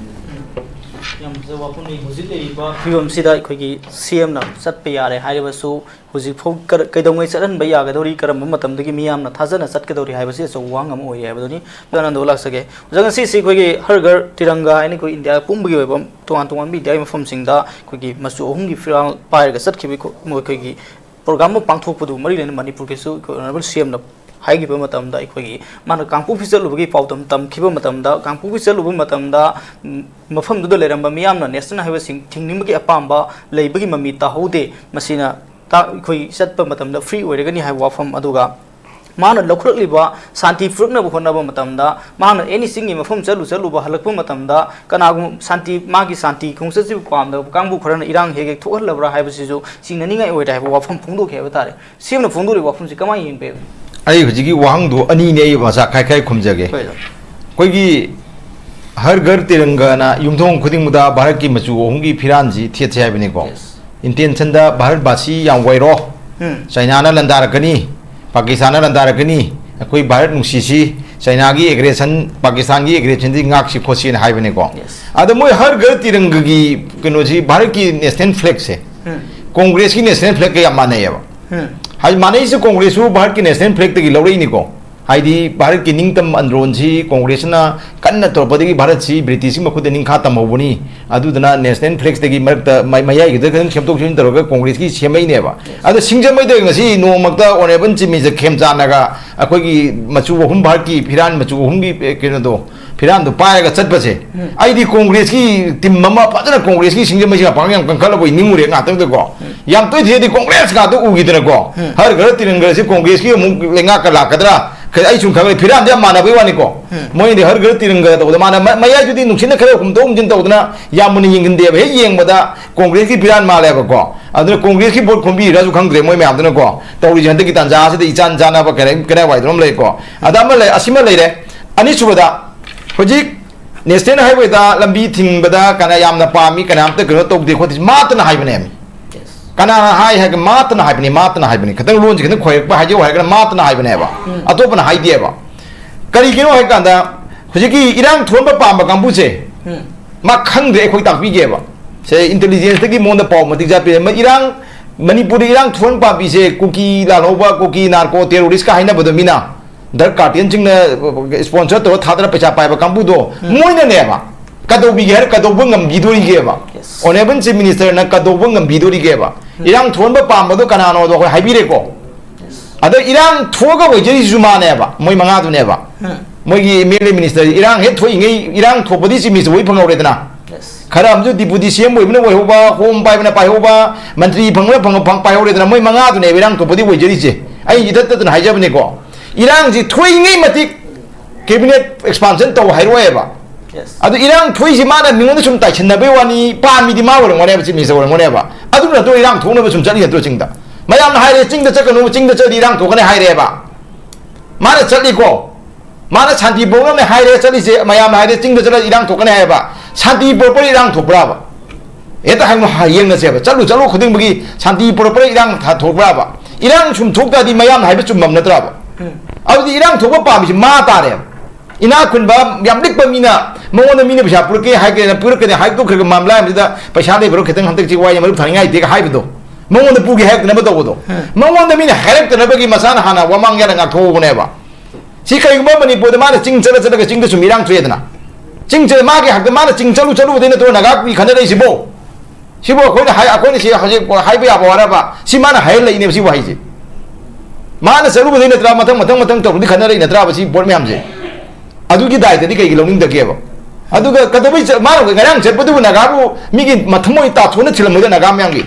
ꯌꯥꯝ ꯐꯖꯕ ꯋꯥꯐꯝꯅꯤ꯫ ꯍꯧꯖꯤꯛ ꯂꯩꯔꯤꯕ ꯐꯤꯕꯝꯁꯤꯗ ꯑꯩꯈꯣꯏꯒꯤ ꯁꯤ ꯑꯦꯝꯅ ꯆꯠꯄ ꯌꯥꯔꯦ ꯍꯥꯏꯔꯕꯁꯨ, ꯍꯧꯖꯤꯛꯐꯥꯎ ꯀꯔ-, ꯀꯩꯗꯧꯉꯩ ꯆꯠꯍꯟꯕ ꯌꯥꯒꯗꯧꯔꯤ, ꯀꯔꯝꯕ ꯃꯇꯝꯗꯒꯤ ꯃꯤꯌꯥꯝꯅ ꯊꯥꯖꯅ ꯆꯠꯀꯗꯧꯔꯤ ꯍꯥꯏꯕꯁꯤ ꯑꯆꯧꯕ ꯋꯥꯍꯪ ꯑꯃ ꯑꯣꯏꯔꯤ ꯍꯥꯏꯕꯗꯨꯅꯤ꯫ ꯑꯣꯖꯥ ꯑꯅꯟꯗ ꯂꯥꯛꯆꯒꯦ꯫ ꯑꯣꯖꯥ, ꯉꯁꯤꯁꯤ ꯑꯩꯈꯣꯏꯒꯤ ꯍꯔ ꯘꯔ ꯇꯤꯔꯪꯒꯥ ꯍꯥꯏꯅ ꯑꯩꯈꯣꯏ ꯏꯟꯗꯤꯌꯥ ꯄꯨꯝꯕꯒꯤ ꯑꯣꯏꯕ ꯇꯣꯉꯥꯟ ꯇꯣꯉꯥꯟꯕ ꯏꯟꯗꯤꯌꯥꯒꯤ ꯃꯐꯝꯁꯤꯡꯗ ꯑꯩꯈꯣꯏꯒꯤ ꯃꯆꯨ ꯑꯍꯨꯝꯒꯤ ꯐꯤꯔꯥꯜ ꯄꯥꯏꯔꯒ ꯆꯠꯈꯤꯕꯒꯤ ꯈꯣ-, ꯑꯩꯈꯣꯏꯒꯤ ꯄ꯭ꯔꯣꯒ꯭ꯔꯥꯝ ꯑꯃ ꯄꯥꯡꯊꯣꯛꯄꯗꯨ ꯃꯔꯤ ꯂꯩꯅꯅ ꯃꯅꯤꯄꯨꯔꯒꯤꯁꯨ ꯑꯩꯈꯣꯏ ꯑꯣꯅꯔꯦꯕꯜ ꯁꯤ ꯑꯦꯝꯅ ꯍꯥꯏꯈꯤꯕ ꯃꯇꯝꯗ, ꯑꯩꯈꯣꯏꯒꯤ ꯃꯥꯅ ꯀꯥꯡꯄꯣꯛꯄꯤ ꯆꯠꯂꯨꯕꯒꯤ ꯄꯥꯎꯗꯝ ꯇꯝꯈꯤꯕ ꯃꯇꯝꯗ, ꯀꯥꯡꯄꯣꯛꯄꯤ ꯆꯠꯂꯨꯕ ꯃꯇꯝꯗ, ꯎꯝ, ꯃꯐꯝꯗꯨꯗ ꯂꯩꯔꯝꯕ ꯃꯤꯌꯥꯝꯅ ꯅꯦꯁꯅꯦꯜ ꯍꯥꯏꯋꯦꯁꯤꯡ ꯊꯤꯡꯅꯤꯡꯕꯒꯤ ꯑꯄꯥꯝꯕ ꯂꯩꯕꯒꯤ ꯃꯃꯤ ꯇꯥꯍꯧꯗꯦ꯫ ꯃꯁꯤꯅ ꯇꯥ-, ꯑꯩꯈꯣꯏ ꯆꯠꯄ ꯃꯇꯝꯗ ꯐ꯭ꯔꯤ ꯑꯣꯏꯔꯒꯅꯤ ꯍꯥꯏꯕ ꯋꯥꯐꯝ ꯑꯗꯨꯒ ꯃꯥꯅ ꯂꯧꯈꯠꯂꯛꯂꯤꯕ ꯁꯥꯟꯇꯤ ꯄꯨꯔꯛꯅꯕ ꯍꯣꯠꯅꯕ ꯃꯇꯝꯗ, ꯃꯥꯅ ꯑꯦꯅꯤ ꯆꯤꯡꯒꯤ ꯃꯐꯝ ꯆꯠꯂꯨ ꯆꯠꯂꯨꯕ ꯍꯜꯂꯛꯄ ꯃꯇꯝꯗ ꯀꯅꯥꯒꯨꯝꯕ ꯁꯥꯟꯇꯤ, ꯃꯥꯒꯤ ꯁꯥꯟꯇꯤ ꯈꯣꯡꯆꯠꯁꯤꯕꯨ ꯄꯥꯝꯗꯕ ꯀꯥꯡꯕꯨ ꯈꯔꯅ ꯏꯔꯥꯡ ꯍꯦꯛ ꯍꯦꯛ ꯊꯣꯛꯍꯜꯂꯕ꯭ꯔꯥ ꯍꯥꯏꯕꯁꯤꯁꯨ ꯆꯤꯡꯅꯅꯤꯡꯉꯥꯏ ꯑꯣꯏꯔꯦ ꯍꯥꯏꯕ ꯋꯥꯐꯝ ꯐꯣꯡꯗꯣꯛꯈꯤ ꯍꯥꯏꯕ ꯇꯥꯔꯦ꯫ ꯁꯤ ꯑꯦꯝꯅ ꯐꯣꯡꯗꯣꯔꯤꯕ ꯋꯥꯐꯝꯁꯤ ꯀꯃꯥꯏꯅ ꯌꯦꯡꯕꯤꯕ? ꯑꯩ ꯍꯧꯖꯤꯛꯀꯤ ꯋꯥꯍꯪꯗꯣ ꯑꯅꯤꯅꯦ, ꯑꯩ ꯃꯆꯥ ꯈꯥꯏ ꯈꯥꯏ ꯈꯨꯝꯖꯒꯦ꯫ ꯍꯣꯏ, ꯁꯥꯔ꯫ ꯑꯩꯈꯣꯏꯒꯤ ꯍꯔ ꯘꯔ ꯇꯤꯔꯪꯒꯅ ꯌꯨꯝꯊꯣꯡ ꯈꯨꯗꯤꯡꯃꯛꯇ ꯚꯥꯔꯠꯀꯤ ꯃꯆꯨ ꯑꯍꯨꯝꯒꯤ ꯐꯤꯔꯥꯟꯁꯤ ꯊꯦꯠꯁꯦ ꯍꯥꯏꯕꯅꯤꯀꯣ꯫ Yes. Intentionꯗ ꯚꯥꯔꯠ ꯚꯥꯁꯤ ꯌꯥꯝ ꯑꯣꯏꯔꯣ, ꯎꯝ꯫ ꯆꯥꯏꯅꯥꯅ ꯂꯥꯟꯗꯥꯔꯛꯀꯅꯤ, ꯄꯥꯀꯤꯁꯇꯥꯟꯅ ꯂꯥꯟꯗꯥꯔꯛꯀꯅꯤ, ꯑꯩꯈꯣꯏ ꯚꯥꯔꯠ ꯅꯨꯡꯁꯤꯁꯤ, ꯆꯥꯏꯅꯥꯒꯤ aggression, ꯄꯥꯀꯤꯁꯇꯥꯟꯒꯤ aggressionꯗꯤ ꯉꯥꯛꯁꯤ ꯈꯣꯠꯁꯤꯅ ꯍꯥꯏꯕꯅꯤꯀꯣ꯫ Yes. ꯑꯗꯣ ꯃꯣꯏ ꯍꯔ ꯘꯔ ꯇꯤꯔꯪꯒꯒꯤ ꯀꯩꯅꯣꯁꯤ, ꯚꯥꯔꯠꯀꯤ national flagꯁꯦ, ꯎꯝ꯫ Congressꯀꯤ national flagꯀ ꯌꯥꯝ ꯃꯥꯟꯅꯩꯌꯦꯕ꯫ ꯎꯝ꯫ ꯍꯥꯏꯗꯤ ꯃꯥꯟꯅꯩꯁꯦ, ꯀꯣꯡꯒ꯭ꯔꯦꯁꯁꯨ ꯚꯥꯔꯠꯀꯤ national flagꯇꯒꯤ ꯂꯧꯔꯛꯏꯅꯤꯀꯣ꯫ ꯍꯥꯏꯗꯤ ꯚꯥꯔꯠꯀꯤ ꯅꯤꯡꯇꯝ ꯑꯟꯗ꯭ꯔꯣꯟꯁꯤ ꯀꯣꯡꯒ꯭ꯔꯦꯁꯅ ꯀꯟꯅ ꯇꯧꯔꯛꯄꯗꯒꯤ ꯚꯥꯔꯠꯁꯤ ꯕ꯭ꯔꯤꯇꯤꯁꯀꯤ ꯃꯈꯨꯠꯇ ꯅꯤꯡꯈꯥ ꯇꯝꯍꯧꯕꯅꯤ꯫ ꯑꯗꯨꯗꯨꯅ national flagꯇꯒꯤ ꯃꯔꯛꯇ ꯃ-, ꯃꯌꯥꯏꯒꯤꯗ ꯈꯤꯇꯪ ꯁꯦꯝꯗꯣꯛ ꯁꯦꯝꯖꯤꯟ ꯇꯧꯔꯒ ꯀꯣꯡꯒ꯭ꯔꯦꯁꯀꯤ ꯁꯦꯝꯃꯛꯏꯅꯦꯕ꯫ ꯑꯗꯣ ꯁꯤꯡꯖꯃꯩꯗ ꯉꯁꯤ ꯅꯣꯡꯃꯛꯇ ꯑꯣꯅꯔꯦꯕꯜ ꯆꯤꯐ ꯃꯤꯅꯤꯁꯇꯔ ꯈꯦꯝꯆꯥꯟꯅꯒ ꯑꯩꯈꯣꯏꯒꯤ ꯃꯆꯨ ꯑꯍꯨꯝ, ꯚꯥꯔꯠꯀꯤ ꯐꯤꯔꯥꯟ ꯃꯆꯨ ꯑꯍꯨꯝꯒꯤ, ꯑꯦ, ꯀꯩꯅꯣꯗꯣ, ꯐꯤꯔꯥꯟꯗꯣ ꯄꯥꯏꯔꯒ ꯆꯠꯄꯁꯦ, ꯎꯝ꯫ ꯑꯩꯗꯤ ꯀꯣꯡꯒ꯭ꯔꯦꯁꯀꯤ ꯇꯤꯝ ꯑꯃ ꯐꯖꯅ ꯀꯣꯡꯒ꯭ꯔꯦꯁꯀꯤ ꯁꯤꯡꯖꯃꯩꯁꯤ ꯃꯄꯥꯡꯒꯜ ꯌꯥꯝ ꯀꯟꯈꯠꯂꯕꯣꯏ ꯅꯤꯡꯉꯨꯔꯦ ꯉꯥꯛꯇꯪꯗꯀꯣ꯫ ꯎꯝ꯫ ꯌꯥꯝ ꯇꯣꯏ ꯊꯦꯡꯅꯗꯤ ꯀꯣꯡꯒ꯭ꯔꯦꯁ ꯉꯥꯛꯇ ꯎꯈꯤꯗꯅꯀꯣ꯫ ꯎꯝ꯫ ꯍꯔ ꯘꯔ ꯇꯤꯔꯪꯒꯁꯤ ꯀꯣꯡꯒ꯭ꯔꯦꯁꯀꯤ ꯑꯃꯨꯛ ꯂꯩꯉꯥꯛꯀ ꯂꯥꯛꯀꯗ꯭ꯔꯥ? ꯈ-, ꯑꯩ ꯁꯨꯝ ꯈꯪꯕꯗ ꯐꯤꯔꯥꯟꯗꯤ ꯌꯥꯝ ꯃꯥꯟꯅꯕꯩ ꯋꯥꯅꯤꯀꯣ꯫ ꯎꯝ꯫ ꯃꯣꯏꯅꯗꯤ ꯍꯔ ꯘꯔ ꯇꯤꯔꯪꯒ ꯇꯧꯕꯗ ꯃꯥꯅ ꯃ-, ꯃꯌꯥꯏꯗꯨꯗꯤ ꯅꯨꯡꯁꯤꯠꯅ ꯈꯔ ꯍꯨꯝꯗꯣꯛ ꯍꯨꯝꯖꯤꯟ ꯇꯧꯗꯅ ꯌꯥꯝ ꯃꯨꯟꯅ ꯌꯦꯡꯁꯤꯟꯗꯦꯕ꯫ ꯍꯦꯛ ꯌꯦꯡꯕꯗ ꯀꯣꯡꯒ꯭ꯔꯦꯁꯀꯤ ꯐꯤꯔꯥꯟ ꯃꯥꯜꯂꯦꯕꯀꯣ꯫ ꯑꯗꯨꯅ ꯀꯣꯡꯒ꯭ꯔꯦꯁꯀꯤ ꯚꯣꯠ ꯈꯣꯝꯕꯤꯔꯤꯔꯥꯁꯨ ꯈꯪꯗ꯭ꯔꯦ ꯃꯣꯏ ꯃꯌꯥꯝꯗꯨꯅꯀꯣ꯫ ꯇꯧꯔꯤꯁꯦ ꯍꯟꯗꯛꯀꯤ ꯇꯥꯟꯖꯥꯁꯤꯗ ꯏꯆꯥꯟ ꯆꯥꯟꯅꯕ ꯀꯗꯥꯏ, ꯀꯗꯥꯏꯋꯥꯏꯗꯅꯣꯝ ꯂꯩꯀꯣ꯫ ꯑꯗ ꯑꯃ ꯂꯩ, ꯑꯁꯤꯃ ꯂꯩꯔꯦ꯫ ꯑꯅꯤꯁꯨꯕꯗ, ꯍꯧꯖꯤꯛ national highwayꯗ ꯂꯝꯕꯤ ꯊꯤꯡꯕꯗ ꯀꯅꯥ ꯌꯥꯝꯅ ꯄꯥꯝꯃꯤ, ꯀꯅꯥꯝꯇ ꯀꯩꯅꯣ ꯇꯧꯗꯦ ꯈꯣꯠꯇꯦ ꯃꯥꯇꯅ ꯍꯥꯏꯕꯅꯦꯃꯤ꯫ Yes. ꯀꯅꯥꯅ ꯍꯥꯏ ꯍꯥꯏꯔꯒ ꯃꯥꯇꯅ ꯍꯥꯏꯕꯅꯤ, ꯃꯥꯇꯅ ꯍꯥꯏꯕꯅꯤ꯫ ꯈꯤꯇꯪ ꯂꯣꯟꯁꯦ ꯈꯤꯇꯪ ꯈꯣꯏꯔꯛꯄ ꯍꯥꯏꯖꯧ ꯍꯥꯏꯔꯒꯅ ꯃꯥꯇꯅ ꯍꯥꯏꯕꯅꯦꯕ, ꯑꯇꯣꯞꯄꯅ ꯍꯥꯏꯗꯦꯕ꯫ ꯀꯔꯤꯒꯤꯅꯣ ꯍꯥꯏ ꯀꯥꯟꯗ ꯍꯧꯖꯤꯛꯀꯤ ꯏꯔꯥꯡ ꯊꯣꯛꯍꯟꯕ ꯄꯥꯝꯕ ꯀꯥꯡꯕꯨꯁꯦ, ꯎꯝ꯫ ꯃꯥ ꯈꯪꯗ꯭ꯔꯦ, ꯑꯩꯈꯣꯏ ꯇꯥꯛꯄꯤꯒꯦꯕ꯫ ꯁꯦ, ꯏꯟꯇꯦꯂꯤꯖꯦꯟꯁꯇꯒꯤ ꯃꯉꯣꯟꯗ ꯄꯥꯎ ꯃꯇꯤꯛ ꯆꯥ ꯄꯤꯔꯦ꯫ ꯃ-, ꯏꯔꯥꯡ, ꯃꯅꯤꯄꯨꯔꯗ ꯏꯔꯥꯡ ꯊꯣꯛꯍꯟ ꯄꯥꯝꯕꯤꯁꯦ ꯀꯨꯀꯤ ꯂꯥꯜꯍꯧꯕ, ꯀꯨꯀꯤ ꯅꯥꯔꯀꯣ ꯇꯦꯔꯣꯔꯤꯁꯀ ꯍꯥꯏꯅꯕꯗꯣ ꯃꯤꯅ꯫ ꯗ꯭ꯔꯒ ꯀꯥꯔꯇꯦꯜꯁꯤꯡꯅ sponsor ꯇꯧꯔ ꯊꯥꯗꯔ ꯄꯩꯁꯥ ꯄꯥꯏꯕ ꯀꯥꯡꯕꯨꯗꯣ, ꯎꯝ꯫ ꯃꯣꯏꯅꯅꯦꯕ꯫ ꯀꯩꯗꯧꯕꯤꯒꯦ ꯍꯥꯏꯔ ꯀꯩꯗꯧꯕ ꯉꯝꯕꯤꯗꯣꯔꯤꯒꯦꯕ? Yes. Honourable Chief Minister ꯅ ꯀꯩꯗꯧꯕ ꯉꯝꯕꯤꯗꯣꯔꯤꯒꯦꯕ? ꯎꯝ꯫ ꯏꯔꯥꯡ ꯊꯣꯛꯍꯟꯕ ꯄꯥꯝꯕꯗꯣ ꯀꯅꯥꯅꯣꯗꯣ ꯑꯩꯈꯣꯏ ꯍꯥꯏꯕꯤꯔꯦꯀꯣ꯫ Yes. ꯑꯗ ꯏꯔꯥꯡ ꯊꯣꯛꯑꯒ ꯑꯣꯏꯖꯔꯤꯁꯤꯁꯨ ꯃꯥꯅꯦꯕ, ꯃꯣꯏ ꯃꯉꯥꯗꯨꯅꯦꯕ꯫ ꯎꯝ꯫ ꯃꯣꯏꯒꯤ M L A minister ꯏꯔꯥꯡ ꯍꯦꯛ ꯊꯣꯛꯏꯉꯩ, ꯏꯔꯥꯡ ꯊꯣꯛꯄꯗꯤ Chief Minister ꯑꯣꯏ ꯐꯪꯍꯧꯔꯦꯗꯅ꯫ Yes. ꯈꯔ ꯑꯃꯁꯨ Deputy C M ꯑꯣꯏꯕꯅ ꯑꯣꯏꯍꯧꯕ, Home ꯄꯥꯏꯕꯅ ꯄꯥꯏꯍꯧꯕ, ꯃꯟꯇ꯭ꯔꯤ ꯐꯪꯕꯅ ꯐꯪ-, ꯐꯪ-, ꯄꯥꯏꯍꯧꯔꯦꯗꯅ, ꯃꯣꯏ ꯃꯉꯥꯗꯨꯅꯦꯕ ꯏꯔꯥꯡ ꯊꯣꯛꯄꯗꯤ ꯑꯣꯏꯖꯔꯤꯁꯦ꯫ ꯑꯩ ꯏꯊꯠ ꯇꯠꯇꯅ ꯍꯥꯏꯖꯕꯅꯤꯀꯣ꯫ ꯏꯔꯥꯡꯁꯤ ꯊꯣꯛꯏꯉꯩ ꯃꯇꯤꯛ cabinet expansion ꯇꯧ ꯍꯥꯏꯔꯛꯑꯣꯏꯕ꯫ Yes. ꯑꯗꯨ ꯏꯔꯥꯡ ꯊꯣꯛꯏꯁꯤ ꯃꯥꯅ ꯃꯤꯉꯣꯟꯗ ꯁꯨꯝ ꯇꯥꯏꯁꯤꯟꯅꯕꯩ ꯋꯥꯅꯤ, ꯄꯥꯝꯃꯤꯗꯤ ꯃꯥ ꯑꯣꯏꯔꯝꯒꯅꯦꯕ, Chief Minister ꯑꯣꯏꯔꯝꯒꯅꯦꯕ꯫ ꯑꯗꯨ ꯅꯠꯇ꯭ꯔꯣ ꯏꯔꯥꯡ ꯊꯣꯛꯅꯕ ꯁꯨꯝ ꯆꯠꯂꯤ ꯅꯠꯇ꯭ꯔꯣ ꯆꯤꯡꯗ? ꯃꯌꯥꯝꯅ ꯍꯥꯏꯔꯦ, "ꯆꯤꯡꯗ ꯆꯠꯀꯅꯨ, ꯆꯤꯡꯗ ꯆꯠꯂꯗꯤ ꯏꯔꯥꯡ ꯊꯣꯛꯀꯅꯤ" ꯍꯥꯏꯔꯦꯕ꯫ ꯃꯥꯅ ꯆꯠꯂꯤꯀꯣ, ꯃꯥꯅ ꯁꯥꯟꯇꯤ ꯄꯨꯔꯛꯅꯕꯅꯦ ꯍꯥꯏꯔꯦ ꯆꯠꯂꯤꯁꯦ, ꯃꯌꯥꯝꯅ ꯍꯥꯏꯔꯦ, "ꯆꯤꯡꯗ ꯆꯠꯂꯗꯤ ꯏꯔꯥꯡ ꯊꯣꯛꯀꯅꯤ" ꯍꯥꯏꯌꯦꯕ꯫ ꯁꯥꯟꯇꯤ ꯄꯨꯔꯛꯄꯗ ꯏꯔꯥꯡ ꯊꯣꯛꯄ꯭ꯔꯥꯕ? ꯍꯦꯛꯇ ꯍꯪꯉꯨ, ꯍ-, ꯌꯦꯡꯅꯁꯦꯕ꯫ ꯆꯠꯂꯨ ꯆꯠꯂꯨ ꯈꯨꯗꯤꯡꯃꯛꯀꯤ ꯁꯥꯟꯇꯤ ꯄꯨꯔꯛꯄꯗ ꯏꯔꯥꯡ ꯊ-, ꯊꯣꯛꯄ꯭ꯔꯥꯕ? ꯏꯔꯥꯡ ꯁꯨꯝ ꯊꯣꯛ ꯇꯥꯔꯗꯤ ꯃꯌꯥꯝꯅ ꯍꯥꯏꯕ ꯆꯨꯝꯕ ꯅꯠꯇ꯭ꯔꯥꯕ? ꯎꯝ꯫ ꯑꯗꯨꯗꯤ ꯏꯔꯥꯡ ꯊꯣꯛꯄ ꯄꯥꯝꯃꯤꯁꯤ ꯃꯥ ꯇꯥꯔꯦꯕ꯫ ꯏꯅꯥꯛ ꯈꯨꯟꯕ, ꯌꯥꯝ ꯂꯤꯛꯄ ꯃꯤꯅ ꯃꯉꯣꯟꯗ ꯃꯤꯅ ꯄꯩꯁꯥ ꯄꯨꯔꯛꯀꯦ ꯍꯥꯏꯒꯦꯅ ꯄꯨꯔꯛꯀꯅꯤ ꯍꯥꯏꯗꯣꯛꯈ꯭ꯔꯒ ꯃꯥꯝꯂꯥ ꯑꯃꯗꯨꯗ ꯄꯩꯁꯥ ꯂꯩꯕ꯭ꯔꯣ, ꯈꯤꯇꯪ ꯍꯟꯗꯛ ꯆꯦꯛ ꯋꯥꯏ ꯃꯔꯨꯞ ꯊꯥꯅꯤꯡꯉꯥꯏ ꯂꯩꯇꯦꯒ ꯍꯥꯏꯕꯗꯣ, ꯃꯉꯣꯟꯗ ꯄꯨꯒꯦ ꯍꯥꯏꯔꯛꯇꯅꯕ ꯇꯧꯕꯗꯣ, ꯎꯝ꯫ ꯃꯉꯣꯟꯗ ꯃꯤꯅ ꯍꯥꯏꯔꯛꯇꯅꯕꯒꯤ ꯃꯁꯥꯅ ꯍꯥꯟꯅ ꯋꯥꯃꯥꯡ ꯌꯥꯅ ꯉꯥꯛꯊꯣꯛꯍꯧꯕꯅꯦꯕ꯫ ꯁꯤ ꯀꯔꯤꯒꯨꯝꯕ ꯃꯅꯤꯄꯨꯔꯗ ꯃꯥꯅ ꯆꯤꯡ ꯆꯠꯂ ꯆꯠꯂꯒ ꯆꯤꯡꯗ ꯁꯨꯝ ꯏꯔꯥꯡ ꯊꯣꯛꯑꯦꯗꯅ, ꯆꯤꯡ ꯆꯠ-, ꯃꯥꯒꯤ ꯍꯛꯇ ꯃꯥꯅ ꯆꯤꯡ ꯆꯠꯂꯨ ꯆꯠꯂꯨꯕꯗꯩ ꯅꯠꯇ꯭ꯔꯣ ꯅꯥꯒꯥ ꯀꯨꯀꯤ ꯈꯟꯅꯔꯛꯏꯁꯤꯕꯣ? ꯁꯤꯕꯨ ꯑꯩꯈꯣꯏꯅ ꯍꯥꯏ-, ꯑꯩꯈꯣꯏꯅ ꯁꯤ ꯍꯧꯖꯤꯛ ꯍꯥꯏꯕ ꯌꯥꯕ ꯋꯥꯔꯕ? ꯁꯤ ꯃꯥꯅ ꯍꯥꯏꯍꯜꯂꯛꯏꯅꯦꯕ ꯁꯤ ꯋꯥꯍꯩꯁꯦ꯫ ꯃꯥꯅ ꯆꯠꯂꯨꯕꯗꯩ ꯅꯠꯇ꯭ꯔꯥ ꯃꯊꯪ ꯃꯊꯪ ꯃꯊꯪ ꯇꯧꯔꯗꯤ ꯈꯟꯅꯔꯛꯏ ꯅꯠꯇ꯭ꯔꯥꯕ ꯁꯤ ꯄꯣꯠ ꯃꯌꯥꯝꯁꯦ? ꯑꯗꯨꯒꯤ ꯗꯥꯏꯇꯗꯤ ꯀꯩꯒꯤ ꯂꯧꯅꯤꯡꯗꯒꯦꯕ? ꯑꯗꯨꯒ ꯀꯩꯗꯧꯕꯩ ꯆꯠ-, ꯃꯥꯅ ꯉꯔꯥꯡ ꯆꯠꯄꯗꯨꯕꯨ ꯅꯥꯒꯥꯕꯨ ꯃꯤꯒꯤ ꯃꯊꯃꯣꯏ ꯇꯥꯊꯣꯛꯅ ꯊꯤꯜꯂꯝꯃꯣꯏꯗ ꯅꯥꯒꯥ ꯃꯌꯥꯝꯒꯤ?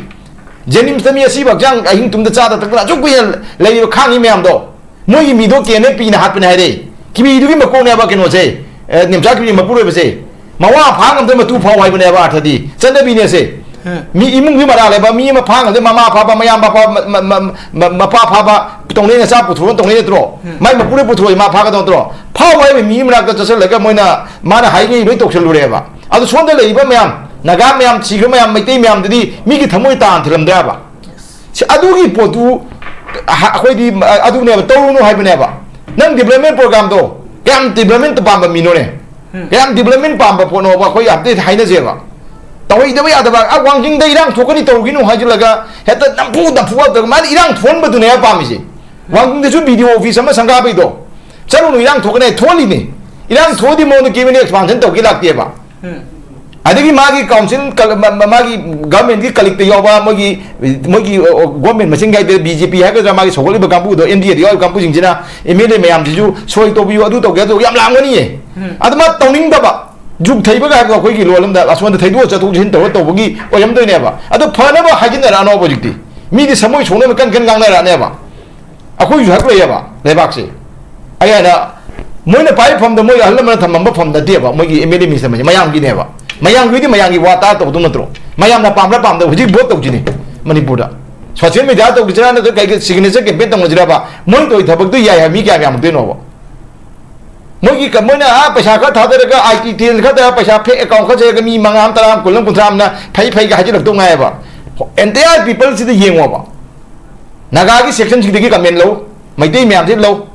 ꯖꯦꯅꯤꯝꯁꯇ ꯃꯤ ꯑꯁꯤꯕ ꯍꯛꯆꯥꯡ ꯑꯍꯤꯡ ꯇꯨꯝꯗ ꯆꯥꯗ ꯊꯛꯇꯅ ꯑꯁꯨꯛ ꯀꯨꯏꯅ ꯂꯩꯔꯤꯕ ꯈꯥꯡꯉꯤ ꯃꯌꯥꯝꯗꯣ, ꯃꯣꯏꯒꯤ ꯃꯤꯗꯣ ꯀꯦ ꯑꯦꯟ ꯑꯦꯐ ꯄꯤꯅ ꯍꯥꯠꯄꯅꯦ ꯍꯥꯏꯔꯦ꯫ ꯀꯤꯕꯤꯗꯨꯒꯤ ꯃꯀꯣꯛꯅꯦꯕ ꯀꯩꯅꯣꯁꯦ, ꯑꯦ, ꯅꯦꯝꯆꯥ ꯀꯤꯕꯤ ꯃꯄꯨꯔꯣꯏꯕꯁꯦ꯫ ꯃꯋꯥ ꯐꯥ ꯉꯝꯗ ꯃꯇꯨ ꯐꯥꯎ ꯍꯥꯏꯕꯅꯦꯕ ꯑꯥꯔꯊꯗꯤ꯫ ꯆꯠꯅꯕꯤꯅꯦ ꯑꯁꯦ꯫ ꯎꯝ꯫ ꯃꯤ ꯏꯃꯨꯡꯒꯤ ꯃꯔꯥꯜ ꯂꯩꯕ ꯃꯤ ꯑꯃ ꯐꯥ ꯉꯝꯗ ꯃꯃꯥ ꯐꯥꯕ, ꯃꯌꯥꯝꯕ ꯐꯥꯕ, ꯃ-, ꯃ-, ꯃ-, ꯃ-, ꯃꯄꯥ ꯐꯥꯕ ꯇꯧꯅꯩ, ꯅꯆꯥ ꯄꯨꯊꯣꯛꯑ ꯇꯧꯅꯩ ꯅꯠꯇ꯭ꯔꯣ? ꯎꯝ꯫ ꯃꯥꯏ ꯃꯄꯨꯔꯣꯏ ꯄꯨꯊꯣꯛꯑ ꯃꯥ ꯐꯥꯒꯗꯧ ꯅꯠꯇ꯭ꯔꯣ? ꯐꯥꯎ ꯍꯥꯏꯕ ꯃꯤ ꯃꯅꯥꯛꯇ ꯆꯠꯁꯤꯜꯂꯒ ꯃꯣꯏꯅ ꯃꯥꯅ ꯍꯥꯏꯉꯩ ꯂꯣꯏ ꯇꯧꯁꯜꯂꯨꯔꯦꯕ꯫ ꯑꯗꯨ ꯁꯣꯝꯗ ꯂꯩꯔꯤꯕ ꯃꯌꯥꯝ ꯅꯥꯒꯥ ꯃꯌꯥꯝ ꯁꯤꯈ꯭ꯔ ꯃꯌꯥꯝ, ꯃꯩꯇꯩ ꯃꯌꯥꯝꯗꯨꯗꯤ ꯃꯤꯒꯤ ꯊꯃꯣꯏ ꯇꯥꯅ ꯊꯤꯜꯂꯝꯗ꯭ꯔꯕ? ꯁꯤ, ꯑꯗꯨꯒꯤ ꯄꯣꯠꯇꯨ ꯑ-, ꯑꯩꯈꯣꯏꯗꯤ, ꯑ-, ꯑꯗꯨꯅꯦꯕ, ꯇꯧꯔꯨꯅꯨ ꯍꯥꯏꯕꯅꯦꯕ꯫ ꯅꯪ development programꯗꯣ ꯀꯌꯥꯝ development ꯄꯥꯝꯕ ꯃꯤꯅꯣꯅꯦ? ꯎꯝ꯫ ꯀꯌꯥꯝ development ꯄꯥꯝꯕ ꯄꯣꯠꯅꯣꯕ? ꯑꯩꯈꯣꯏ ꯑꯝꯇ ꯍꯥꯏꯅꯁꯦꯕ꯫ ꯇꯧꯍꯩꯗꯕ ꯌꯥꯗꯕ, ꯑ, ꯋꯥꯡꯖꯤꯡꯗ ꯏꯔꯥꯡ ꯊꯣꯛꯀꯅꯤ, ꯇꯧꯔꯨꯒꯤꯅꯨ ꯍꯥꯏꯖꯤꯜꯂꯒ ꯍꯦꯛꯇ ꯅꯝꯐꯨ ꯅꯝꯐꯨ ꯇꯧꯔꯒ ꯃꯥꯗꯤ ꯏꯔꯥꯡ ꯊꯣꯛꯍꯟꯕꯗꯨꯅꯦꯕ ꯄꯥꯝꯃꯤꯁꯦ꯫ ꯎꯝ꯫ ꯋꯥꯡꯖꯤꯡꯗꯁꯨ B D O office ꯑꯃ ꯁꯪꯒꯥꯕꯩꯗꯣ, "ꯆꯠꯂꯨꯅꯨ, ꯏꯔꯥꯡ ꯊꯣꯛꯀꯅꯤ", ꯊꯣꯛꯍꯜꯂꯤꯅꯦ꯫ ꯏꯔꯥꯡ ꯊꯣꯛꯑꯗꯤ ꯃꯉꯣꯟꯗ ꯀꯦꯕꯤꯅꯦꯠ expansion ꯇꯧꯒꯦ ꯂꯥꯛꯇꯦꯕ꯫ ꯎꯝ꯫ ꯑꯗꯒꯤ ꯃꯥꯒꯤ council ꯀ-, ꯃ-, ꯃ-, ꯃꯥꯒꯤ governmentꯀꯤ colleagueꯇ ꯌꯥꯎꯕ ꯃꯣꯏꯒꯤ, ꯃꯣꯏꯒꯤ, ꯑ, ꯑ, government ꯃꯁꯤꯡ ꯍꯥꯏꯗꯤ B J P ꯍꯥꯏꯒꯗ꯭ꯔꯥ, ꯃꯥꯒꯤ ꯁꯧꯒꯠꯂꯤꯕ ꯀꯥꯡꯕꯨꯗꯣ, N D Aꯗ ꯌꯥꯎꯔꯤꯕ ꯀꯥꯡꯕꯨꯁꯤꯡꯁꯤꯅ M L A ꯃꯌꯥꯝꯁꯤꯁꯨ ꯁꯣꯏ ꯇꯧꯕꯤꯌꯨ, ꯑꯗꯨ ꯇꯧꯒꯦ, ꯑꯗꯨ ꯌꯥꯝ ꯂꯥꯡꯒꯅꯤꯌꯦ꯫ ꯎꯝ꯫ ꯑꯗꯨ ꯃꯥ ꯇꯧꯅꯤꯡꯗꯕ, ꯖꯨꯛ ꯊꯩꯕꯒ ꯍꯥꯏꯕꯗꯣ ꯑꯩꯈꯣꯏꯒꯤ ꯂꯣꯟ ꯑꯃꯗ ꯑꯁꯣꯝꯗ ꯊꯩꯗꯣꯛꯑ ꯆꯠꯊꯣꯛ ꯆꯠꯁꯤꯟ ꯇꯧꯔ ꯇꯧꯕꯒꯤ ꯑꯣꯏꯔꯝꯗꯣꯏꯅꯦꯕ꯫ ꯑꯗꯣ ꯐꯅꯕ ꯍꯥꯏꯖꯤꯟꯅꯔꯛꯑꯅꯣꯕ ꯍꯧꯖꯤꯛꯇꯤ꯫ ꯃꯤꯗꯤ ꯁꯃꯣꯏ ꯁꯣꯛꯅꯕ ꯀꯟ ꯀꯟ ꯉꯥꯡꯅꯔꯛꯑꯅꯦꯕ꯫ ꯑꯩꯈꯣꯏꯁꯨ ꯍꯛ ꯂꯩꯌꯦꯕ ꯂꯩꯕꯥꯛꯁꯦ꯫ ꯑꯩ ꯍꯥꯏꯅ ꯃꯣꯏꯅ ꯄꯥꯏꯕ ꯐꯝꯗ ꯃꯣꯏ ꯑꯍꯜ ꯂꯃꯟꯅ ꯊꯝꯃꯝꯕ ꯐꯝ ꯅꯠꯇꯦꯕ, ꯃꯣꯏꯒꯤ M L A minister ꯃꯌꯥꯝꯁꯦ ꯃꯌꯥꯝꯒꯤꯅꯦꯕ꯫ ꯃꯌꯥꯝꯒꯤꯗꯤ ꯃꯌꯥꯝꯒꯤ ꯋꯥ ꯇꯥꯔ ꯇꯧꯗꯧ ꯅꯠꯇ꯭ꯔꯣ? ꯃꯌꯥꯝꯅ ꯄꯥꯝꯕ꯭ꯔꯥ ꯄꯥꯝꯗꯕ? ꯍꯧꯖꯤꯛ vote ꯇꯧꯁꯤꯅꯦ ꯃꯅꯤꯄꯨꯔꯗ꯫ Social media ꯇꯧꯈꯤꯁꯤꯔꯥ ꯅꯠꯇ꯭ꯔꯒ ꯀꯩ signature campaign ꯇꯧꯅꯁꯤꯔꯕ? ꯃꯣꯏꯅ ꯇꯧꯔꯤ ꯊꯕꯛꯇꯨ ꯌꯥꯏ ꯍꯥꯏꯕ ꯃꯤ ꯀꯌꯥꯝ ꯌꯥꯝꯃꯛꯇꯣꯏꯅꯣꯕ? ꯃꯣꯏꯒꯤ ꯀ-, ꯃꯣꯏꯅ, ꯑꯥ, ꯄꯩꯁꯥ ꯈꯔ ꯊꯥꯗꯔꯒ, I T ꯇꯦꯟ ꯈꯔ ꯇꯧꯔꯒ, ꯄꯩꯁꯥ fake account ꯈꯔ ꯆꯠꯂꯒ ꯃꯤ ꯃꯉꯥ ꯑꯃ, ꯇꯔꯥ ꯑꯃ, ꯀꯨꯟ ꯑꯃ, ꯀꯨꯟꯊ꯭ꯔꯥ ꯑꯃꯅ ꯐꯩ ꯐꯩꯒ ꯍꯥꯏꯖꯤꯜꯂꯛꯇꯧ ꯉꯥꯏꯌꯦꯕ꯫ Entire people ꯁꯤꯗ ꯌꯦꯡꯉꯣꯕ꯫ ꯅꯥꯒꯥꯒꯤ section ꯁꯤꯗꯒꯤ comment ꯂꯧ, ꯃꯩꯇꯩ ꯃꯌꯥꯝꯁꯤ ꯂꯧ,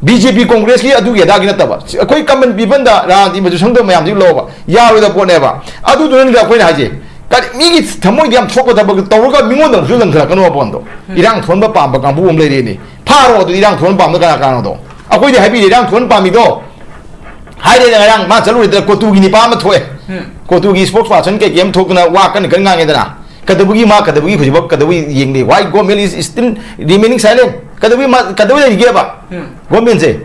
B J P Congressꯀꯤ ꯑꯗꯨꯒꯤ ꯑꯗꯥꯒꯤ ꯅꯠꯇꯕ, ꯑꯩꯈꯣꯏ common peopleꯗ ꯔꯥꯖꯅꯤꯇꯤ ꯃꯆꯨ ꯁꯪꯗꯕ ꯃꯌꯥꯝꯁꯤ ꯂꯧꯕ ꯌꯥꯔꯣꯏꯗꯕ ꯄꯣꯠꯅꯦꯕ꯫ ꯑꯗꯨꯗꯨꯅꯅꯤꯗ ꯑꯩꯈꯣꯏꯅ ꯍꯥꯏꯁꯦ, ꯀꯔꯤ ꯃꯤꯒꯤ ꯊꯃꯣꯏꯗ ꯌꯥꯝ ꯁꯣꯛꯄ ꯊꯕꯛ ꯇꯧꯔꯒ ꯃꯤꯉꯣꯟꯗ ꯑꯃꯨꯛꯁꯨ ꯂꯪꯊꯔꯛꯀꯅꯣ ꯄꯣꯠꯇꯣ꯫ ꯎꯝ꯫ ꯏꯔꯥꯡ ꯊꯣꯛꯍꯟꯕ ꯄꯥꯝꯕ ꯀꯥꯡꯕꯨ ꯑꯃ ꯂꯩꯔꯦꯅꯦ, ꯐꯥꯔꯣ꯫ ꯑꯗꯨ ꯏꯔꯥꯡ ꯊꯣꯛꯍꯟꯕ ꯄꯥꯝꯕ ꯀꯅꯥ ꯀꯅꯥꯅꯣꯗꯣ? ꯑꯩꯈꯣꯏꯗꯤ ꯍꯥꯏꯕꯤꯔꯦ, ꯏꯔꯥꯡ ꯊꯣꯛꯍꯟꯕ ꯄꯥꯝꯃꯤꯗꯣ꯫ ꯍꯥꯏꯔꯦꯅꯦ, ꯉꯔꯥꯡ ꯃꯥ ꯆꯠꯂꯨꯔꯦꯗꯅ, ꯀꯣꯇꯨꯒꯤ ꯅꯤꯄꯥ ꯑꯃ ꯊꯣꯛꯑꯦ꯫ ꯎꯝ꯫ ꯀꯣꯇꯨꯒꯤ spokesperson ꯀꯩꯀꯩ ꯑꯃ ꯊꯣꯛꯇꯅ ꯋꯥ ꯀꯟꯅ ꯀꯟꯅ ꯉꯥꯡꯉꯦꯗꯅ꯫ ꯀꯩꯗꯧꯕꯒꯤ ꯃꯥ, ꯀꯩꯗꯧꯕꯒꯤ ꯍꯧꯖꯤꯛꯐꯥꯎ ꯀꯩꯗꯧꯕꯒꯤ ꯌꯦꯡꯗꯦ? Why government is still remaining silent? ꯀꯩꯗꯧꯕꯒꯤ ꯃꯥ, ꯀꯩꯗꯧꯕꯒꯤ ꯂꯩꯔꯤꯒꯦꯕ? ꯎꯝ꯫ Governmentꯁꯦ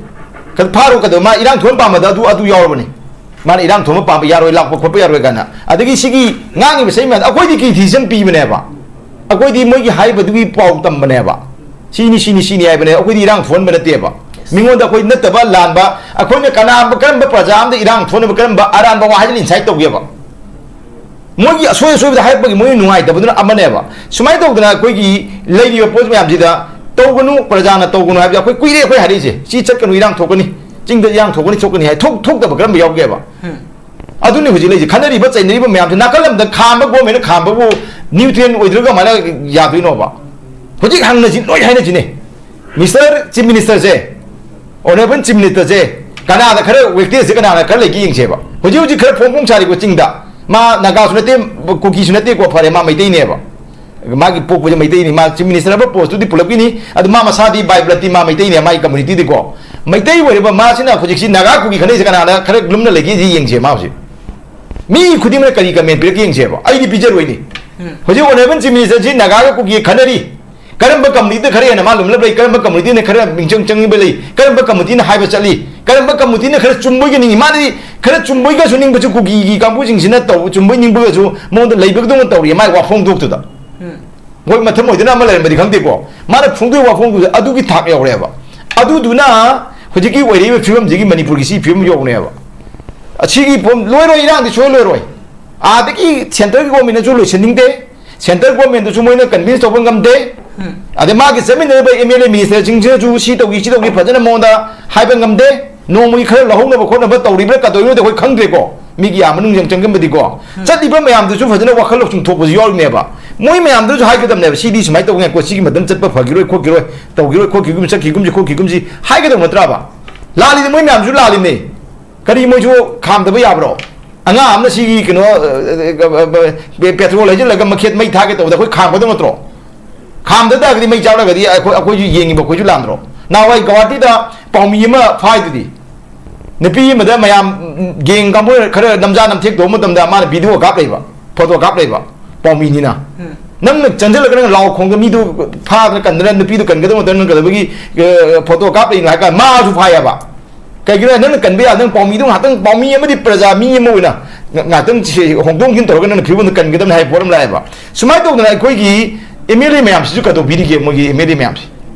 ꯀ-, ꯐꯥꯔꯣ꯫ ꯀꯩꯗꯧꯕ? ꯃꯥ ꯏꯔꯥꯡ ꯊꯣꯛꯍꯟ ꯄꯥꯝꯕꯗ ꯑꯗꯨ, ꯑꯗꯨ ꯌꯥꯎꯔꯕꯅꯤ꯫ ꯃꯥꯅ ꯏꯔꯥꯡ ꯊꯣꯛꯍꯟꯕ ꯄꯥꯝꯕ ꯌꯥꯔꯣꯏ, ꯂꯥꯛꯄ ꯈꯣꯠꯄ ꯌꯥꯔꯣꯏ ꯀꯥꯏꯅ꯫ ꯑꯗꯒꯤ ꯁꯤꯒꯤ ꯉꯥꯡꯉꯤꯕ ꯏꯁꯩ ꯃꯌꯥꯝꯗꯣ ꯑꯩꯈꯣꯏꯗꯤ criticism ꯄꯤꯕꯅꯦꯕ꯫ ꯑꯩꯈꯣꯏꯗꯤ ꯃꯣꯏꯒꯤ ꯍꯥꯏꯕꯗꯨꯒꯤ ꯄꯥꯎ ꯇꯝꯕꯅꯦꯕ꯫ ꯁꯤꯅꯤ, ꯁꯤꯅꯤ, ꯁꯤꯅꯤ ꯍꯥꯏꯕꯅꯦ꯫ ꯑꯩꯈꯣꯏꯗꯤ ꯏꯔꯥꯡ ꯊꯣꯛꯍꯟꯕ ꯅꯠꯇꯦꯕ꯫ ꯃꯤꯉꯣꯟꯗ ꯑꯩꯈꯣꯏ ꯅꯠꯇꯕ ꯂꯥꯟꯕ, ꯑꯩꯈꯣꯏꯅ ꯀꯅꯥ, ꯀꯔꯝꯕ ꯄ꯭ꯔꯖꯥ ꯑꯃꯗ ꯏꯔꯥꯡ ꯊꯣꯛꯍꯟꯅꯕ, ꯀꯔꯝꯕ ꯑꯔꯥꯟꯕ ꯋꯥꯍꯩꯅ incite ꯇꯧꯒꯦꯕ? ꯃꯣꯏꯒꯤ ꯑꯁꯣꯏ ꯑꯁꯣꯏꯕꯗ ꯍꯥꯏꯔꯛꯄꯒꯤ ꯃꯣꯏ ꯅꯨꯡꯉꯥꯏꯇꯕꯗꯨꯅ ꯑꯃꯅꯦꯕ꯫ ꯁꯨꯃꯥꯏꯅ ꯇꯧꯗꯅ ꯑꯩꯈꯣꯏꯒꯤ ꯂꯩꯔꯤꯕ ꯄꯣꯠ ꯃꯌꯥꯝꯁꯤꯗ ꯇꯧꯒꯅꯨ, ꯄ꯭ꯔꯖꯥꯅ ꯇꯧꯒꯅꯨ ꯍꯥꯏꯕꯁꯦ ꯑꯩꯈꯣꯏ ꯀꯨꯏꯔꯦ ꯑꯩꯈꯣꯏ ꯍꯥꯏꯔꯛꯏꯁꯦ꯫ ꯁꯤ ꯆꯠꯀꯅꯨ, ꯏꯔꯥꯡ ꯊꯣꯛꯀꯅꯤ, ꯆꯤꯡꯗ ꯏꯔꯥꯡ ꯊꯣꯛꯀꯅꯤ, ꯊꯣꯛꯀꯅꯤ ꯍꯥꯏ꯫ ꯊꯣꯛ-, ꯊꯣꯛꯇꯕ ꯀꯔꯝꯕ ꯌꯥꯎꯒꯦꯕ? ꯎꯝ꯫ ꯑꯗꯨꯅꯤ ꯍꯧꯖꯤꯛ ꯂꯩꯁꯦ, ꯈꯟꯅꯔꯤꯕ ꯆꯩꯅꯔꯤꯕ ꯃꯌꯥꯝꯁꯦ꯫ ꯅꯥꯀꯜ ꯑꯃꯗ ꯈꯥꯝꯕ ꯒꯣꯔꯃꯦꯟꯅ ꯈꯥꯝꯕꯕꯨ ꯅ꯭ꯌꯨꯇ꯭ꯔꯦꯟ ꯑꯣꯏꯗ꯭ꯔꯒ ꯀꯃꯥꯏꯅ ꯌꯥꯗꯣꯏꯅꯣꯕ? ꯍꯧꯖꯤꯛ ꯍꯪꯅꯁꯤ, ꯂꯣꯏ ꯍꯥꯏꯅꯁꯤꯅꯦ꯫ ꯃꯤꯁꯇꯔ ꯆꯤꯐ ꯃꯤꯅꯤꯁꯇꯔꯁꯦ, ꯑꯣꯅꯔꯦꯕꯜ ꯆꯤꯐ ꯃꯤꯅꯤꯁꯇꯔꯁꯦ, ꯀꯅꯥꯗ ꯈꯔ ꯋꯦꯛꯇꯦꯖꯁꯦ ꯀꯅꯥꯅ ꯈꯔ ꯂꯩꯒꯦ ꯌꯦꯡꯁꯦꯕ꯫ ꯍꯧꯖꯤꯛ ꯍꯧꯖꯤꯛ ꯈꯔ ꯐꯣꯡ ꯐꯣꯡ ꯁꯥꯔꯤꯀꯣ ꯆꯤꯡꯗ, ꯃꯥ ꯅꯥꯒꯥꯁꯨ ꯅꯠꯇꯦ, ꯀꯨꯀꯤꯁꯨ ꯅꯠꯇꯦꯀꯣ, ꯐꯔꯦ, ꯃꯥ ꯃꯩꯇꯩꯅꯦꯕ꯫ ꯃꯥꯒꯤ ꯄꯣꯛꯄꯁꯦ ꯃꯩꯇꯩꯅꯤ, ꯃꯥ ꯆꯤꯐ ꯃꯤꯅꯤꯁꯇꯔ ꯑꯃ ꯄꯣꯁꯇꯨꯗꯤ ꯄꯨꯂꯞꯀꯤꯅꯤ, ꯑꯗꯨ ꯃꯥ ꯃꯁꯥꯗꯤ ꯕꯥꯏ ꯕ꯭ꯂꯠꯇꯤ ꯃꯥ ꯃꯩꯇꯩꯅꯤ, ꯃꯥꯒꯤ ꯀꯝꯃ꯭ꯌꯨꯅꯤꯇꯤꯗꯤꯀꯣ꯫ ꯃꯩꯇꯩ ꯑꯣꯏꯔꯤꯕ ꯃꯥꯁꯤꯅ ꯍꯧꯖꯤꯛꯁꯤ ꯅꯥꯒꯥ ꯀꯨꯀꯤ ꯈꯟꯅꯩꯁꯦ ꯀꯅꯥꯅ ꯈꯔ ꯂꯨꯝꯅ ꯂꯩꯒꯦꯁꯤ ꯌꯦꯡꯁꯦ ꯃꯥ ꯍꯧꯖꯤꯛ꯫ ꯃꯤ ꯈꯨꯗꯤꯡꯃꯛꯅ ꯀꯔꯤ ꯀꯃꯦꯟ ꯄꯤꯔꯛꯀꯦ ꯌꯦꯡꯁꯦꯕ, ꯑꯩꯗꯤ ꯄꯤꯖꯔꯣꯏꯅꯤ꯫ ꯎꯝ꯫ ꯍꯧꯖꯤꯛ ꯑꯣꯅꯔꯦꯕꯜ ꯆꯤꯐ ꯃꯤꯅꯤꯁꯇꯔꯁꯤ ꯅꯥꯒꯥꯒ ꯀꯨꯀꯤ ꯈꯟꯅꯔꯤ, ꯀꯔꯝꯕ ꯀꯝꯃꯨꯅꯤꯇꯤꯗ ꯈꯔ ꯍꯦꯟꯅ ꯃꯥ ꯂꯨꯝꯂꯞ ꯂꯩ, ꯀꯔꯝꯕ ꯀꯝꯃꯨꯅꯤꯇꯤꯅ ꯈꯔ ꯃꯤꯡꯆꯪ ꯆꯪꯅꯤꯡꯕ ꯂꯩ, ꯀꯔꯝꯕ ꯀꯝꯃꯨꯅꯤꯇꯤꯅ ꯍꯥꯏꯕ ꯆꯠꯂꯤ, ꯀꯔꯝꯕ ꯀꯝꯃꯨꯅꯤꯇꯤꯅ ꯈꯔ ꯆꯨꯝꯕꯣꯏꯒ ꯅꯤꯡꯉꯤ, ꯃꯥꯗꯤ ꯈꯔ ꯆꯨꯝꯕꯣꯏꯒꯁꯨ ꯅꯤꯡꯕꯁꯨ ꯀꯨꯀꯤꯒꯤ ꯀꯥꯡꯕꯨꯁꯤꯡꯁꯤꯅ ꯇꯧ, ꯆꯨꯝꯕꯣꯏ ꯅꯤꯡꯕꯒꯁꯨ ꯃꯉꯣꯟꯗ ꯂꯩꯕꯒꯗꯧꯅ ꯇꯧꯔꯤ ꯃꯥꯒꯤ ꯋꯥꯐꯣꯡꯗꯣꯛꯇꯨꯗ꯫ ꯎꯝ꯫ ꯃꯣꯏ ꯃꯊꯪ ꯑꯣꯏꯗꯅ ꯑꯃ ꯂꯩꯔꯝꯕꯗꯤ ꯈꯪꯗꯦꯀꯣ, ꯃꯥꯅ ꯐꯣꯡꯗꯣꯛꯏ ꯋꯥꯐꯣꯡꯗꯨꯗ ꯑꯗꯨꯒꯤ ꯊꯥꯛ ꯌꯧꯔꯦꯕ꯫ ꯑꯗꯨꯗꯨꯅ ꯍꯧꯖꯤꯛꯀꯤ ꯑꯣꯏꯔꯛꯏꯕ ꯐꯤꯕꯝꯁꯤꯒꯤ ꯃꯅꯤꯄꯨꯔꯒꯤ ꯁꯤ ꯐꯤꯕꯝ ꯌꯧꯔꯦꯕ꯫ ꯑꯁꯤꯒꯤ ꯐꯤꯕꯝ ꯂꯣꯏꯔꯣꯏ, ꯏꯔꯥꯡꯗꯤ ꯁꯣꯏ ꯂꯣꯏꯔꯣꯏ꯫ ꯑꯥꯗꯒꯤ ꯁꯦꯟꯇꯔꯒꯤ ꯒꯣꯔꯃꯦꯟꯅꯁꯨ ꯂꯣꯏꯁꯤꯟꯅꯤꯡꯗꯦ, ꯁꯦꯟꯇꯔ ꯒꯣꯔꯃꯦꯟꯗꯨꯁꯨ ꯃꯣꯏꯅ ꯀꯟꯚꯤꯟꯁ ꯇꯧꯕ ꯉꯝꯗꯦ꯫ ꯎꯝ꯫ ꯑꯗꯩ ꯃꯥꯒꯤ ꯆꯠꯃꯤꯟꯅꯔꯤꯕ ꯑꯦꯝ ꯑꯦꯜ ꯑꯦ ꯃꯤꯅꯤꯁꯇꯔꯁꯤꯡꯁꯤꯅꯁꯨ ꯁꯤ ꯇꯧꯈꯤ, ꯁꯤ ꯇꯧꯈꯤ ꯐꯖꯅ ꯃꯉꯣꯟꯗ ꯍꯥꯏꯕ ꯉꯝꯗꯦ꯫ ꯅꯣꯡꯃꯒꯤ ꯈꯔ ꯂꯧꯍꯧꯅꯕ ꯈꯣꯠꯅꯕ ꯇꯧꯔꯤꯕ꯭ꯔꯥ ꯀꯩꯗꯧꯔꯤꯕ꯭ꯔꯥ ꯑꯩꯈꯣꯏ ꯈꯪꯗ꯭ꯔꯦꯀꯣ, ꯃꯤꯒꯤ ꯌꯥꯝ ꯃꯅꯨꯡ ꯆꯪ ꯆꯪꯒꯟꯕꯗꯤꯀꯣ꯫ ꯎꯝ꯫ ꯆꯠꯂꯤꯕ ꯃꯌꯥꯝꯗꯨꯁꯨ ꯐꯖꯅ ꯋꯥꯈꯜ ꯂꯧꯁꯤꯡ ꯊꯣꯛꯄꯁꯨ ꯌꯥꯎꯔꯤꯅꯦꯕ꯫ ꯃꯣꯏ ꯃꯌꯥꯝꯗꯨꯁꯨ ꯍꯥꯏꯒꯗꯕꯅꯦꯕ, ꯁꯤꯗꯤ ꯁꯨꯃꯥꯏꯅ ꯇꯧꯕ ꯉꯥꯏꯀꯣ, ꯁꯤꯒꯤ ꯃꯇꯝ ꯆꯠꯄ ꯐꯈꯤꯔꯣꯏ ꯈꯣꯠꯈꯤꯔꯣꯏ, ꯇꯧꯈꯤꯔꯣꯏ ꯈꯣꯠꯈꯤꯒꯨꯝ, ꯆꯠꯈꯤꯒꯨꯝꯁꯤ ꯈꯣꯠꯈꯤꯒꯨꯝꯁꯤ ꯍꯥꯏꯒꯗꯕ ꯅꯠꯇ꯭ꯔꯕ? ꯂꯥꯜꯂꯤꯗꯤ ꯃꯣꯏ ꯃꯌꯥꯝꯁꯨ ꯂꯥꯜꯂꯤꯅꯦ꯫ ꯀꯔꯤ ꯃꯣꯏꯁꯨ ꯈꯥꯝꯗꯕ ꯌꯥꯕ꯭ꯔꯣ? ꯑꯉꯥꯡ ꯑꯃꯅ ꯁꯤꯒꯤ ꯀꯩꯅꯣ, ꯑ, ꯑ, ꯑ, ꯑ, ꯄꯦꯇ꯭ꯔꯣꯜ ꯍꯩꯖꯤꯜꯂꯒ ꯃꯈꯦꯠ ꯃꯩ ꯊꯥꯒꯦ ꯇꯧꯕꯗ ꯑꯩꯈꯣꯏ ꯈꯥꯝꯒꯗꯕ ꯅꯠꯇ꯭ꯔꯣ? ꯈꯥꯝꯗ ꯇꯥꯔꯒꯗꯤ ꯃꯩ ꯆꯥꯛꯂꯒꯗꯤ ꯑꯩꯈꯣꯏ, ꯑꯩꯈꯣꯏꯁꯨ ꯌꯦꯡꯉꯤꯕ ꯑꯩꯈꯣꯏꯁꯨ ꯂꯥꯟꯗ꯭ꯔꯣ? ꯅꯍꯥꯟꯋꯥꯏ ꯒꯧꯍꯥꯇꯤꯗ ꯄꯥꯎꯃꯤ ꯑꯃ ꯐꯥꯏꯗꯨꯗꯤ, ꯅꯨꯄꯤ ꯑꯃꯗ ꯃꯌꯥꯝ ꯒꯦꯡ ꯀꯥꯡꯕꯨ ꯈꯔ ꯅꯝꯖꯥ ꯅꯝꯊꯦꯛ ꯇꯧꯕ ꯃꯇꯝꯗ ꯃꯥꯅ ꯚꯤꯗꯤꯑꯣ ꯀꯥꯞ ꯂꯩꯕ, ꯐꯣꯇꯣ ꯀꯥꯞ ꯂꯩꯕ, ꯄꯥꯎꯃꯤꯅꯤꯅ꯫ ꯎꯝ꯫ ꯅꯪꯅ ꯆꯪꯁꯤꯜꯂꯒ ꯅꯪ ꯂꯥꯎ ꯈꯣꯡꯗ ꯃꯤꯗꯨ ꯐꯥꯗꯅ ꯀꯟꯗꯅ ꯅꯨꯄꯤꯗꯨ ꯀꯟꯒꯗꯕ ꯃꯇꯝꯗ ꯅꯪ ꯀꯩꯗꯧꯕꯒꯤ, ꯑ, ꯐꯣꯇꯣ ꯀꯥꯞ ꯂꯩꯅꯣ ꯍꯥꯏ ꯀꯥꯟꯗ ꯃꯥꯁꯨ ꯐꯥꯏ ꯍꯥꯏꯕ꯫ ꯀꯩꯒꯤꯅꯣ ꯍꯥꯏ, ꯅꯪꯅ ꯀꯟꯕ ꯌꯥ-, ꯅꯪ ꯄꯥꯎꯃꯤꯗꯣ ꯉꯥꯏꯍꯥꯛꯇꯪ, ꯄꯥꯎꯃꯤ ꯑꯃꯗꯤ ꯄ꯭ꯔꯖꯥ ꯃꯤ ꯑꯃ ꯑꯣꯏꯅ ꯉ-, ꯉꯥꯏꯍꯥꯛꯇꯪ ꯁꯤ ꯍꯣꯡꯗꯣꯛ ꯍꯣꯡꯖꯤꯟ ꯇꯧꯔꯒ ꯅꯪꯅ ꯐꯤꯕꯝꯗ ꯀꯟꯒꯗꯕꯅꯤ ꯍꯥꯏꯕ ꯄꯣꯠ ꯑꯃ ꯂꯥꯛꯑꯦꯕ꯫ ꯁꯨꯃꯥꯏꯅ ꯇꯧꯗꯅ ꯑꯩꯈꯣꯏꯒꯤ ꯑꯦꯝ ꯑꯦꯜ ꯑꯦ ꯃꯌꯥꯝꯁꯤꯁꯨ ꯀꯩꯗꯧꯕꯤꯔꯤꯒꯦ? ꯃꯣꯏꯒꯤ ꯑꯦꯝ ꯑꯦꯜ ꯑꯦ ꯃꯌꯥꯝꯁꯤ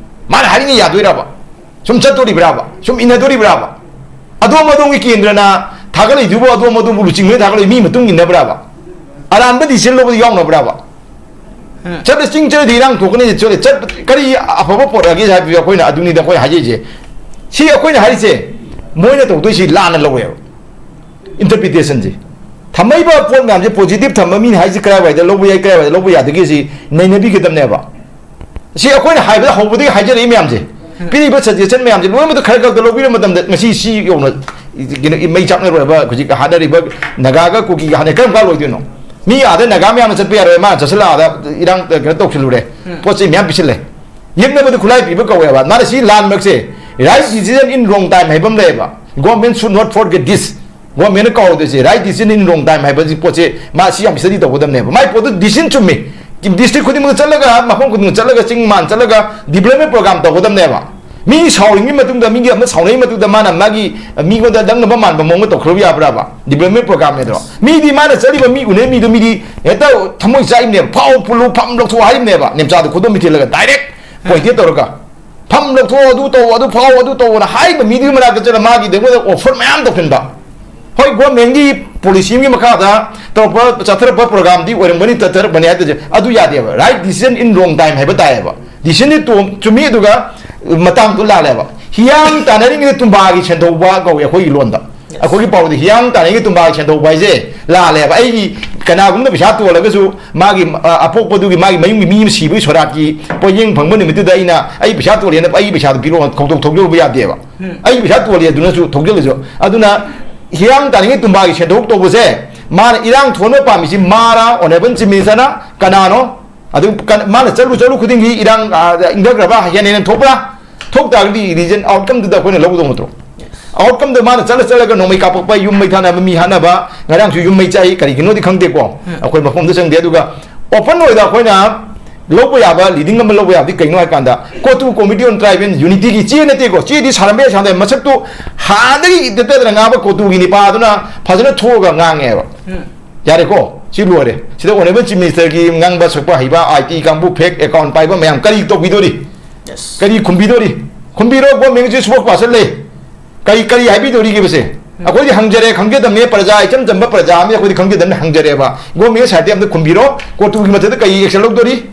ꯃꯥꯅ ꯍꯥꯏꯔꯤꯉꯩ ꯌꯥꯗꯣꯏꯔꯕ? ꯁꯨꯝ ꯆꯠꯇꯣꯔꯤꯕ꯭ꯔꯥꯕ? ꯁꯨꯝ ꯏꯟꯅꯗꯣꯔꯤꯕ꯭ꯔꯥꯕ? ꯑꯗꯣꯝ ꯑꯗꯣꯝꯒꯤ ꯀꯦꯟꯗ꯭ꯔꯅ ꯊꯥꯒꯠꯂꯛꯏꯗꯨꯕꯨ ꯑꯗꯣꯝ ꯑꯗꯣꯝꯕꯨ ꯂꯨꯆꯤꯡꯕꯅ ꯊꯥꯒꯠꯂꯛꯏ ꯃꯤ ꯃꯇꯨꯡ ꯏꯟꯅꯕ꯭ꯔꯥꯕ? ꯑꯔꯥꯟꯕ ꯗꯤꯁꯤꯖꯟ ꯂꯧꯕꯗ ꯌꯥꯎꯅꯕ꯭ꯔꯥꯕ? ꯎꯝ꯫ ꯆꯠꯂ ꯆꯤꯡ ꯆꯠꯂꯗꯤ ꯏꯔꯥꯡ ꯊꯣꯛꯀꯅꯤ, ꯆꯠꯂ ꯆꯠ-, ꯀꯔꯤ ꯑꯐꯕ ꯄꯣꯔꯛꯑꯒꯦ ꯍꯥꯏꯕꯗꯨ ꯑꯩꯈꯣꯏꯅ ꯑꯗꯨꯅꯤꯗ ꯑꯩꯈꯣꯏ ꯍꯥꯏꯖꯩꯁꯦ꯫ ꯁꯤ ꯑꯩꯈꯣꯏꯅ ꯍꯥꯏꯔꯤꯁꯦ ꯃꯣꯏꯅ ꯇꯧꯗꯣꯏꯁꯤ ꯂꯥꯟꯅ ꯂꯧꯋꯦꯕ꯫ Interpretation ꯁꯦ, ꯊꯝꯃꯛꯏꯕ ꯄꯣꯠ ꯃꯌꯥꯝꯁꯦ positive ꯊꯝꯕ ꯃꯤꯅ ꯍꯥꯏꯁꯦ ꯀꯔꯥꯏꯋꯥꯏꯗ ꯂꯧꯕ ꯌꯥꯏ, ꯀꯔꯥꯏꯋꯥꯏꯗ ꯂꯧꯕ ꯌꯥꯗꯒꯦ ꯁꯤ ꯅꯩꯅꯕꯤꯒꯗꯕꯅꯦꯕ꯫ ꯁꯤ ꯑꯩꯈꯣꯏꯅ ꯍꯥꯏꯕꯗ ꯍꯧꯕꯗꯒꯤ ꯍꯥꯏꯖꯔꯛꯏ ꯃꯌꯥꯝꯁꯦ, ꯄꯤꯔꯤꯕ suggestion ꯃꯌꯥꯝꯁꯦ ꯂꯣꯏꯅꯃꯛꯇ ꯈꯔ ꯈꯛꯇ ꯂꯧꯕꯤꯔ ꯃꯇꯝꯗ ꯉꯁꯤ ꯁꯤ ꯌꯧꯅ ꯀꯩꯅꯣ ꯃꯩ ꯆꯥꯛꯅꯔꯣꯏꯕ ꯍꯧꯖꯤꯛ ꯍꯥꯠꯅꯔꯤꯕ ꯅꯥꯒꯥꯒ ꯀꯨꯀꯤꯒ ꯍꯥꯠꯅ ꯀꯔꯝ ꯀꯥꯟ ꯂꯣꯏꯗꯣꯏꯅꯣ? ꯃꯤ ꯑꯥꯗ ꯅꯥꯒꯥ ꯃꯌꯥꯝꯅ ꯆꯠꯄ ꯌꯥꯔꯣꯏ, ꯃꯥꯅ ꯆꯠꯁꯤꯜꯂꯛꯑꯥꯗ ꯏꯔꯥꯡ ꯀꯩꯅꯣ ꯇꯧꯁꯤꯜꯂꯨꯔꯦ, ꯎꯝ꯫ ꯄꯣꯠ ꯆꯩ ꯃꯌꯥꯝ ꯄꯤꯁꯤꯜꯂꯦ꯫ ꯌꯦꯛꯅꯕꯗ ꯈꯨꯠꯂꯥꯏ ꯄꯤꯕ ꯀꯧꯋꯦꯕ꯫ ꯃꯥꯅ ꯁꯤ ꯂꯥꯟꯃꯛꯁꯦ right decision in wrong time ꯍꯥꯏꯕ ꯑꯃ ꯂꯩꯌꯦꯕ꯫ Government should not forget this꯫ Government ꯅ ꯀꯧꯗꯣꯏꯁꯦ right decision in wrong time ꯍꯥꯏꯕꯁꯤ ꯄꯣꯠꯁꯦ ꯃꯥ ꯁꯤ ꯌꯥꯝ study ꯇꯧꯒꯗꯕꯅꯦꯕ꯫ ꯃꯥꯏ ꯄꯣꯠꯇꯨ decision ꯆꯨꯝꯃꯤ꯫ District ꯈꯨꯗꯤꯡꯃꯛꯇ ꯆꯠꯂꯒ, ꯃꯐꯝ ꯈꯨꯗꯤꯡꯃꯛꯇ ꯆꯠꯂꯒ, ꯆꯤꯡ ꯃꯥꯟ ꯆꯠꯂꯒ development program ꯇꯧꯒꯗꯕꯅꯦꯕ꯫ ꯃꯤ ꯁꯥꯎꯔꯤꯉꯩ ꯃꯇꯨꯡꯗ, ꯃꯤꯒꯤ ꯑꯃ ꯁꯥꯎꯅꯩ ꯃꯇꯨꯡꯗ ꯃꯥꯅ ꯃꯥꯒꯤ ꯃꯤꯉꯣꯟꯗ ꯂꯪꯅꯕ ꯃꯥꯟꯕ ꯃꯑꯣꯡꯗ ꯇꯧꯈ꯭ꯔꯕ ꯌꯥꯕ꯭ꯔꯥꯕ? Development program ꯅꯦꯗꯣ꯫ ꯃꯤꯗꯤ ꯃꯥꯅ ꯆꯠꯂꯤꯕ ꯃꯤ ꯎꯅꯩ ꯃꯤꯗꯣ ꯃꯤꯗꯤ ꯍꯦꯛꯇ ꯊꯃꯣꯏ ꯆꯥꯛꯏꯕꯅꯦꯕ꯫ ꯐꯥꯎ ꯄꯨꯜꯂꯨ, ꯐꯝ ꯂꯧꯊꯣꯛꯑꯣ ꯍꯥꯏꯔꯤꯕꯅꯦꯕ꯫ ꯅꯦꯝꯆꯥꯗꯣ ꯈꯨꯗꯣꯝ ꯃꯤꯊꯤꯜꯂꯒ direct point ꯇꯧꯔꯒ꯫ ꯐꯝ ꯂꯧꯊꯣꯛꯑꯣ, ꯑꯗꯨ ꯇꯧꯑꯣ, ꯑꯗꯨ ꯐꯥꯎ, ꯑꯗꯨ ꯇꯧꯑꯣꯅ ꯍꯥꯏꯕ ꯃꯤꯗꯨꯒꯤ ꯃꯅꯥꯛꯇ ꯆꯠꯂ ꯃꯥꯒꯤꯗꯃꯛꯇ offer ꯃꯌꯥꯝ ꯇꯧꯁꯤꯟꯕ꯫ ꯍꯣꯏ, government ꯀꯤ policy ꯑꯃꯒꯤ ꯃꯈꯥꯗ ꯇꯧꯔꯛꯄ, ꯆꯠꯊꯔꯛꯄ program ꯗꯤ ꯑꯣꯏꯔꯝꯒꯅꯤ, ꯆꯠꯊꯔꯛꯄꯅꯤ ꯍꯥꯏꯗꯨꯁꯦ, ꯑꯗꯨ ꯌꯥꯗꯦꯕ꯫ Right decision in wrong time ꯍꯥꯏꯕ ꯇꯥꯏꯌꯦꯕ꯫ Decision ꯗꯤ ꯇꯣ-, ꯆꯨꯝꯃꯤ, ꯑꯗꯨꯒ ꯃꯇꯥꯡꯗꯣ ꯂꯥꯜꯂꯦꯕ꯫ ꯍꯤꯌꯥꯡ ꯇꯥꯟꯅꯔꯤꯉꯩꯗ ꯇꯨꯝꯕꯥꯒꯤ ꯁꯦꯟꯗꯧꯕ ꯀꯧꯏ ꯑꯩꯈꯣꯏꯒꯤ ꯂꯣꯟꯗ꯫ ꯑꯩꯈꯣꯏꯒꯤ ꯄꯥꯎꯗꯤ ꯍꯤꯌꯥꯡ ꯇꯥꯟꯅꯔꯤꯉꯩ ꯇꯨꯝꯕꯥꯒꯤ ꯁꯦꯟꯗꯧꯕ ꯍꯥꯏꯁꯦ ꯂꯥꯜꯂꯦꯕ꯫ ꯑꯩꯒꯤ ꯀꯅꯥꯒꯨꯝꯕꯅ ꯄꯩꯁꯥ ꯇꯣꯜꯂꯒꯁꯨ ꯃꯥꯒꯤ, ꯑ, ꯑꯄꯣꯛꯄꯗꯨꯒꯤ ꯃꯥꯒꯤ ꯃꯌꯨꯝꯒꯤ ꯃꯤ ꯑꯃ ꯁꯤꯕꯒꯤ ꯁꯣꯔꯥꯠꯀꯤ ꯄꯣꯠꯌꯦꯡ ꯐꯪꯕ ꯅꯨꯃꯤꯠꯇꯨꯗ ꯑꯩꯅ ꯑꯩ ꯄꯩꯁꯥ ꯇꯣꯜꯂꯦꯅ ꯑꯩꯒꯤ ꯄꯩꯁꯥꯗꯣ ꯄꯤꯔꯛꯑꯣ ꯈꯧꯇꯣꯛ ꯊꯧꯖꯤꯜꯂꯨꯕ ꯌꯥꯗꯦꯕ꯫ ꯎꯝ꯫ ꯑꯩꯒꯤ ꯄꯩꯁꯥ ꯇꯣꯜꯂꯦ ꯑꯗꯨꯅꯁꯨ ꯊꯧꯖꯤꯜꯂꯁꯨ꯫ ꯑꯗꯨꯅ ꯍꯤꯌꯥꯡ ꯇꯥꯟꯅꯤꯡꯉꯤ ꯇꯨꯝꯕꯥꯒꯤ ꯁꯦꯟꯗꯣꯛ ꯇꯧꯕꯁꯦ ꯃꯥꯅ ꯏꯔꯥꯡ ꯊꯣꯟꯕ ꯄꯥꯝꯃꯤꯁꯤ ꯃꯥꯔꯥ, Honourable Chief Minister ꯅ ꯀꯅꯥꯅꯣ? ꯑꯗꯨ ꯀꯟ-, ꯃꯥꯅ ꯆꯠꯂꯨ ꯆꯠꯂꯨ ꯈꯨꯗꯤꯡꯒꯤ ꯏꯔꯥꯡ, ꯑ, ꯏꯪꯊꯈ꯭ꯔꯕ ꯍꯦꯟꯅ ꯍꯦꯟꯅ ꯊꯣꯛꯄ꯭ꯔꯥ? ꯊꯣꯛ ꯇꯥꯔꯒꯗꯤ region outcome ꯗꯨꯗ ꯑꯩꯈꯣꯏꯅ ꯂꯧꯒꯗꯧ ꯅꯠꯇ꯭ꯔꯣ? Outcome ꯗ ꯃꯥꯅ ꯆꯠꯂ ꯆꯠꯂꯒ ꯅꯣꯡꯃꯩ ꯀꯥꯞꯄꯛꯄ, ꯌꯨꯝ ꯃꯩ ꯊꯥꯅꯕ, ꯃꯤ ꯍꯥꯠꯅꯕ, ꯉꯔꯥꯡꯁꯨ ꯌꯨꯝ ꯃꯩ ꯆꯥꯛꯏ, ꯀꯔꯤꯒꯤꯅꯣꯗꯤ ꯈꯪꯗꯦꯀꯣ, ꯎꯝ꯫ ꯑꯩꯈꯣꯏ ꯃꯐꯝꯗ ꯆꯪꯗꯦ꯫ ꯑꯗꯨꯒ open ꯑꯣꯏꯗ ꯑꯩꯈꯣꯏꯅ ꯂꯧꯕ ꯌꯥꯕ leading ꯑꯃ ꯂꯧꯕ ꯌꯥꯕꯗꯤ ꯀꯩꯅꯣ ꯍꯥꯏ ꯀꯥꯟꯗ, COTU Committee on Tribal Unity ꯒꯤ ꯆꯦ ꯅꯠꯇꯦꯀꯣ, ꯆꯦꯗꯤ ꯁꯥꯔꯝꯕ ꯌꯥꯏ, ꯁꯥꯔꯝꯗꯕ ꯌꯥꯏ, ꯃꯁꯛꯇꯨ ꯍꯥꯟꯅꯗꯒꯤ ꯅꯠꯇꯗꯅ ꯉꯥꯡꯕ COTU ꯒꯤ ꯅꯤꯄꯥꯗꯨꯅ ꯐꯖꯅ ꯊꯣꯛꯑꯒ ꯉꯥꯡꯉꯦꯕ꯫ ꯎꯝ꯫ ꯌꯥꯔꯦꯀꯣ, ꯁꯤ ꯂꯣꯏꯔꯦ꯫ ꯁꯤꯗ Honourable Chief Minister ꯒꯤ ꯉꯥꯡꯕ ꯁꯛꯄ ꯍꯩꯕ, IT ꯀꯥꯡꯕꯨ, fake account ꯄꯥꯏꯕ ꯃꯌꯥꯝ ꯀꯔꯤ ꯇꯧꯕꯤꯗꯣꯔꯤ? Yes꯫ ꯀꯔꯤ ꯈꯨꯝꯕꯤꯗꯣꯔꯤ? ꯈꯨꯝꯕꯤꯔꯣ, government ꯁꯤ spokesperson ꯂꯩ꯫ ꯀꯔꯤ, ꯀꯔꯤ ꯍꯥꯏꯕꯤꯗꯣꯔꯤꯒꯦꯕꯁꯦ? ꯎꯝ꯫ ꯑꯩꯈꯣꯏꯗꯤ ꯍꯪꯖꯔꯦ, ꯈꯪꯖꯗꯕꯅꯦ, ꯄ꯭ꯔꯖꯥ, ꯏꯆꯝ ꯆꯝꯕ ꯄ꯭ꯔꯖꯥ ꯑꯃꯅꯤ, ꯑꯩꯈꯣꯏꯗꯤ ꯈꯪꯖꯗꯕꯅꯦ, ꯍꯪꯖꯔꯦꯕ꯫ Government side ꯇ ꯑꯝꯇ ꯈꯨꯝꯕꯤꯔꯣ, COTU ꯒꯤ ꯃꯊꯛꯇ ꯀꯔꯤ action ꯂꯧꯗꯣꯔꯤ?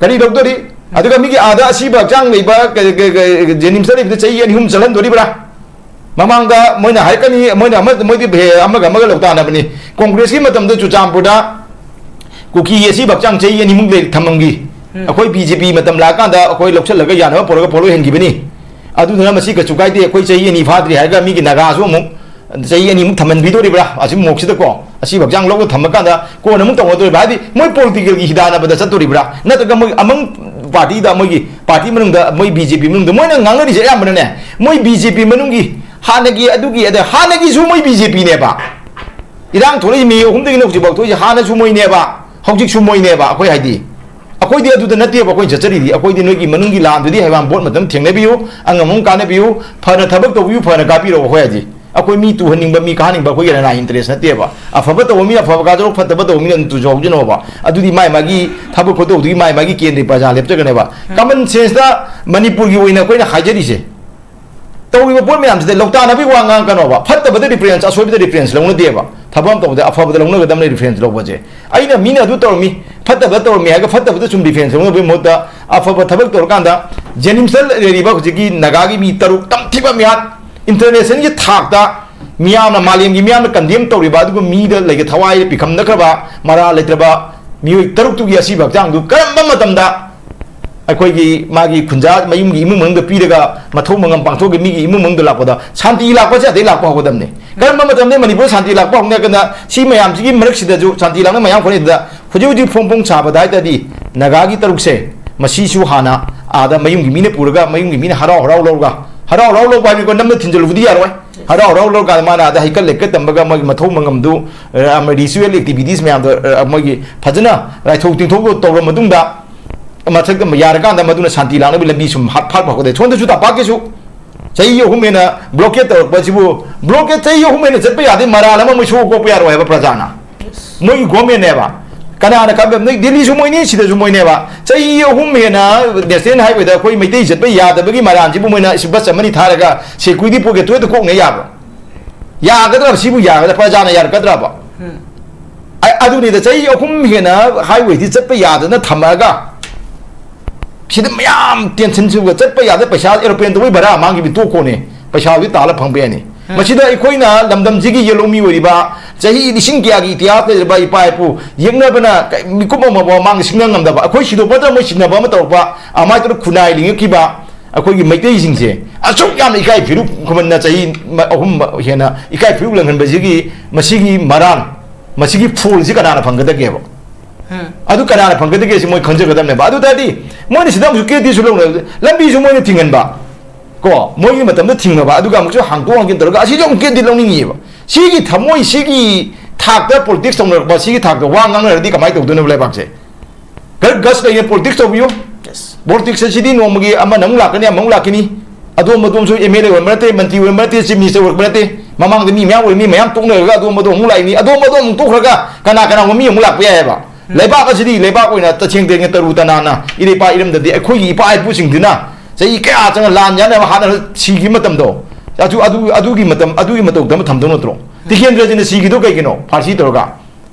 ꯀꯔꯤ ꯂꯧꯗꯣꯔꯤ? ꯑꯗꯨꯒ ꯃꯤꯒꯤ ꯑꯥꯗ ꯑꯁꯤꯕ ꯍꯛꯆꯥꯡ ꯂꯩꯕ, ꯀ-, ꯀ-, ꯀ-, JNIMS ꯇ ꯂꯩꯕꯗ ꯆꯍꯤ ꯑꯅꯤ ꯑꯍꯨꯝ ꯆꯠꯍꯟꯗꯣꯔꯤꯕ꯭ꯔꯥ? ꯃꯃꯥꯡꯗ ꯃꯣꯏꯅ ꯍꯥꯏꯔꯛꯀꯅꯤ, ꯃꯣꯏꯅ ꯑꯃ, ꯃꯣꯏꯗꯤ ꯍꯦ-, ꯑꯃꯒ ꯑꯃꯒ ꯂꯧꯇꯥꯅꯕꯅꯤ꯫ ꯀꯣꯡꯒ꯭ꯔꯦꯁꯀꯤ ꯃꯇꯝꯗ ꯆꯨꯔꯆꯥꯟꯄꯨꯔꯗ ꯀꯨꯀꯤꯒꯤ ꯑꯁꯤꯕ ꯍꯛꯆꯥꯡ ꯆꯍꯤ ꯑꯅꯤꯃꯨꯛ ꯂꯩ ꯊꯝꯃꯝꯈꯤ꯫ ꯎꯝ꯫ ꯑꯩꯈꯣꯏ ꯕꯤ ꯖꯦ ꯄꯤ ꯃꯇꯝ ꯂꯥꯛꯑꯀꯥꯟꯗ ꯑꯩꯈꯣꯏ ꯂꯧꯁꯤꯜꯂꯒ ꯌꯥꯅꯕ ꯄꯨꯔꯒ ꯄꯣꯠꯂꯣꯏ ꯍꯟꯈꯤꯕꯅꯤ꯫ ꯑꯗꯨꯗꯨꯅ ꯃꯁꯤ ꯀꯩꯁꯨ ꯀꯥꯏꯗꯦ, ꯑꯩꯈꯣꯏ ꯆꯍꯤ ꯑꯅꯤ ꯐꯥꯗ꯭ꯔꯤ ꯍꯥꯏꯔꯒ ꯃꯤꯒꯤ ꯅꯥꯒꯥꯁꯨ ꯑꯃꯨꯛ ꯆꯍꯤ ꯑꯅꯤꯃꯨꯛ ꯊꯝꯍꯟꯕꯤꯗꯣꯔꯤꯕ꯭ꯔꯥ? ꯑꯁꯤ ꯃꯣꯛꯁꯤꯗꯀꯣ, ꯑꯁꯤꯕ ꯍꯛꯆꯥꯡ ꯂꯧꯔꯒ ꯊꯝꯃꯀꯥꯟꯗ ꯀꯣꯟꯅ ꯑꯃꯨꯛ ꯇꯧꯅꯗꯣꯔꯤꯕ꯭ꯔꯥ? ꯍꯥꯏꯗꯤ ꯃꯣꯏ ꯄꯣꯂꯤꯇꯤꯀꯦꯜꯒꯤ ꯍꯤꯗꯥꯟꯅꯕꯗ ꯆꯠꯇꯣꯔꯤꯕ꯭ꯔꯥ? ꯅꯠꯇ꯭ꯔꯒ ꯃꯣꯏ ꯑꯃꯪ ꯄꯥꯔꯇꯤꯗ, ꯃꯣꯏꯒꯤ ꯄꯥꯔꯇꯤ ꯃꯅꯨꯡꯗ, ꯃꯣꯏ ꯕꯤ ꯖꯦ ꯄꯤ ꯃꯅꯨꯡꯗ ꯃꯣꯏꯅ ꯉꯥꯡꯅꯔꯤꯁꯦ ꯑꯌꯥꯝꯕꯅꯅꯦ, ꯃꯣꯏ ꯕꯤ ꯖꯦ ꯄꯤ ꯃꯅꯨꯡꯒꯤ ꯍꯥꯟꯅꯒꯤ ꯑꯗꯨꯒꯤ, ꯑꯗ ꯍꯥꯟꯅꯒꯤꯁꯨ ꯃꯣꯏ ꯕꯤ ꯖꯦ ꯄꯤꯅꯦꯕ꯫ ꯏꯔꯥꯡ ꯊꯣꯛꯂꯛꯏꯁꯦ ꯃꯦ ꯑꯍꯨꯝꯗꯒꯤꯅ ꯍꯧꯖꯤꯛꯐꯥꯎ ꯊꯣꯛꯏꯁꯦ ꯍꯥꯟꯅꯁꯨ ꯃꯣꯏꯅꯦꯕ, ꯍꯧꯖꯤꯛꯁꯨ ꯃꯣꯏꯅꯦꯕ꯫ ꯑꯩꯈꯣꯏ ꯍꯥꯏꯗꯤ, ꯑꯩꯈꯣꯏꯗꯤ ꯑꯗꯨꯗ ꯅꯠꯇꯦꯕ ꯑꯩꯈꯣꯏꯅ ꯆꯠꯆꯔꯤꯗꯤ꯫ ꯑꯩꯈꯣꯏꯗꯤ ꯅꯣꯏꯒꯤ ꯃꯅꯨꯡꯒꯤ ꯂꯥꯟꯗꯨꯗꯤ ꯍꯩꯕꯥꯝ ꯚꯣꯠ ꯃꯇꯝ ꯊꯦꯡꯅꯕꯤꯌꯨ, ꯑꯉꯝ ꯑꯃ ꯀꯥꯟꯅꯕꯤꯌꯨ, ꯐꯅ ꯊꯕꯛ ꯇꯧꯕꯤꯌꯨ, ꯐꯅ ꯀꯥꯕꯤꯔꯛꯑꯣ꯫ ꯑꯩꯈꯣꯏ ꯍꯥꯏꯗꯤ, ꯑꯩꯈꯣꯏ ꯃꯤ ꯇꯨꯍꯟꯅꯤꯡꯕ, ꯃꯤ ꯀꯥꯍꯟꯅꯤꯡꯕ ꯑꯩꯈꯣꯏꯒꯤ ꯂꯅꯥꯏ ꯏꯟꯇꯔꯦꯁ ꯅꯠꯇꯦꯕ꯫ ꯑꯐꯕ ꯇꯧꯕ ꯃꯤꯅ ꯑꯐꯕ ꯀꯥꯖꯔꯣ, ꯐꯠꯇꯕ ꯇꯧꯕ ꯃꯤꯅ ꯑꯗꯨꯝ ꯇꯨꯖꯍꯧꯖꯅꯣꯕ꯫ ꯑꯗꯨꯗꯤ ꯃꯥꯏ ꯃꯥꯒꯤ ꯊꯕꯛ ꯈꯣꯠꯇꯧꯗꯨꯒꯤ ꯃꯥꯏ ꯃꯥꯒꯤ ꯀꯦꯟꯗ꯭ꯔꯒꯤ ꯄ꯭ꯔꯖꯥ ꯂꯦꯞꯆꯒꯅꯦꯕ꯫ ꯎꯝ꯫ ꯀꯃꯟ ꯁꯦꯟꯁꯇ ꯃꯅꯤꯄꯨꯔꯒꯤ ꯑꯣꯏꯅ ꯑꯩꯈꯣꯏꯅ ꯍꯥꯏꯖꯔꯤꯁꯦ, ꯇꯧꯔꯤꯕ ꯄꯣꯠ ꯃꯌꯥꯝꯁꯤꯗ ꯂꯧꯇꯥꯅꯕꯒꯤ ꯋꯥ ꯉꯥꯡꯉꯛꯀꯅꯣꯕ꯫ ꯐꯠꯇꯕꯗ ꯔꯤꯐꯔꯦꯟꯁ, ꯑꯁꯣꯏꯕꯗ ꯔꯤꯐꯔꯦꯟꯁ ꯂꯧꯅꯗꯦꯕ꯫ ꯊꯕꯛ ꯑꯃ ꯇꯧꯕꯗ ꯑꯐꯕꯗ ꯂꯧꯅꯒꯗꯕꯅꯤ ꯔꯤꯐꯔꯦꯟꯁ ꯂꯧꯕꯁꯦ꯫ ꯑꯩꯅ ꯃꯤꯅ ꯑꯗꯨ ꯇꯧꯔꯝꯃꯤ, ꯐꯠꯇꯕ ꯇꯧꯔꯝꯃꯤ ꯍꯥꯏꯔꯒ ꯐꯠꯇꯕꯗ ꯁꯨꯝ ꯔꯤꯐꯔꯦꯟꯁ ꯂꯧꯅꯕꯒꯤ ꯃꯍꯨꯠꯇ ꯑꯐꯕ ꯊꯕꯛ ꯇꯧꯔꯀꯥꯟꯗ ꯖꯦꯅꯤꯝꯁꯇ ꯂꯩꯔꯤꯕ ꯍꯧꯖꯤꯛꯀꯤ ꯅꯥꯒꯥꯒꯤ ꯃꯤ ꯇꯔꯨꯛ ꯇꯝꯊꯤꯕ ꯃꯤꯍꯥꯠ, ꯏꯟꯇꯔꯅꯦꯁꯅꯦꯜꯒꯤ ꯊꯥꯛꯇ ꯃꯤꯌꯥꯝꯅ, ꯃꯥꯂꯦꯝꯒꯤ ꯃꯤꯌꯥꯝꯅ ꯀꯟꯗꯦꯝ ꯇꯧꯔꯤꯕ ꯑꯗꯨꯒ ꯃꯤꯗ ꯂꯩꯒ ꯊꯋꯥꯏꯗ ꯄꯤꯈꯝꯅꯈ꯭ꯔꯕ ꯃꯔꯥ ꯂꯩꯇ꯭ꯔꯕ ꯃꯤꯑꯣꯏ ꯇꯔꯨꯛꯇꯨꯒꯤ ꯑꯁꯤꯕ ꯍꯛꯆꯥꯡꯗꯨ ꯀꯔꯝꯕ ꯃꯇꯝꯗ ꯑꯩꯈꯣꯏꯒꯤ ꯃꯥꯒꯤ ꯈꯨꯟꯖꯥ ꯃꯌꯨꯝꯒꯤ ꯏꯃꯨꯡ ꯃꯅꯨꯡꯗ ꯄꯤꯔꯒ ꯃꯊꯧ ꯃꯉꯝ ꯄꯥꯡꯊꯣꯛꯑꯒ ꯃꯤꯒꯤ ꯏꯃꯨꯡ ꯃꯅꯨꯡꯗ ꯂꯥꯛꯄꯗ ꯁꯥꯟꯇꯤ ꯂꯥꯛꯄꯁꯦ ꯑꯗꯩ ꯂꯥꯛꯄ ꯍꯧꯒꯗꯕꯅꯦ꯫ ꯀꯔꯝꯕ ꯃꯇꯝꯗ ꯃꯅꯤꯄꯨꯔꯗ ꯁꯥꯟꯇꯤ ꯂꯥꯛꯄ ꯍꯧꯅꯤ ꯍꯥꯏ ꯀꯥꯟꯗ ꯁꯤ ꯃꯌꯥꯝꯁꯤꯒꯤ ꯃꯔꯛꯁꯤꯗꯁꯨ ꯁꯥꯟꯇꯤ ꯂꯥꯛꯅ ꯃꯌꯥꯝ ꯍꯣꯠꯅꯔꯤꯗ ꯍꯧꯖꯤꯛ ꯍꯧꯖꯤꯛ ꯐꯣꯡ ꯐꯣꯡ ꯁꯥꯕꯗ ꯍꯥꯏ ꯇꯥꯔꯗꯤ ꯅꯥꯒꯥꯒꯤ ꯇꯔꯨꯛꯁꯦ ꯃꯁꯤꯁꯨ ꯍꯥꯟꯅ ꯑꯥꯗ ꯃꯌꯨꯝꯒꯤ ꯃꯤꯅ ꯄꯨꯔꯒ ꯃꯌꯨꯝꯒꯤ ꯃꯤꯅ ꯍꯔꯥꯎ ꯍꯔꯥꯎ ꯂꯧꯔꯒ, ꯍꯔꯥꯎ ꯍꯔꯥꯎ ꯂꯧꯕ ꯍꯥꯏꯕꯅꯤꯀꯣ, ꯅꯝꯅ ꯊꯤꯟꯖꯤꯜꯂꯨꯕꯗꯤ ꯌꯥꯔꯣꯏ꯫ ꯍꯔꯥꯎ ꯍꯔꯥꯎ ꯂꯧꯔꯀꯥꯟꯗ ꯃꯥꯅ ꯑꯥꯗ ꯍꯩꯀꯠ ꯂꯩꯀꯠ ꯇꯝꯕꯒ ꯃꯣꯏꯒꯤ ꯃꯊꯧ ꯃꯉꯝꯗꯨ, ꯑ, ritual activities ꯃꯌꯥꯝꯗꯣ, ꯑ, ꯃꯣꯏꯒꯤ ꯐꯖꯅ ꯂꯥꯏꯊꯣꯛ ꯇꯤꯡꯊꯣꯛ ꯇꯧꯔꯕ ꯃꯇꯨꯡꯗ ꯃꯊꯛꯇ ꯌꯥꯔꯀꯥꯟꯗ ꯃꯗꯨꯅ ꯁꯥꯟꯇꯤ ꯂꯥꯛꯅꯕꯒꯤ ꯂꯝꯕꯤ ꯁꯨꯝ ꯍꯥꯠ-, ꯐꯥꯠꯄ ꯍꯧꯒꯗ꯭ꯔꯦ꯫ ꯁꯣꯝꯗꯁꯨ ꯇꯝꯄꯥꯛꯀꯤꯁꯨ ꯆꯍꯤ ꯑꯍꯨꯝ ꯍꯦꯟꯅ ꯕ꯭ꯂꯣꯀꯦꯠ ꯇꯧꯔꯛꯄꯁꯤꯕꯨ, ꯕ꯭ꯂꯣꯀꯦꯠ ꯆꯍꯤ ꯑꯍꯨꯝ ꯍꯦꯟꯅ ꯆꯠꯄ ꯌꯥꯗꯦ, ꯃꯔꯥꯜ ꯑꯃ ꯃꯣꯏ ꯁꯣꯛ ꯀꯣꯛꯄ ꯌꯥꯔꯣꯏ ꯍꯥꯏꯕ ꯄ꯭ꯔꯖꯥꯅ꯫ ꯃꯣꯏꯒꯤ ꯒꯣꯔꯃꯦꯟꯅꯦꯕ꯫ ꯀꯅꯥꯅ ꯀꯝꯕ-, ꯅꯣꯏ ꯗꯤꯜꯂꯤꯁꯨ ꯃꯣꯏꯅꯤ, ꯁꯤꯗꯁꯨ ꯃꯣꯏꯅꯦꯕ꯫ ꯆꯍꯤ ꯑꯍꯨꯝ ꯍꯦꯟꯅ ꯅꯦꯁꯅꯦꯜ ꯍꯥꯏꯋꯦꯗ ꯑꯩꯈꯣꯏ ꯃꯩꯇꯩ ꯆꯠꯄ ꯌꯥꯗꯕꯒꯤ ꯃꯔꯥꯜꯁꯤꯕꯨ ꯃꯣꯏꯅ ꯁꯤ ꯕꯁ ꯑꯃꯅꯤ ꯊꯥꯔꯒ ꯁꯦꯀ꯭ꯌꯨꯔꯤꯇꯤ ꯄꯣꯀꯦꯠ ꯇꯣꯏꯗ ꯀꯣꯛꯅ ꯌꯥꯕ꯭ꯔꯣ? ꯌꯥꯒꯗ꯭ꯔꯕ? ꯁꯤꯕꯨ ꯌꯥꯒꯗ꯭ꯔꯥ? ꯄ꯭ꯔꯖꯥꯅ ꯌꯥꯔꯛꯀꯗ꯭ꯔꯕ? ꯎꯝ꯫ ꯑ-, ꯑꯗꯨꯅꯤꯗ, ꯆꯍꯤ ꯑꯍꯨꯝ ꯍꯦꯟꯅ ꯍꯥꯏꯋꯦꯗꯤ ꯆꯠꯄ ꯌꯥꯗꯅ ꯊꯝꯃꯒ, ꯁꯤꯗ ꯃꯌꯥꯝ ꯇꯦꯟꯁꯟꯁꯤꯒ ꯆꯠꯄ ꯌꯥꯗ, ꯄꯩꯁꯥ ꯑꯦꯔꯣꯄ꯭ꯂꯦꯟ ꯇꯧꯕꯩ ꯚꯔꯥ ꯃꯥꯡꯈꯤꯕ ꯇꯣꯛꯈꯣꯅꯦ꯫ ꯄꯩꯁꯥꯗꯨ ꯇꯥꯜꯂ ꯐꯪꯕ ꯌꯥꯏꯅꯤ꯫ ꯃꯁꯤꯗ ꯑꯩꯈꯣꯏꯅ ꯂꯝꯗꯝꯁꯤꯒꯤ ꯌꯦꯜꯍꯧꯃꯤ ꯑꯣꯏꯔꯤꯕ, ꯆꯍꯤ ꯂꯤꯁꯤꯡ ꯀꯌꯥꯒꯤ ꯏꯇꯤꯍꯥꯁ ꯂꯩꯔꯕ ꯏꯄꯥ ꯏꯄꯨ ꯌꯦꯛꯅꯕꯅ ꯀ-, ꯃꯤꯀꯨꯞ ꯑꯃꯐꯥꯎ ꯃꯥꯡꯗ ꯁꯤꯡꯅ ꯉꯝꯗꯕ, ꯑꯩꯈꯣꯏ ꯁꯤꯗꯣꯛꯄ ꯅꯠꯇ꯭ꯔꯒ ꯃꯣꯏ ꯁꯤꯟꯅꯕ ꯑꯃ ꯇꯧꯔꯛꯄ, ꯑꯗꯨꯃꯥꯏꯅ ꯇꯧꯗꯅ ꯈꯨꯟꯅꯥꯏ ꯂꯤꯡꯉꯛꯈꯤꯕ ꯑꯩꯈꯣꯏꯒꯤ ꯃꯩꯇꯩꯁꯤꯡꯁꯦ ꯑꯁꯨꯛ ꯌꯥꯝꯅ ꯏꯀꯥꯏ ꯐꯤꯔꯨꯛ ꯈꯨꯃꯟꯅ ꯆꯍꯤ ꯃ-, ꯑꯍꯨꯝ ꯍꯦꯟꯅ ꯏꯀꯥꯏ ꯐꯤꯔꯨꯛ ꯂꯪꯍꯟꯕꯁꯤꯒꯤ ꯃꯁꯤꯒꯤ ꯃꯔꯥꯟ, ꯃꯁꯤꯒꯤ ꯐꯣꯜꯁꯤ ꯀꯅꯥꯅ ꯐꯪꯒꯗꯒꯦꯕ? ꯑꯗꯨ ꯀꯅꯥꯅ ꯐꯪꯒꯗꯒꯦ ꯁꯤ ꯃꯣꯏ ꯈꯪꯖꯒꯗꯕꯅꯦꯕ꯫ ꯑꯗꯨ ꯇꯥꯔꯗꯤ ꯃꯣꯏꯅ ꯁꯤꯗ ꯑꯃꯨꯛꯁꯨ ꯀꯦꯗꯤꯁꯨ ꯂꯧꯅ, ꯂꯝꯕꯤꯁꯨ ꯃꯣꯏꯅ ꯊꯤꯡꯍꯟꯕ, ꯀꯣ, ꯃꯣꯏꯒꯤ ꯃꯇꯝꯗ ꯊꯤꯡꯉꯕ, ꯑꯗꯨꯒ ꯑꯃꯨꯛꯁꯨ ꯍꯥꯡꯇꯣꯛ ꯍꯥꯡꯖꯤꯟ ꯇꯧꯔꯒ ꯑꯁꯤꯁꯨ ꯑꯃꯨꯛ ꯀꯦꯗꯤ ꯂꯧꯅꯤꯡꯉꯤꯑꯕ꯫ ꯁꯤꯒꯤ ꯊꯃꯣꯏ, ꯁꯤꯒꯤ ꯊꯥꯛꯇ ꯄꯣꯂꯤꯇꯤꯛꯁ ꯇꯧꯅꯔꯛꯄ, ꯁꯤꯒꯤ ꯊꯥꯛꯇ ꯋꯥ ꯉꯥꯡꯅꯔꯗꯤ ꯀꯃꯥꯏꯅ ꯇꯧꯗꯣꯏꯅꯣꯕ ꯂꯩꯕꯥꯛꯁꯦ? ꯈꯔ ꯒꯁ ꯂꯩꯅ ꯄꯣꯂꯤꯇꯤꯛꯁ ꯇꯧꯕꯤꯌꯨ꯫ ꯄꯣꯂꯤꯇꯤꯛꯁ ꯑꯁꯤꯗꯤ ꯅꯣꯡꯃꯒꯤ ꯑꯃꯅ ꯑꯃꯨꯛ ꯂꯥꯛꯀꯅꯤ, ꯑꯃꯨꯛ ꯂꯥꯛꯀꯅꯤ꯫ ꯑꯗꯣꯝ ꯑꯗꯣꯝꯁꯨ ꯑꯦꯝ ꯑꯦꯜ ꯑꯦ ꯑꯣꯏꯔꯝꯕ ꯅꯠꯇꯦ, ꯃꯟꯇ꯭ꯔꯤ ꯑꯣꯏꯔꯝꯕ ꯅꯠꯇꯦ, ꯆꯤꯐ ꯃꯤꯅꯤꯁꯇꯔ ꯑꯣꯏꯔꯛꯄ ꯅꯠꯇꯦ꯫ ꯃꯃꯥꯡꯗ ꯃꯤ ꯃꯌꯥꯝ ꯑꯣꯏꯔꯝꯃꯤ, ꯃꯌꯥꯝ ꯇꯣꯛꯅꯔꯒ ꯑꯗꯣꯝ ꯑꯗꯣꯝ ꯑꯃꯨꯛ ꯂꯥꯛꯏꯅꯤ, ꯑꯗꯣꯝ ꯑꯗꯣꯝ ꯑꯃꯨꯛ ꯇꯣꯛꯈ꯭ꯔꯒ ꯀꯅꯥ ꯀꯅꯥꯒꯨꯝꯕ ꯃꯤ ꯑꯃꯨꯛ ꯂꯥꯛꯄ ꯌꯥꯏꯑꯕ꯫ ꯂꯩꯕꯥꯛ ꯑꯁꯤꯗꯤ ꯂꯩꯕꯥꯛ ꯑꯣꯏꯅ ꯇꯁꯦꯡ ꯇꯁꯦꯡꯅ ꯇꯔꯨ ꯇꯅꯥꯟꯅ ꯏꯔꯩꯄꯥꯛ ꯏꯔꯝꯗꯝꯗꯤ ꯑꯩꯈꯣꯏꯒꯤ ꯏꯄꯥ ꯏꯄꯨꯁꯤꯡꯗꯨꯅ ꯆꯍꯤ ꯀꯌꯥ ꯆꯪꯅ ꯂꯥꯟ ꯌꯥꯅꯕ ꯍꯥꯠꯅ ꯁꯤꯈꯤꯕ ꯃꯇꯝꯗꯣ, ꯑꯗꯨ, ꯑꯗꯨ, ꯑꯗꯨꯒꯤ ꯃꯇꯝ, ꯑꯗꯨꯒꯤ ꯃꯇꯧꯗ ꯑꯃ ꯊꯝꯗꯧ ꯅꯠꯇ꯭ꯔꯣ? ꯇꯤꯀꯦꯟꯗ꯭ꯔꯖꯤꯅ ꯁꯤꯈꯤꯗꯣ ꯀꯩꯒꯤꯅꯣ? ꯐꯥꯔꯁꯤ ꯇꯧꯔꯒ꯫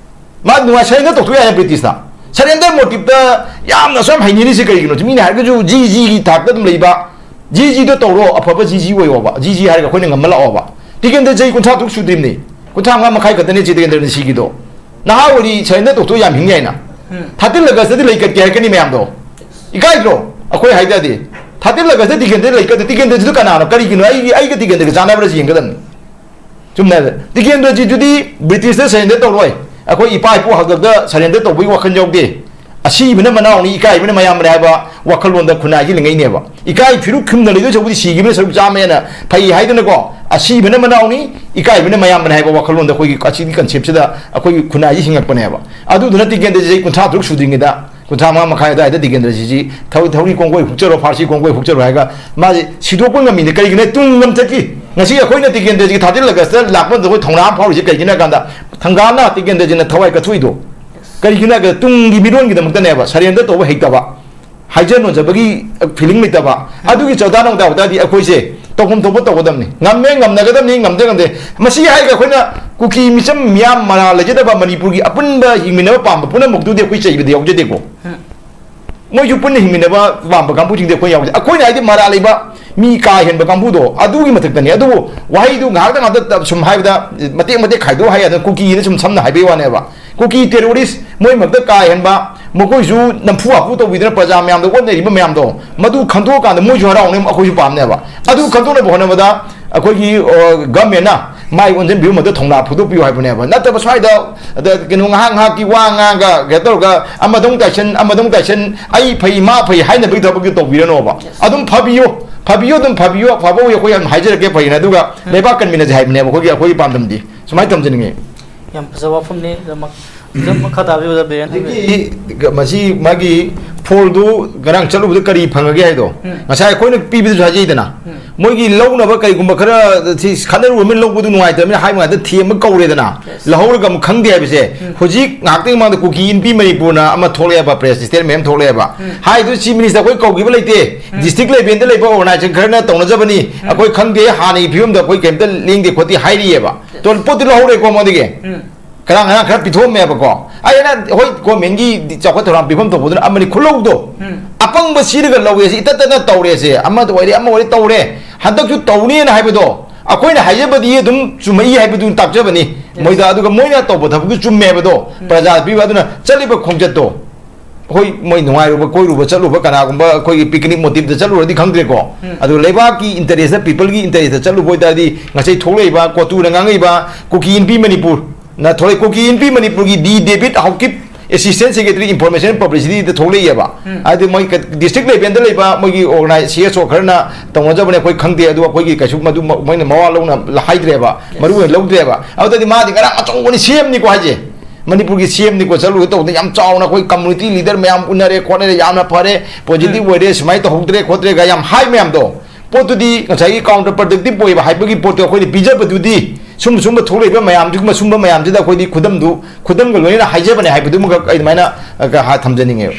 ꯃꯥ ꯅꯨꯡꯉꯥꯏ ꯁꯔꯦꯟꯗꯔ ꯇꯧꯊꯣꯛ ꯌꯥꯏ ꯕ꯭ꯔꯤꯇꯤꯁꯇ꯫ ꯁꯔꯦꯟꯗꯔ ꯃꯣꯇꯤꯞꯇ ꯌꯥꯝꯅ ꯑꯁꯨꯛ ꯌꯥꯝ ꯍꯩꯅꯔꯤꯁꯦ ꯀꯩꯒꯤꯅꯣ? ꯃꯤꯅ ꯍꯥꯏꯔꯒꯁꯨ ꯖꯤ ꯖꯤꯒꯤ ꯊꯥꯛꯇ ꯑꯗꯨꯝ ꯂꯩꯕ, ꯖꯤ ꯖꯤꯗꯣ ꯇꯧꯔꯣ, ꯑꯐꯕ ꯖꯤ ꯖꯤ ꯑꯣꯏꯌꯣꯕ, ꯖꯤ ꯖꯤ ꯍꯥꯏꯔꯒ ꯑꯩꯈꯣꯏꯅ ꯉꯝꯃ ꯂꯥꯛꯑꯣꯕ꯫ ꯇꯤꯀꯦꯟꯗ꯭ꯔ ꯆꯍꯤ ꯀꯨꯟꯊ꯭ꯔꯥ ꯇꯔꯨꯛ ꯁꯨꯗ꯭ꯔꯤꯕꯅꯤ, ꯀꯨꯟꯊ꯭ꯔꯥ ꯃꯉꯥ ꯃꯈꯥꯏ ꯈꯛꯇꯅꯦ ꯆꯦ ꯇꯤꯀꯦꯟꯗ꯭ꯔꯅ ꯁꯤꯈꯤꯗꯣ꯫ ꯅꯍꯥ ꯑꯣꯏꯔꯤ, ꯁꯔꯦꯟꯗꯔ ꯇꯧꯊꯣꯛ ꯌꯥꯝ ꯍꯤꯡ ꯌꯥꯏꯅ꯫ ꯊꯥꯔꯇꯤꯟ ꯑꯒꯁꯇꯗꯤ ꯂꯩꯀꯠꯀꯦ ꯍꯥꯏꯔꯛꯀꯅꯤ ꯃꯌꯥꯝꯗꯣ꯫ ꯏꯀꯥꯏꯗ꯭ꯔꯣ? ꯑꯩꯈꯣꯏ ꯍꯥꯏꯗꯗꯤ ꯊꯥꯔꯇꯤꯟ ꯑꯒꯁꯇ ꯇꯤꯀꯦꯟꯗ꯭ꯔ ꯂꯩꯀꯠꯇꯦ, ꯇꯤꯀꯦꯟꯗ꯭ꯔꯁꯤꯗ ꯀꯅꯥꯅꯣ? ꯀꯔꯤꯒꯤꯅꯣ? ꯑꯩꯒꯤ, ꯑꯩꯒ ꯇꯤꯀꯦꯟꯗ꯭ꯔꯒ ꯆꯥꯟꯅꯕ꯭ꯔꯁꯤ ꯌꯦꯡꯒꯗꯕꯅꯤ꯫ ꯆꯨꯝꯅ ꯍꯥꯏꯕꯗ, ꯇꯤꯀꯦꯟꯗ꯭ꯔꯖꯤꯠꯇꯨꯗꯤ ꯕ꯭ꯔꯤꯇꯤꯁꯇ ꯁꯔꯦꯟꯗꯔ ꯇꯧꯔꯣꯏ, ꯑꯩꯈꯣꯏ ꯏꯄꯥ ꯏꯄꯨ ꯍꯥꯛꯇꯛꯇ ꯁꯔꯦꯟꯗꯔ ꯇꯧꯕꯒꯤ ꯋꯥꯈꯜ ꯌꯥꯎꯗꯦ꯫ ꯑꯁꯤꯕꯅ ꯃꯅꯥꯎꯅꯤ, ꯏꯀꯥꯏꯕꯅ ꯃꯌꯥꯝꯕꯅꯤ ꯍꯥꯏꯕ ꯋꯥꯈꯜꯂꯣꯟꯗ ꯈꯨꯟꯅꯥꯏꯒꯤ ꯂꯤꯡꯉꯩꯅꯦꯕ꯫ ꯏꯀꯥꯏ ꯐꯤꯔꯨꯛ ꯈꯨꯝꯅ ꯂꯩꯗꯣꯏ ꯁꯔꯨꯛꯄꯨꯗꯤ ꯁꯤꯈꯤꯕꯅ ꯁꯔꯨꯛ ꯆꯥꯝꯃ ꯍꯦꯟꯅ ꯐꯩ ꯍꯥꯏꯗꯅꯀꯣ, ꯑꯁꯤꯕꯅ ꯃꯅꯥꯎꯅꯤ, ꯏꯀꯥꯏꯕꯅ ꯃꯌꯥꯝꯕꯅꯤ ꯍꯥꯏꯕ ꯋꯥꯈꯜꯂꯣꯟꯗ ꯑꯩꯈꯣꯏꯒꯤ ꯑꯁꯤꯒꯤ ꯀꯟꯁꯦꯞꯁꯤꯗ ꯑꯩꯈꯣꯏꯒꯤ ꯈꯨꯟꯅꯥꯏꯁꯤ ꯍꯤꯡꯉꯛꯄꯅꯦꯕ꯫ ꯑꯗꯨꯗꯨꯅ ꯇꯤꯀꯦꯟꯗ꯭ꯔꯖꯤꯠ ꯆꯍꯤ ꯀꯨꯟꯊ꯭ꯔꯥ ꯇꯔꯨꯛ ꯁꯨꯗ꯭ꯔꯤꯉꯩꯗ ꯀꯨꯟꯊ꯭ꯔꯥ ꯃꯉꯥ ꯃꯈꯥꯏ ꯑꯗꯨꯋꯥꯏꯗ ꯇꯤꯀꯦꯟꯗ꯭ꯔꯖꯤꯠꯁꯤ ꯊꯧꯔꯤ, ꯊꯧꯔꯤ ꯀꯣꯡꯒꯣꯏ ꯍꯨꯛꯆꯔꯣ, ꯐꯥꯔꯁꯤ ꯀꯣꯡꯒꯣꯏ ꯍꯨꯛꯆꯔꯣ ꯍꯥꯏꯔꯒ ꯃꯥꯁꯦ ꯁꯤꯗꯣꯛꯄ ꯉꯝꯃꯤꯅꯦ꯫ ꯀꯔꯤꯒꯤꯅꯣ? ꯇꯨꯡ ꯂꯝꯆꯠꯀꯤ꯫ ꯉꯁꯤ ꯑꯩꯈꯣꯏꯅ ꯇꯤꯀꯦꯟꯗ꯭ꯔꯖꯤꯠꯀꯤ ꯊꯥꯔꯇꯤꯟ ꯑꯒꯁꯇ ꯂꯥꯛꯄ ꯃꯇꯝꯗ ꯑꯩꯈꯣꯏ ꯊꯧꯅꯥ ꯑꯃ ꯐꯥꯎꯔꯤꯁꯦ ꯀꯩꯒꯤꯅꯣ ꯍꯥꯏ ꯀꯥꯟꯗ ꯊꯪꯒꯥꯜꯅ ꯇꯤꯀꯦꯟꯗ꯭ꯔꯖꯤꯠꯅ ꯊꯋꯥꯏ ꯀꯠꯊꯣꯛꯏꯗꯣ꯫ ꯀꯔꯤꯒꯤꯅꯣ ꯍꯥꯏ ꯀꯥꯟꯗ ꯇꯨꯡꯒꯤ ꯃꯤꯔꯣꯟꯒꯤꯗꯃꯛꯇꯅꯦꯕ, ꯁꯔꯦꯟꯗꯔ ꯇꯧꯕ ꯍꯩꯇꯕ, ꯍꯥꯏꯖ ꯅꯣꯟꯖꯕꯒꯤ ꯐꯤꯂꯤꯡ ꯂꯩꯇꯕ, ꯑꯗꯨꯒꯤ ꯆꯧꯗꯥ ꯅꯧꯗꯥ ꯑꯣꯏꯇꯥꯔꯗꯤ ꯑꯩꯈꯣꯏꯁꯦ ꯇꯧꯐꯝ ꯊꯣꯛꯄ ꯇꯧꯒꯗꯕꯅꯤ꯫ ꯉꯝꯃꯦ ꯉꯝꯅꯒꯗꯕꯅꯤ, ꯉꯝꯗꯦ ꯉꯝꯗꯦ꯫ ꯃꯁꯤ ꯍꯥꯏꯔꯒ ꯑꯩꯈꯣꯏꯅ ꯀꯨꯀꯤ ꯃꯤꯆꯝ ꯃꯤꯌꯥꯝ ꯃꯔꯥ ꯂꯩꯖꯗꯕ ꯃꯅꯤꯄꯨꯔꯒꯤ ꯑꯄꯨꯟꯕ ꯍꯤꯡꯃꯤꯟꯅꯕ ꯄꯥꯝꯕ ꯄꯨꯝꯅꯃꯛꯇꯨꯗꯤ ꯑꯩꯈꯣꯏ ꯆꯩꯕꯗ ꯌꯥꯎꯖꯗꯦꯀꯣ꯫ ꯃꯣꯏꯁꯨ ꯄꯨꯟꯅ ꯍꯤꯡꯃꯤꯟꯅꯕ ꯄꯥꯝꯕ ꯀꯥꯡꯕꯨꯁꯤꯡꯗꯤ ꯑꯩꯈꯣꯏ ꯌꯥꯎꯖꯩ꯫ ꯑꯩꯈꯣꯏꯅ ꯍꯥꯏꯗꯤ ꯃꯔꯥ ꯂꯩꯕ ꯃꯤ ꯀꯥ ꯍꯦꯟꯕ ꯀꯥꯡꯕꯨꯗꯣ ꯑꯗꯨꯒꯤ ꯃꯊꯛꯇꯅꯤ꯫ ꯑꯗꯨꯕꯨ ꯋꯥꯍꯩꯗꯨ ꯉꯥꯏꯍꯥꯛꯇ ꯉꯥꯛꯇ ꯁꯨꯝ ꯍꯥꯏꯕꯗ ꯃꯇꯦꯛ ꯃꯇꯦꯛ ꯈꯥꯏꯗꯣꯛ ꯍꯥꯏ, ꯑꯗꯨꯅ ꯀꯨꯀꯤꯅ ꯁꯨꯝ ꯁꯝꯅ ꯍꯥꯏꯕꯒꯤ ꯋꯥꯅꯦꯕ꯫ ꯀꯨꯀꯤ ꯇꯦꯔꯣꯔꯤꯁ ꯃꯣꯏ ꯃꯔꯛꯇ ꯀꯥ ꯍꯦꯟꯕ, ꯃꯈꯣꯏꯁꯨ ꯅꯝꯐꯨ ꯍꯥꯐꯨ ꯇꯧꯕꯤꯗꯅ ꯄ꯭ꯔꯖꯥ ꯃꯌꯥꯝꯗ ꯑꯣꯠꯅꯔꯤꯕ ꯃꯌꯥꯝꯗꯣ, ꯃꯗꯨ ꯈꯟꯗꯣꯛꯑꯀꯥꯟꯗ ꯃꯣꯏꯁꯨ ꯍꯔꯥꯎꯅꯦ, ꯑꯩꯈꯣꯏꯁꯨ ꯄꯥꯝꯅꯦꯕ꯫ ꯑꯗꯨ ꯈꯟꯗꯣꯛꯅꯕ ꯍꯣꯠꯅꯕꯗ ꯑꯩꯈꯣꯏꯒꯤ, ꯑ, ꯒꯚꯔꯟꯃꯦꯟꯅ ꯃꯥꯏ ꯑꯣꯟꯁꯤꯟꯕꯤꯕ ꯃꯗꯨ ꯊꯧꯅꯥ ꯐꯨꯗꯣꯛꯄꯤꯌꯨ ꯍꯥꯏꯕꯅꯦꯕ꯫ ꯅꯠꯇꯕ ꯁ꯭ꯋꯥꯏꯗ ꯑꯗ ꯀꯩꯅꯣ ꯉꯥꯏꯍꯥꯛ ꯉꯥꯏꯍꯥꯛꯀꯤ ꯋꯥ ꯉꯥꯡꯒ ꯀꯩꯅꯣ ꯇꯧꯔꯒ ꯑꯃꯗꯧ ꯇꯥꯏꯁꯟ, ꯑꯃꯗꯧ ꯇꯥꯏꯁꯟ, ꯑꯩ ꯐꯩ ꯃꯥ ꯐꯩ ꯍꯥꯏꯅꯕꯒꯤ ꯊꯕꯛꯇꯤ ꯇꯧꯕꯤꯔꯅꯣꯕ꯫ ꯑꯗꯨꯝ ꯐꯕꯤꯌꯨ, ꯐꯕꯤꯌꯨ, ꯑꯗꯨꯝ ꯐꯕꯤꯌꯨ, ꯑꯐꯕ ꯑꯣꯏ ꯑꯩꯈꯣꯏ ꯌꯥꯝ ꯍꯥꯏꯖꯔꯛꯀꯦ ꯐꯩꯅ, ꯑꯗꯨꯒ ꯂꯩꯕꯥꯛ ꯀꯟꯃꯤꯟꯅꯁꯦ ꯍꯥꯏꯕꯅꯦꯕ ꯑꯩꯈꯣꯏꯒꯤ, ꯑꯩꯈꯣꯏꯒꯤ ꯄꯥꯟꯗꯝꯗꯤ꯫ ꯁꯨꯃꯥꯏꯅ ꯊꯝꯖꯅꯤꯡꯉꯤ꯫ ꯌꯥꯝ ꯐꯖꯕ ꯋꯥꯐꯝꯅꯤ꯫ ꯑꯗꯨꯃꯛ, ꯑꯗꯨꯝ ꯃꯈꯥ ꯇꯥꯕꯤꯌꯨ, ꯑꯣꯖꯥ ꯕꯤꯔꯦꯟ꯫ ꯑꯗꯒꯤ ꯃꯁꯤ ꯃꯥꯒꯤ ꯐꯣꯜꯗꯨ ꯉꯔꯥꯡ ꯆꯠꯂꯨꯕꯗ ꯀꯔꯤ ꯐꯪꯉꯒꯦ ꯍꯥꯏꯗꯣ, ꯎꯝ꯫ ꯉꯁꯥꯏ ꯑꯩꯈꯣꯏꯅ ꯄꯤꯕꯗꯨꯁꯨ ꯍꯥꯏꯖꯩꯗꯅ, ꯎꯝ꯫ ꯃꯣꯏꯒꯤ ꯂꯧꯅꯕ ꯀꯩꯒꯨꯝꯕ ꯈꯔ ꯁꯤ ꯈꯠꯅꯔꯨꯔꯃꯤꯅ ꯂꯧꯕꯗꯨ ꯅꯨꯡꯉꯥꯏꯇ꯭ꯔꯕꯅꯤꯅ ꯍꯥꯏꯕ ꯉꯥꯛꯇ ꯊꯦꯝꯕ ꯀꯧꯔꯦꯗꯅ, Yes. ꯂꯧꯍꯧꯔꯒ ꯑꯃꯨꯛ ꯈꯪꯗꯦ ꯍꯥꯏꯕꯁꯦ꯫ ꯎꯝ꯫ ꯍꯧꯖꯤꯛ ꯉꯥꯏꯍꯥꯛꯇꯒꯤ ꯃꯃꯥꯡꯗ ꯀꯨꯀꯤ ꯏꯟꯄꯤ ꯃꯅꯤꯄꯨꯔꯅ ꯑꯃ ꯊꯣꯛꯂꯛꯑꯦꯕ, ꯄ꯭ꯔꯦꯁ ꯁ꯭ꯇꯦꯠꯃꯦꯟ ꯑꯃ ꯊꯣꯛꯂꯛꯑꯦꯕ꯫ ꯎꯝ꯫ ꯍꯥꯏꯗꯨ ꯆꯤꯐ ꯃꯤꯅꯤꯁꯇꯔ ꯑꯩꯈꯣꯏ ꯀꯧꯈꯤꯕ ꯂꯩꯇꯦ꯫ ꯎꯝ꯫ ꯗꯤꯁꯇ꯭ꯔꯤꯛ ꯂꯦꯚꯦꯜꯗ ꯂꯩꯕ ꯑꯣꯔꯒꯅꯥꯏꯖꯦꯁꯟ ꯈꯔꯅ ꯇꯧꯅꯖꯕꯅꯤ, ꯎꯝ꯫ ꯑꯩꯈꯣꯏ ꯈꯪꯗꯦ, ꯍꯥꯟꯅꯒꯤ ꯐꯤꯕꯝꯗ ꯑꯩꯈꯣꯏ ꯀꯩꯝꯇ ꯂꯦꯡꯗꯦ ꯈꯣꯠꯇꯦ ꯍꯥꯏꯔꯤꯑꯕ꯫ Yes. ꯇꯣ-, ꯄꯣꯠꯇꯨ ꯂꯧꯍꯧꯔꯦꯀꯣ ꯃꯣꯏꯗꯒꯤ꯫ ꯎꯝ꯫ ꯀꯅꯥ ꯀꯅꯥ ꯈꯔ ꯄꯤꯊꯣꯛꯑꯝꯃꯦꯕꯀꯣ꯫ ꯑꯩꯅ ꯍꯣꯏ ꯒꯣꯔꯃꯦꯟꯒꯤ ꯆꯥꯎꯈꯠ ꯊꯧꯔꯥꯡ ꯄꯤꯐꯝ ꯊꯣꯛꯄꯗꯨꯅ ꯑꯃꯅꯤ ꯈꯨꯜꯍꯧꯗꯣ꯫ ꯎꯝ꯫ ꯑꯄꯪꯕ ꯁꯤꯔꯒ ꯂꯧꯔꯦꯁꯦ, ꯏꯇꯠ ꯇꯠꯅ ꯇꯧꯔꯦꯁꯦ, ꯑꯃꯗ ꯑꯣꯏꯔꯦ ꯑꯃ ꯑꯣꯏꯔꯦ ꯇꯧꯔꯦ, ꯍꯟꯗꯛꯁꯨ ꯇꯧꯅꯦꯅ ꯍꯥꯏꯕꯗꯣ ꯑꯩꯈꯣꯏꯅ ꯍꯥꯏꯖꯕꯗꯤ ꯑꯗꯨꯝ ꯆꯨꯝꯃꯛꯏ ꯍꯥꯏꯕꯗꯨ ꯇꯥꯛꯆꯕꯅꯤ꯫ Yes. ꯃꯣꯏꯗ꯫ ꯑꯗꯨꯒ ꯃꯣꯏꯅ ꯇꯧꯕ ꯊꯕꯛꯇꯨ ꯆꯨꯝꯃꯦ ꯍꯥꯏꯕꯗꯣ ꯎꯝ꯫ ꯄ꯭ꯔꯖꯥꯗ ꯄꯤꯕ꯫ ꯑꯗꯨꯅ ꯆꯠꯂꯤꯕ ꯈꯣꯡꯆꯠꯇꯣ, ꯍꯣꯏ, ꯃꯣꯏ ꯅꯨꯡꯉꯥꯏꯔꯨꯕ ꯀꯣꯏꯔꯨꯕ ꯆꯠꯂꯨꯕ, ꯀꯅꯥꯒꯨꯝꯕ ꯑꯩꯈꯣꯏꯒꯤ ꯄꯤꯛꯅꯤꯛ ꯃꯣꯇꯤꯞꯇ ꯆꯠꯂꯨꯔꯗꯤ ꯈꯪꯗ꯭ꯔꯦꯀꯣ꯫ ꯎꯝ꯫ ꯑꯗꯨ ꯂꯩꯕꯥꯛꯀꯤ ꯏꯟꯇꯔꯦꯁꯇ, ꯄꯤꯄꯜꯒꯤ ꯏꯟꯇꯔꯦꯁꯇ ꯆꯠꯂꯨꯕ ꯑꯣꯏꯇꯥꯔꯗꯤ ꯉꯁꯤ ꯊꯣꯛꯂꯛꯏꯕ ꯀꯣꯇꯨꯅ ꯉꯥꯡꯉꯛꯏꯕ ꯀꯨꯀꯤ ꯏꯟꯄꯤ ꯃꯅꯤꯄꯨꯔ ꯅ ꯊꯣꯛꯂꯛꯏ꯫ ꯀꯨꯀꯤ ꯏꯟꯄꯤ ꯃꯅꯤꯄꯨꯔꯒꯤ ꯗꯤ debit Haokip, assistant secretary information ꯄꯕ꯭ꯂꯤꯁꯤꯇꯤꯗ ꯊꯣꯛꯂꯛꯏꯑꯕ꯫ ꯎꯝ꯫ ꯍꯥꯏꯗꯤ ꯃꯣꯏ ꯀ-, ꯗꯤꯁꯇ꯭ꯔꯤꯛ ꯂꯦꯚꯦꯜꯗ ꯂꯩꯕ ꯃꯣꯏꯒꯤ ꯑꯣꯔꯒꯅꯥꯏ-, ꯁꯤ ꯑꯦꯁ ꯑꯣ ꯈꯔꯅ ꯇꯧꯅꯖꯕꯅꯦ, ꯑꯩꯈꯣꯏ ꯈꯪꯗꯦ꯫ ꯑꯗꯨ ꯑꯩꯈꯣꯏꯒꯤ ꯀꯩꯁꯨ ꯃꯗꯨ ꯃ-, ꯃꯣꯏꯅ ꯃꯋꯥ ꯂꯧꯅ ꯍꯥꯏꯗ꯭ꯔꯦꯕ, Yes. ꯃꯔꯨ ꯑꯣꯏꯅ ꯂꯧꯗ꯭ꯔꯦꯕ꯫ ꯑꯗꯨꯗꯗꯤ ꯃꯥꯗꯤ ꯉꯔꯥꯡ ꯑꯆꯧꯕꯅꯤ, ꯁꯤ ꯑꯦꯝꯅꯤꯀꯣ ꯍꯥꯏꯁꯦ꯫ ꯃꯅꯤꯄꯨꯔꯒꯤ ꯁꯤ ꯑꯦꯝꯅꯤꯀꯣ ꯆꯠꯂꯨꯒꯦ ꯇꯧꯕꯗ ꯌꯥꯝ ꯆꯥꯎꯅ ꯑꯩꯈꯣꯏ ꯀꯝꯃꯨꯅꯤꯇꯤ ꯂꯤꯗꯔ ꯃꯌꯥꯝ ꯎꯅꯔꯦ ꯈꯣꯠꯅꯔꯦ, ꯌꯥꯝꯅ ꯐꯔꯦ, ꯄꯣꯖꯤꯇꯤꯚ ꯎꯝ꯫ ꯑꯣꯏꯔꯦ, ꯁꯨꯃꯥꯏꯅ ꯇꯧꯍꯧꯗ꯭ꯔꯦ ꯈꯣꯠꯇ꯭ꯔꯦꯒ ꯌꯥꯝ ꯍꯥꯏ ꯃꯌꯥꯝꯗꯣ꯫ ꯄꯣꯠꯇꯨꯗꯤ ꯉꯁꯥꯏꯒꯤ ꯀꯥꯎꯟꯇꯔ ꯄ꯭ꯔꯗꯛꯇꯤꯞ ꯑꯣꯏꯕ ꯍꯥꯏꯕꯒꯤ ꯄꯣꯠꯇꯣ ꯑꯩꯈꯣꯏꯅ ꯄꯤꯖꯕꯗꯨꯗꯤ ꯁꯨꯝ ꯁꯨꯝꯕ ꯊꯣꯛꯂꯛꯏꯕ ꯃꯌꯥꯝꯗꯨ, ꯁꯨꯝꯕ ꯃꯌꯥꯝꯁꯤꯗ ꯑꯩꯈꯣꯏꯗꯤ ꯈꯨꯗꯝꯗꯨ, ꯈꯨꯗꯝꯒ ꯂꯣꯏꯅꯅ ꯍꯥꯏꯖꯕꯅꯦ ꯍꯥꯏꯕꯗꯨꯃꯒ ꯑꯩ ꯑꯗꯨꯃꯥꯏꯅ, ꯑ, ꯀ-, ꯍꯥ-, ꯊꯝꯖꯅꯤꯡꯉꯦꯕ꯫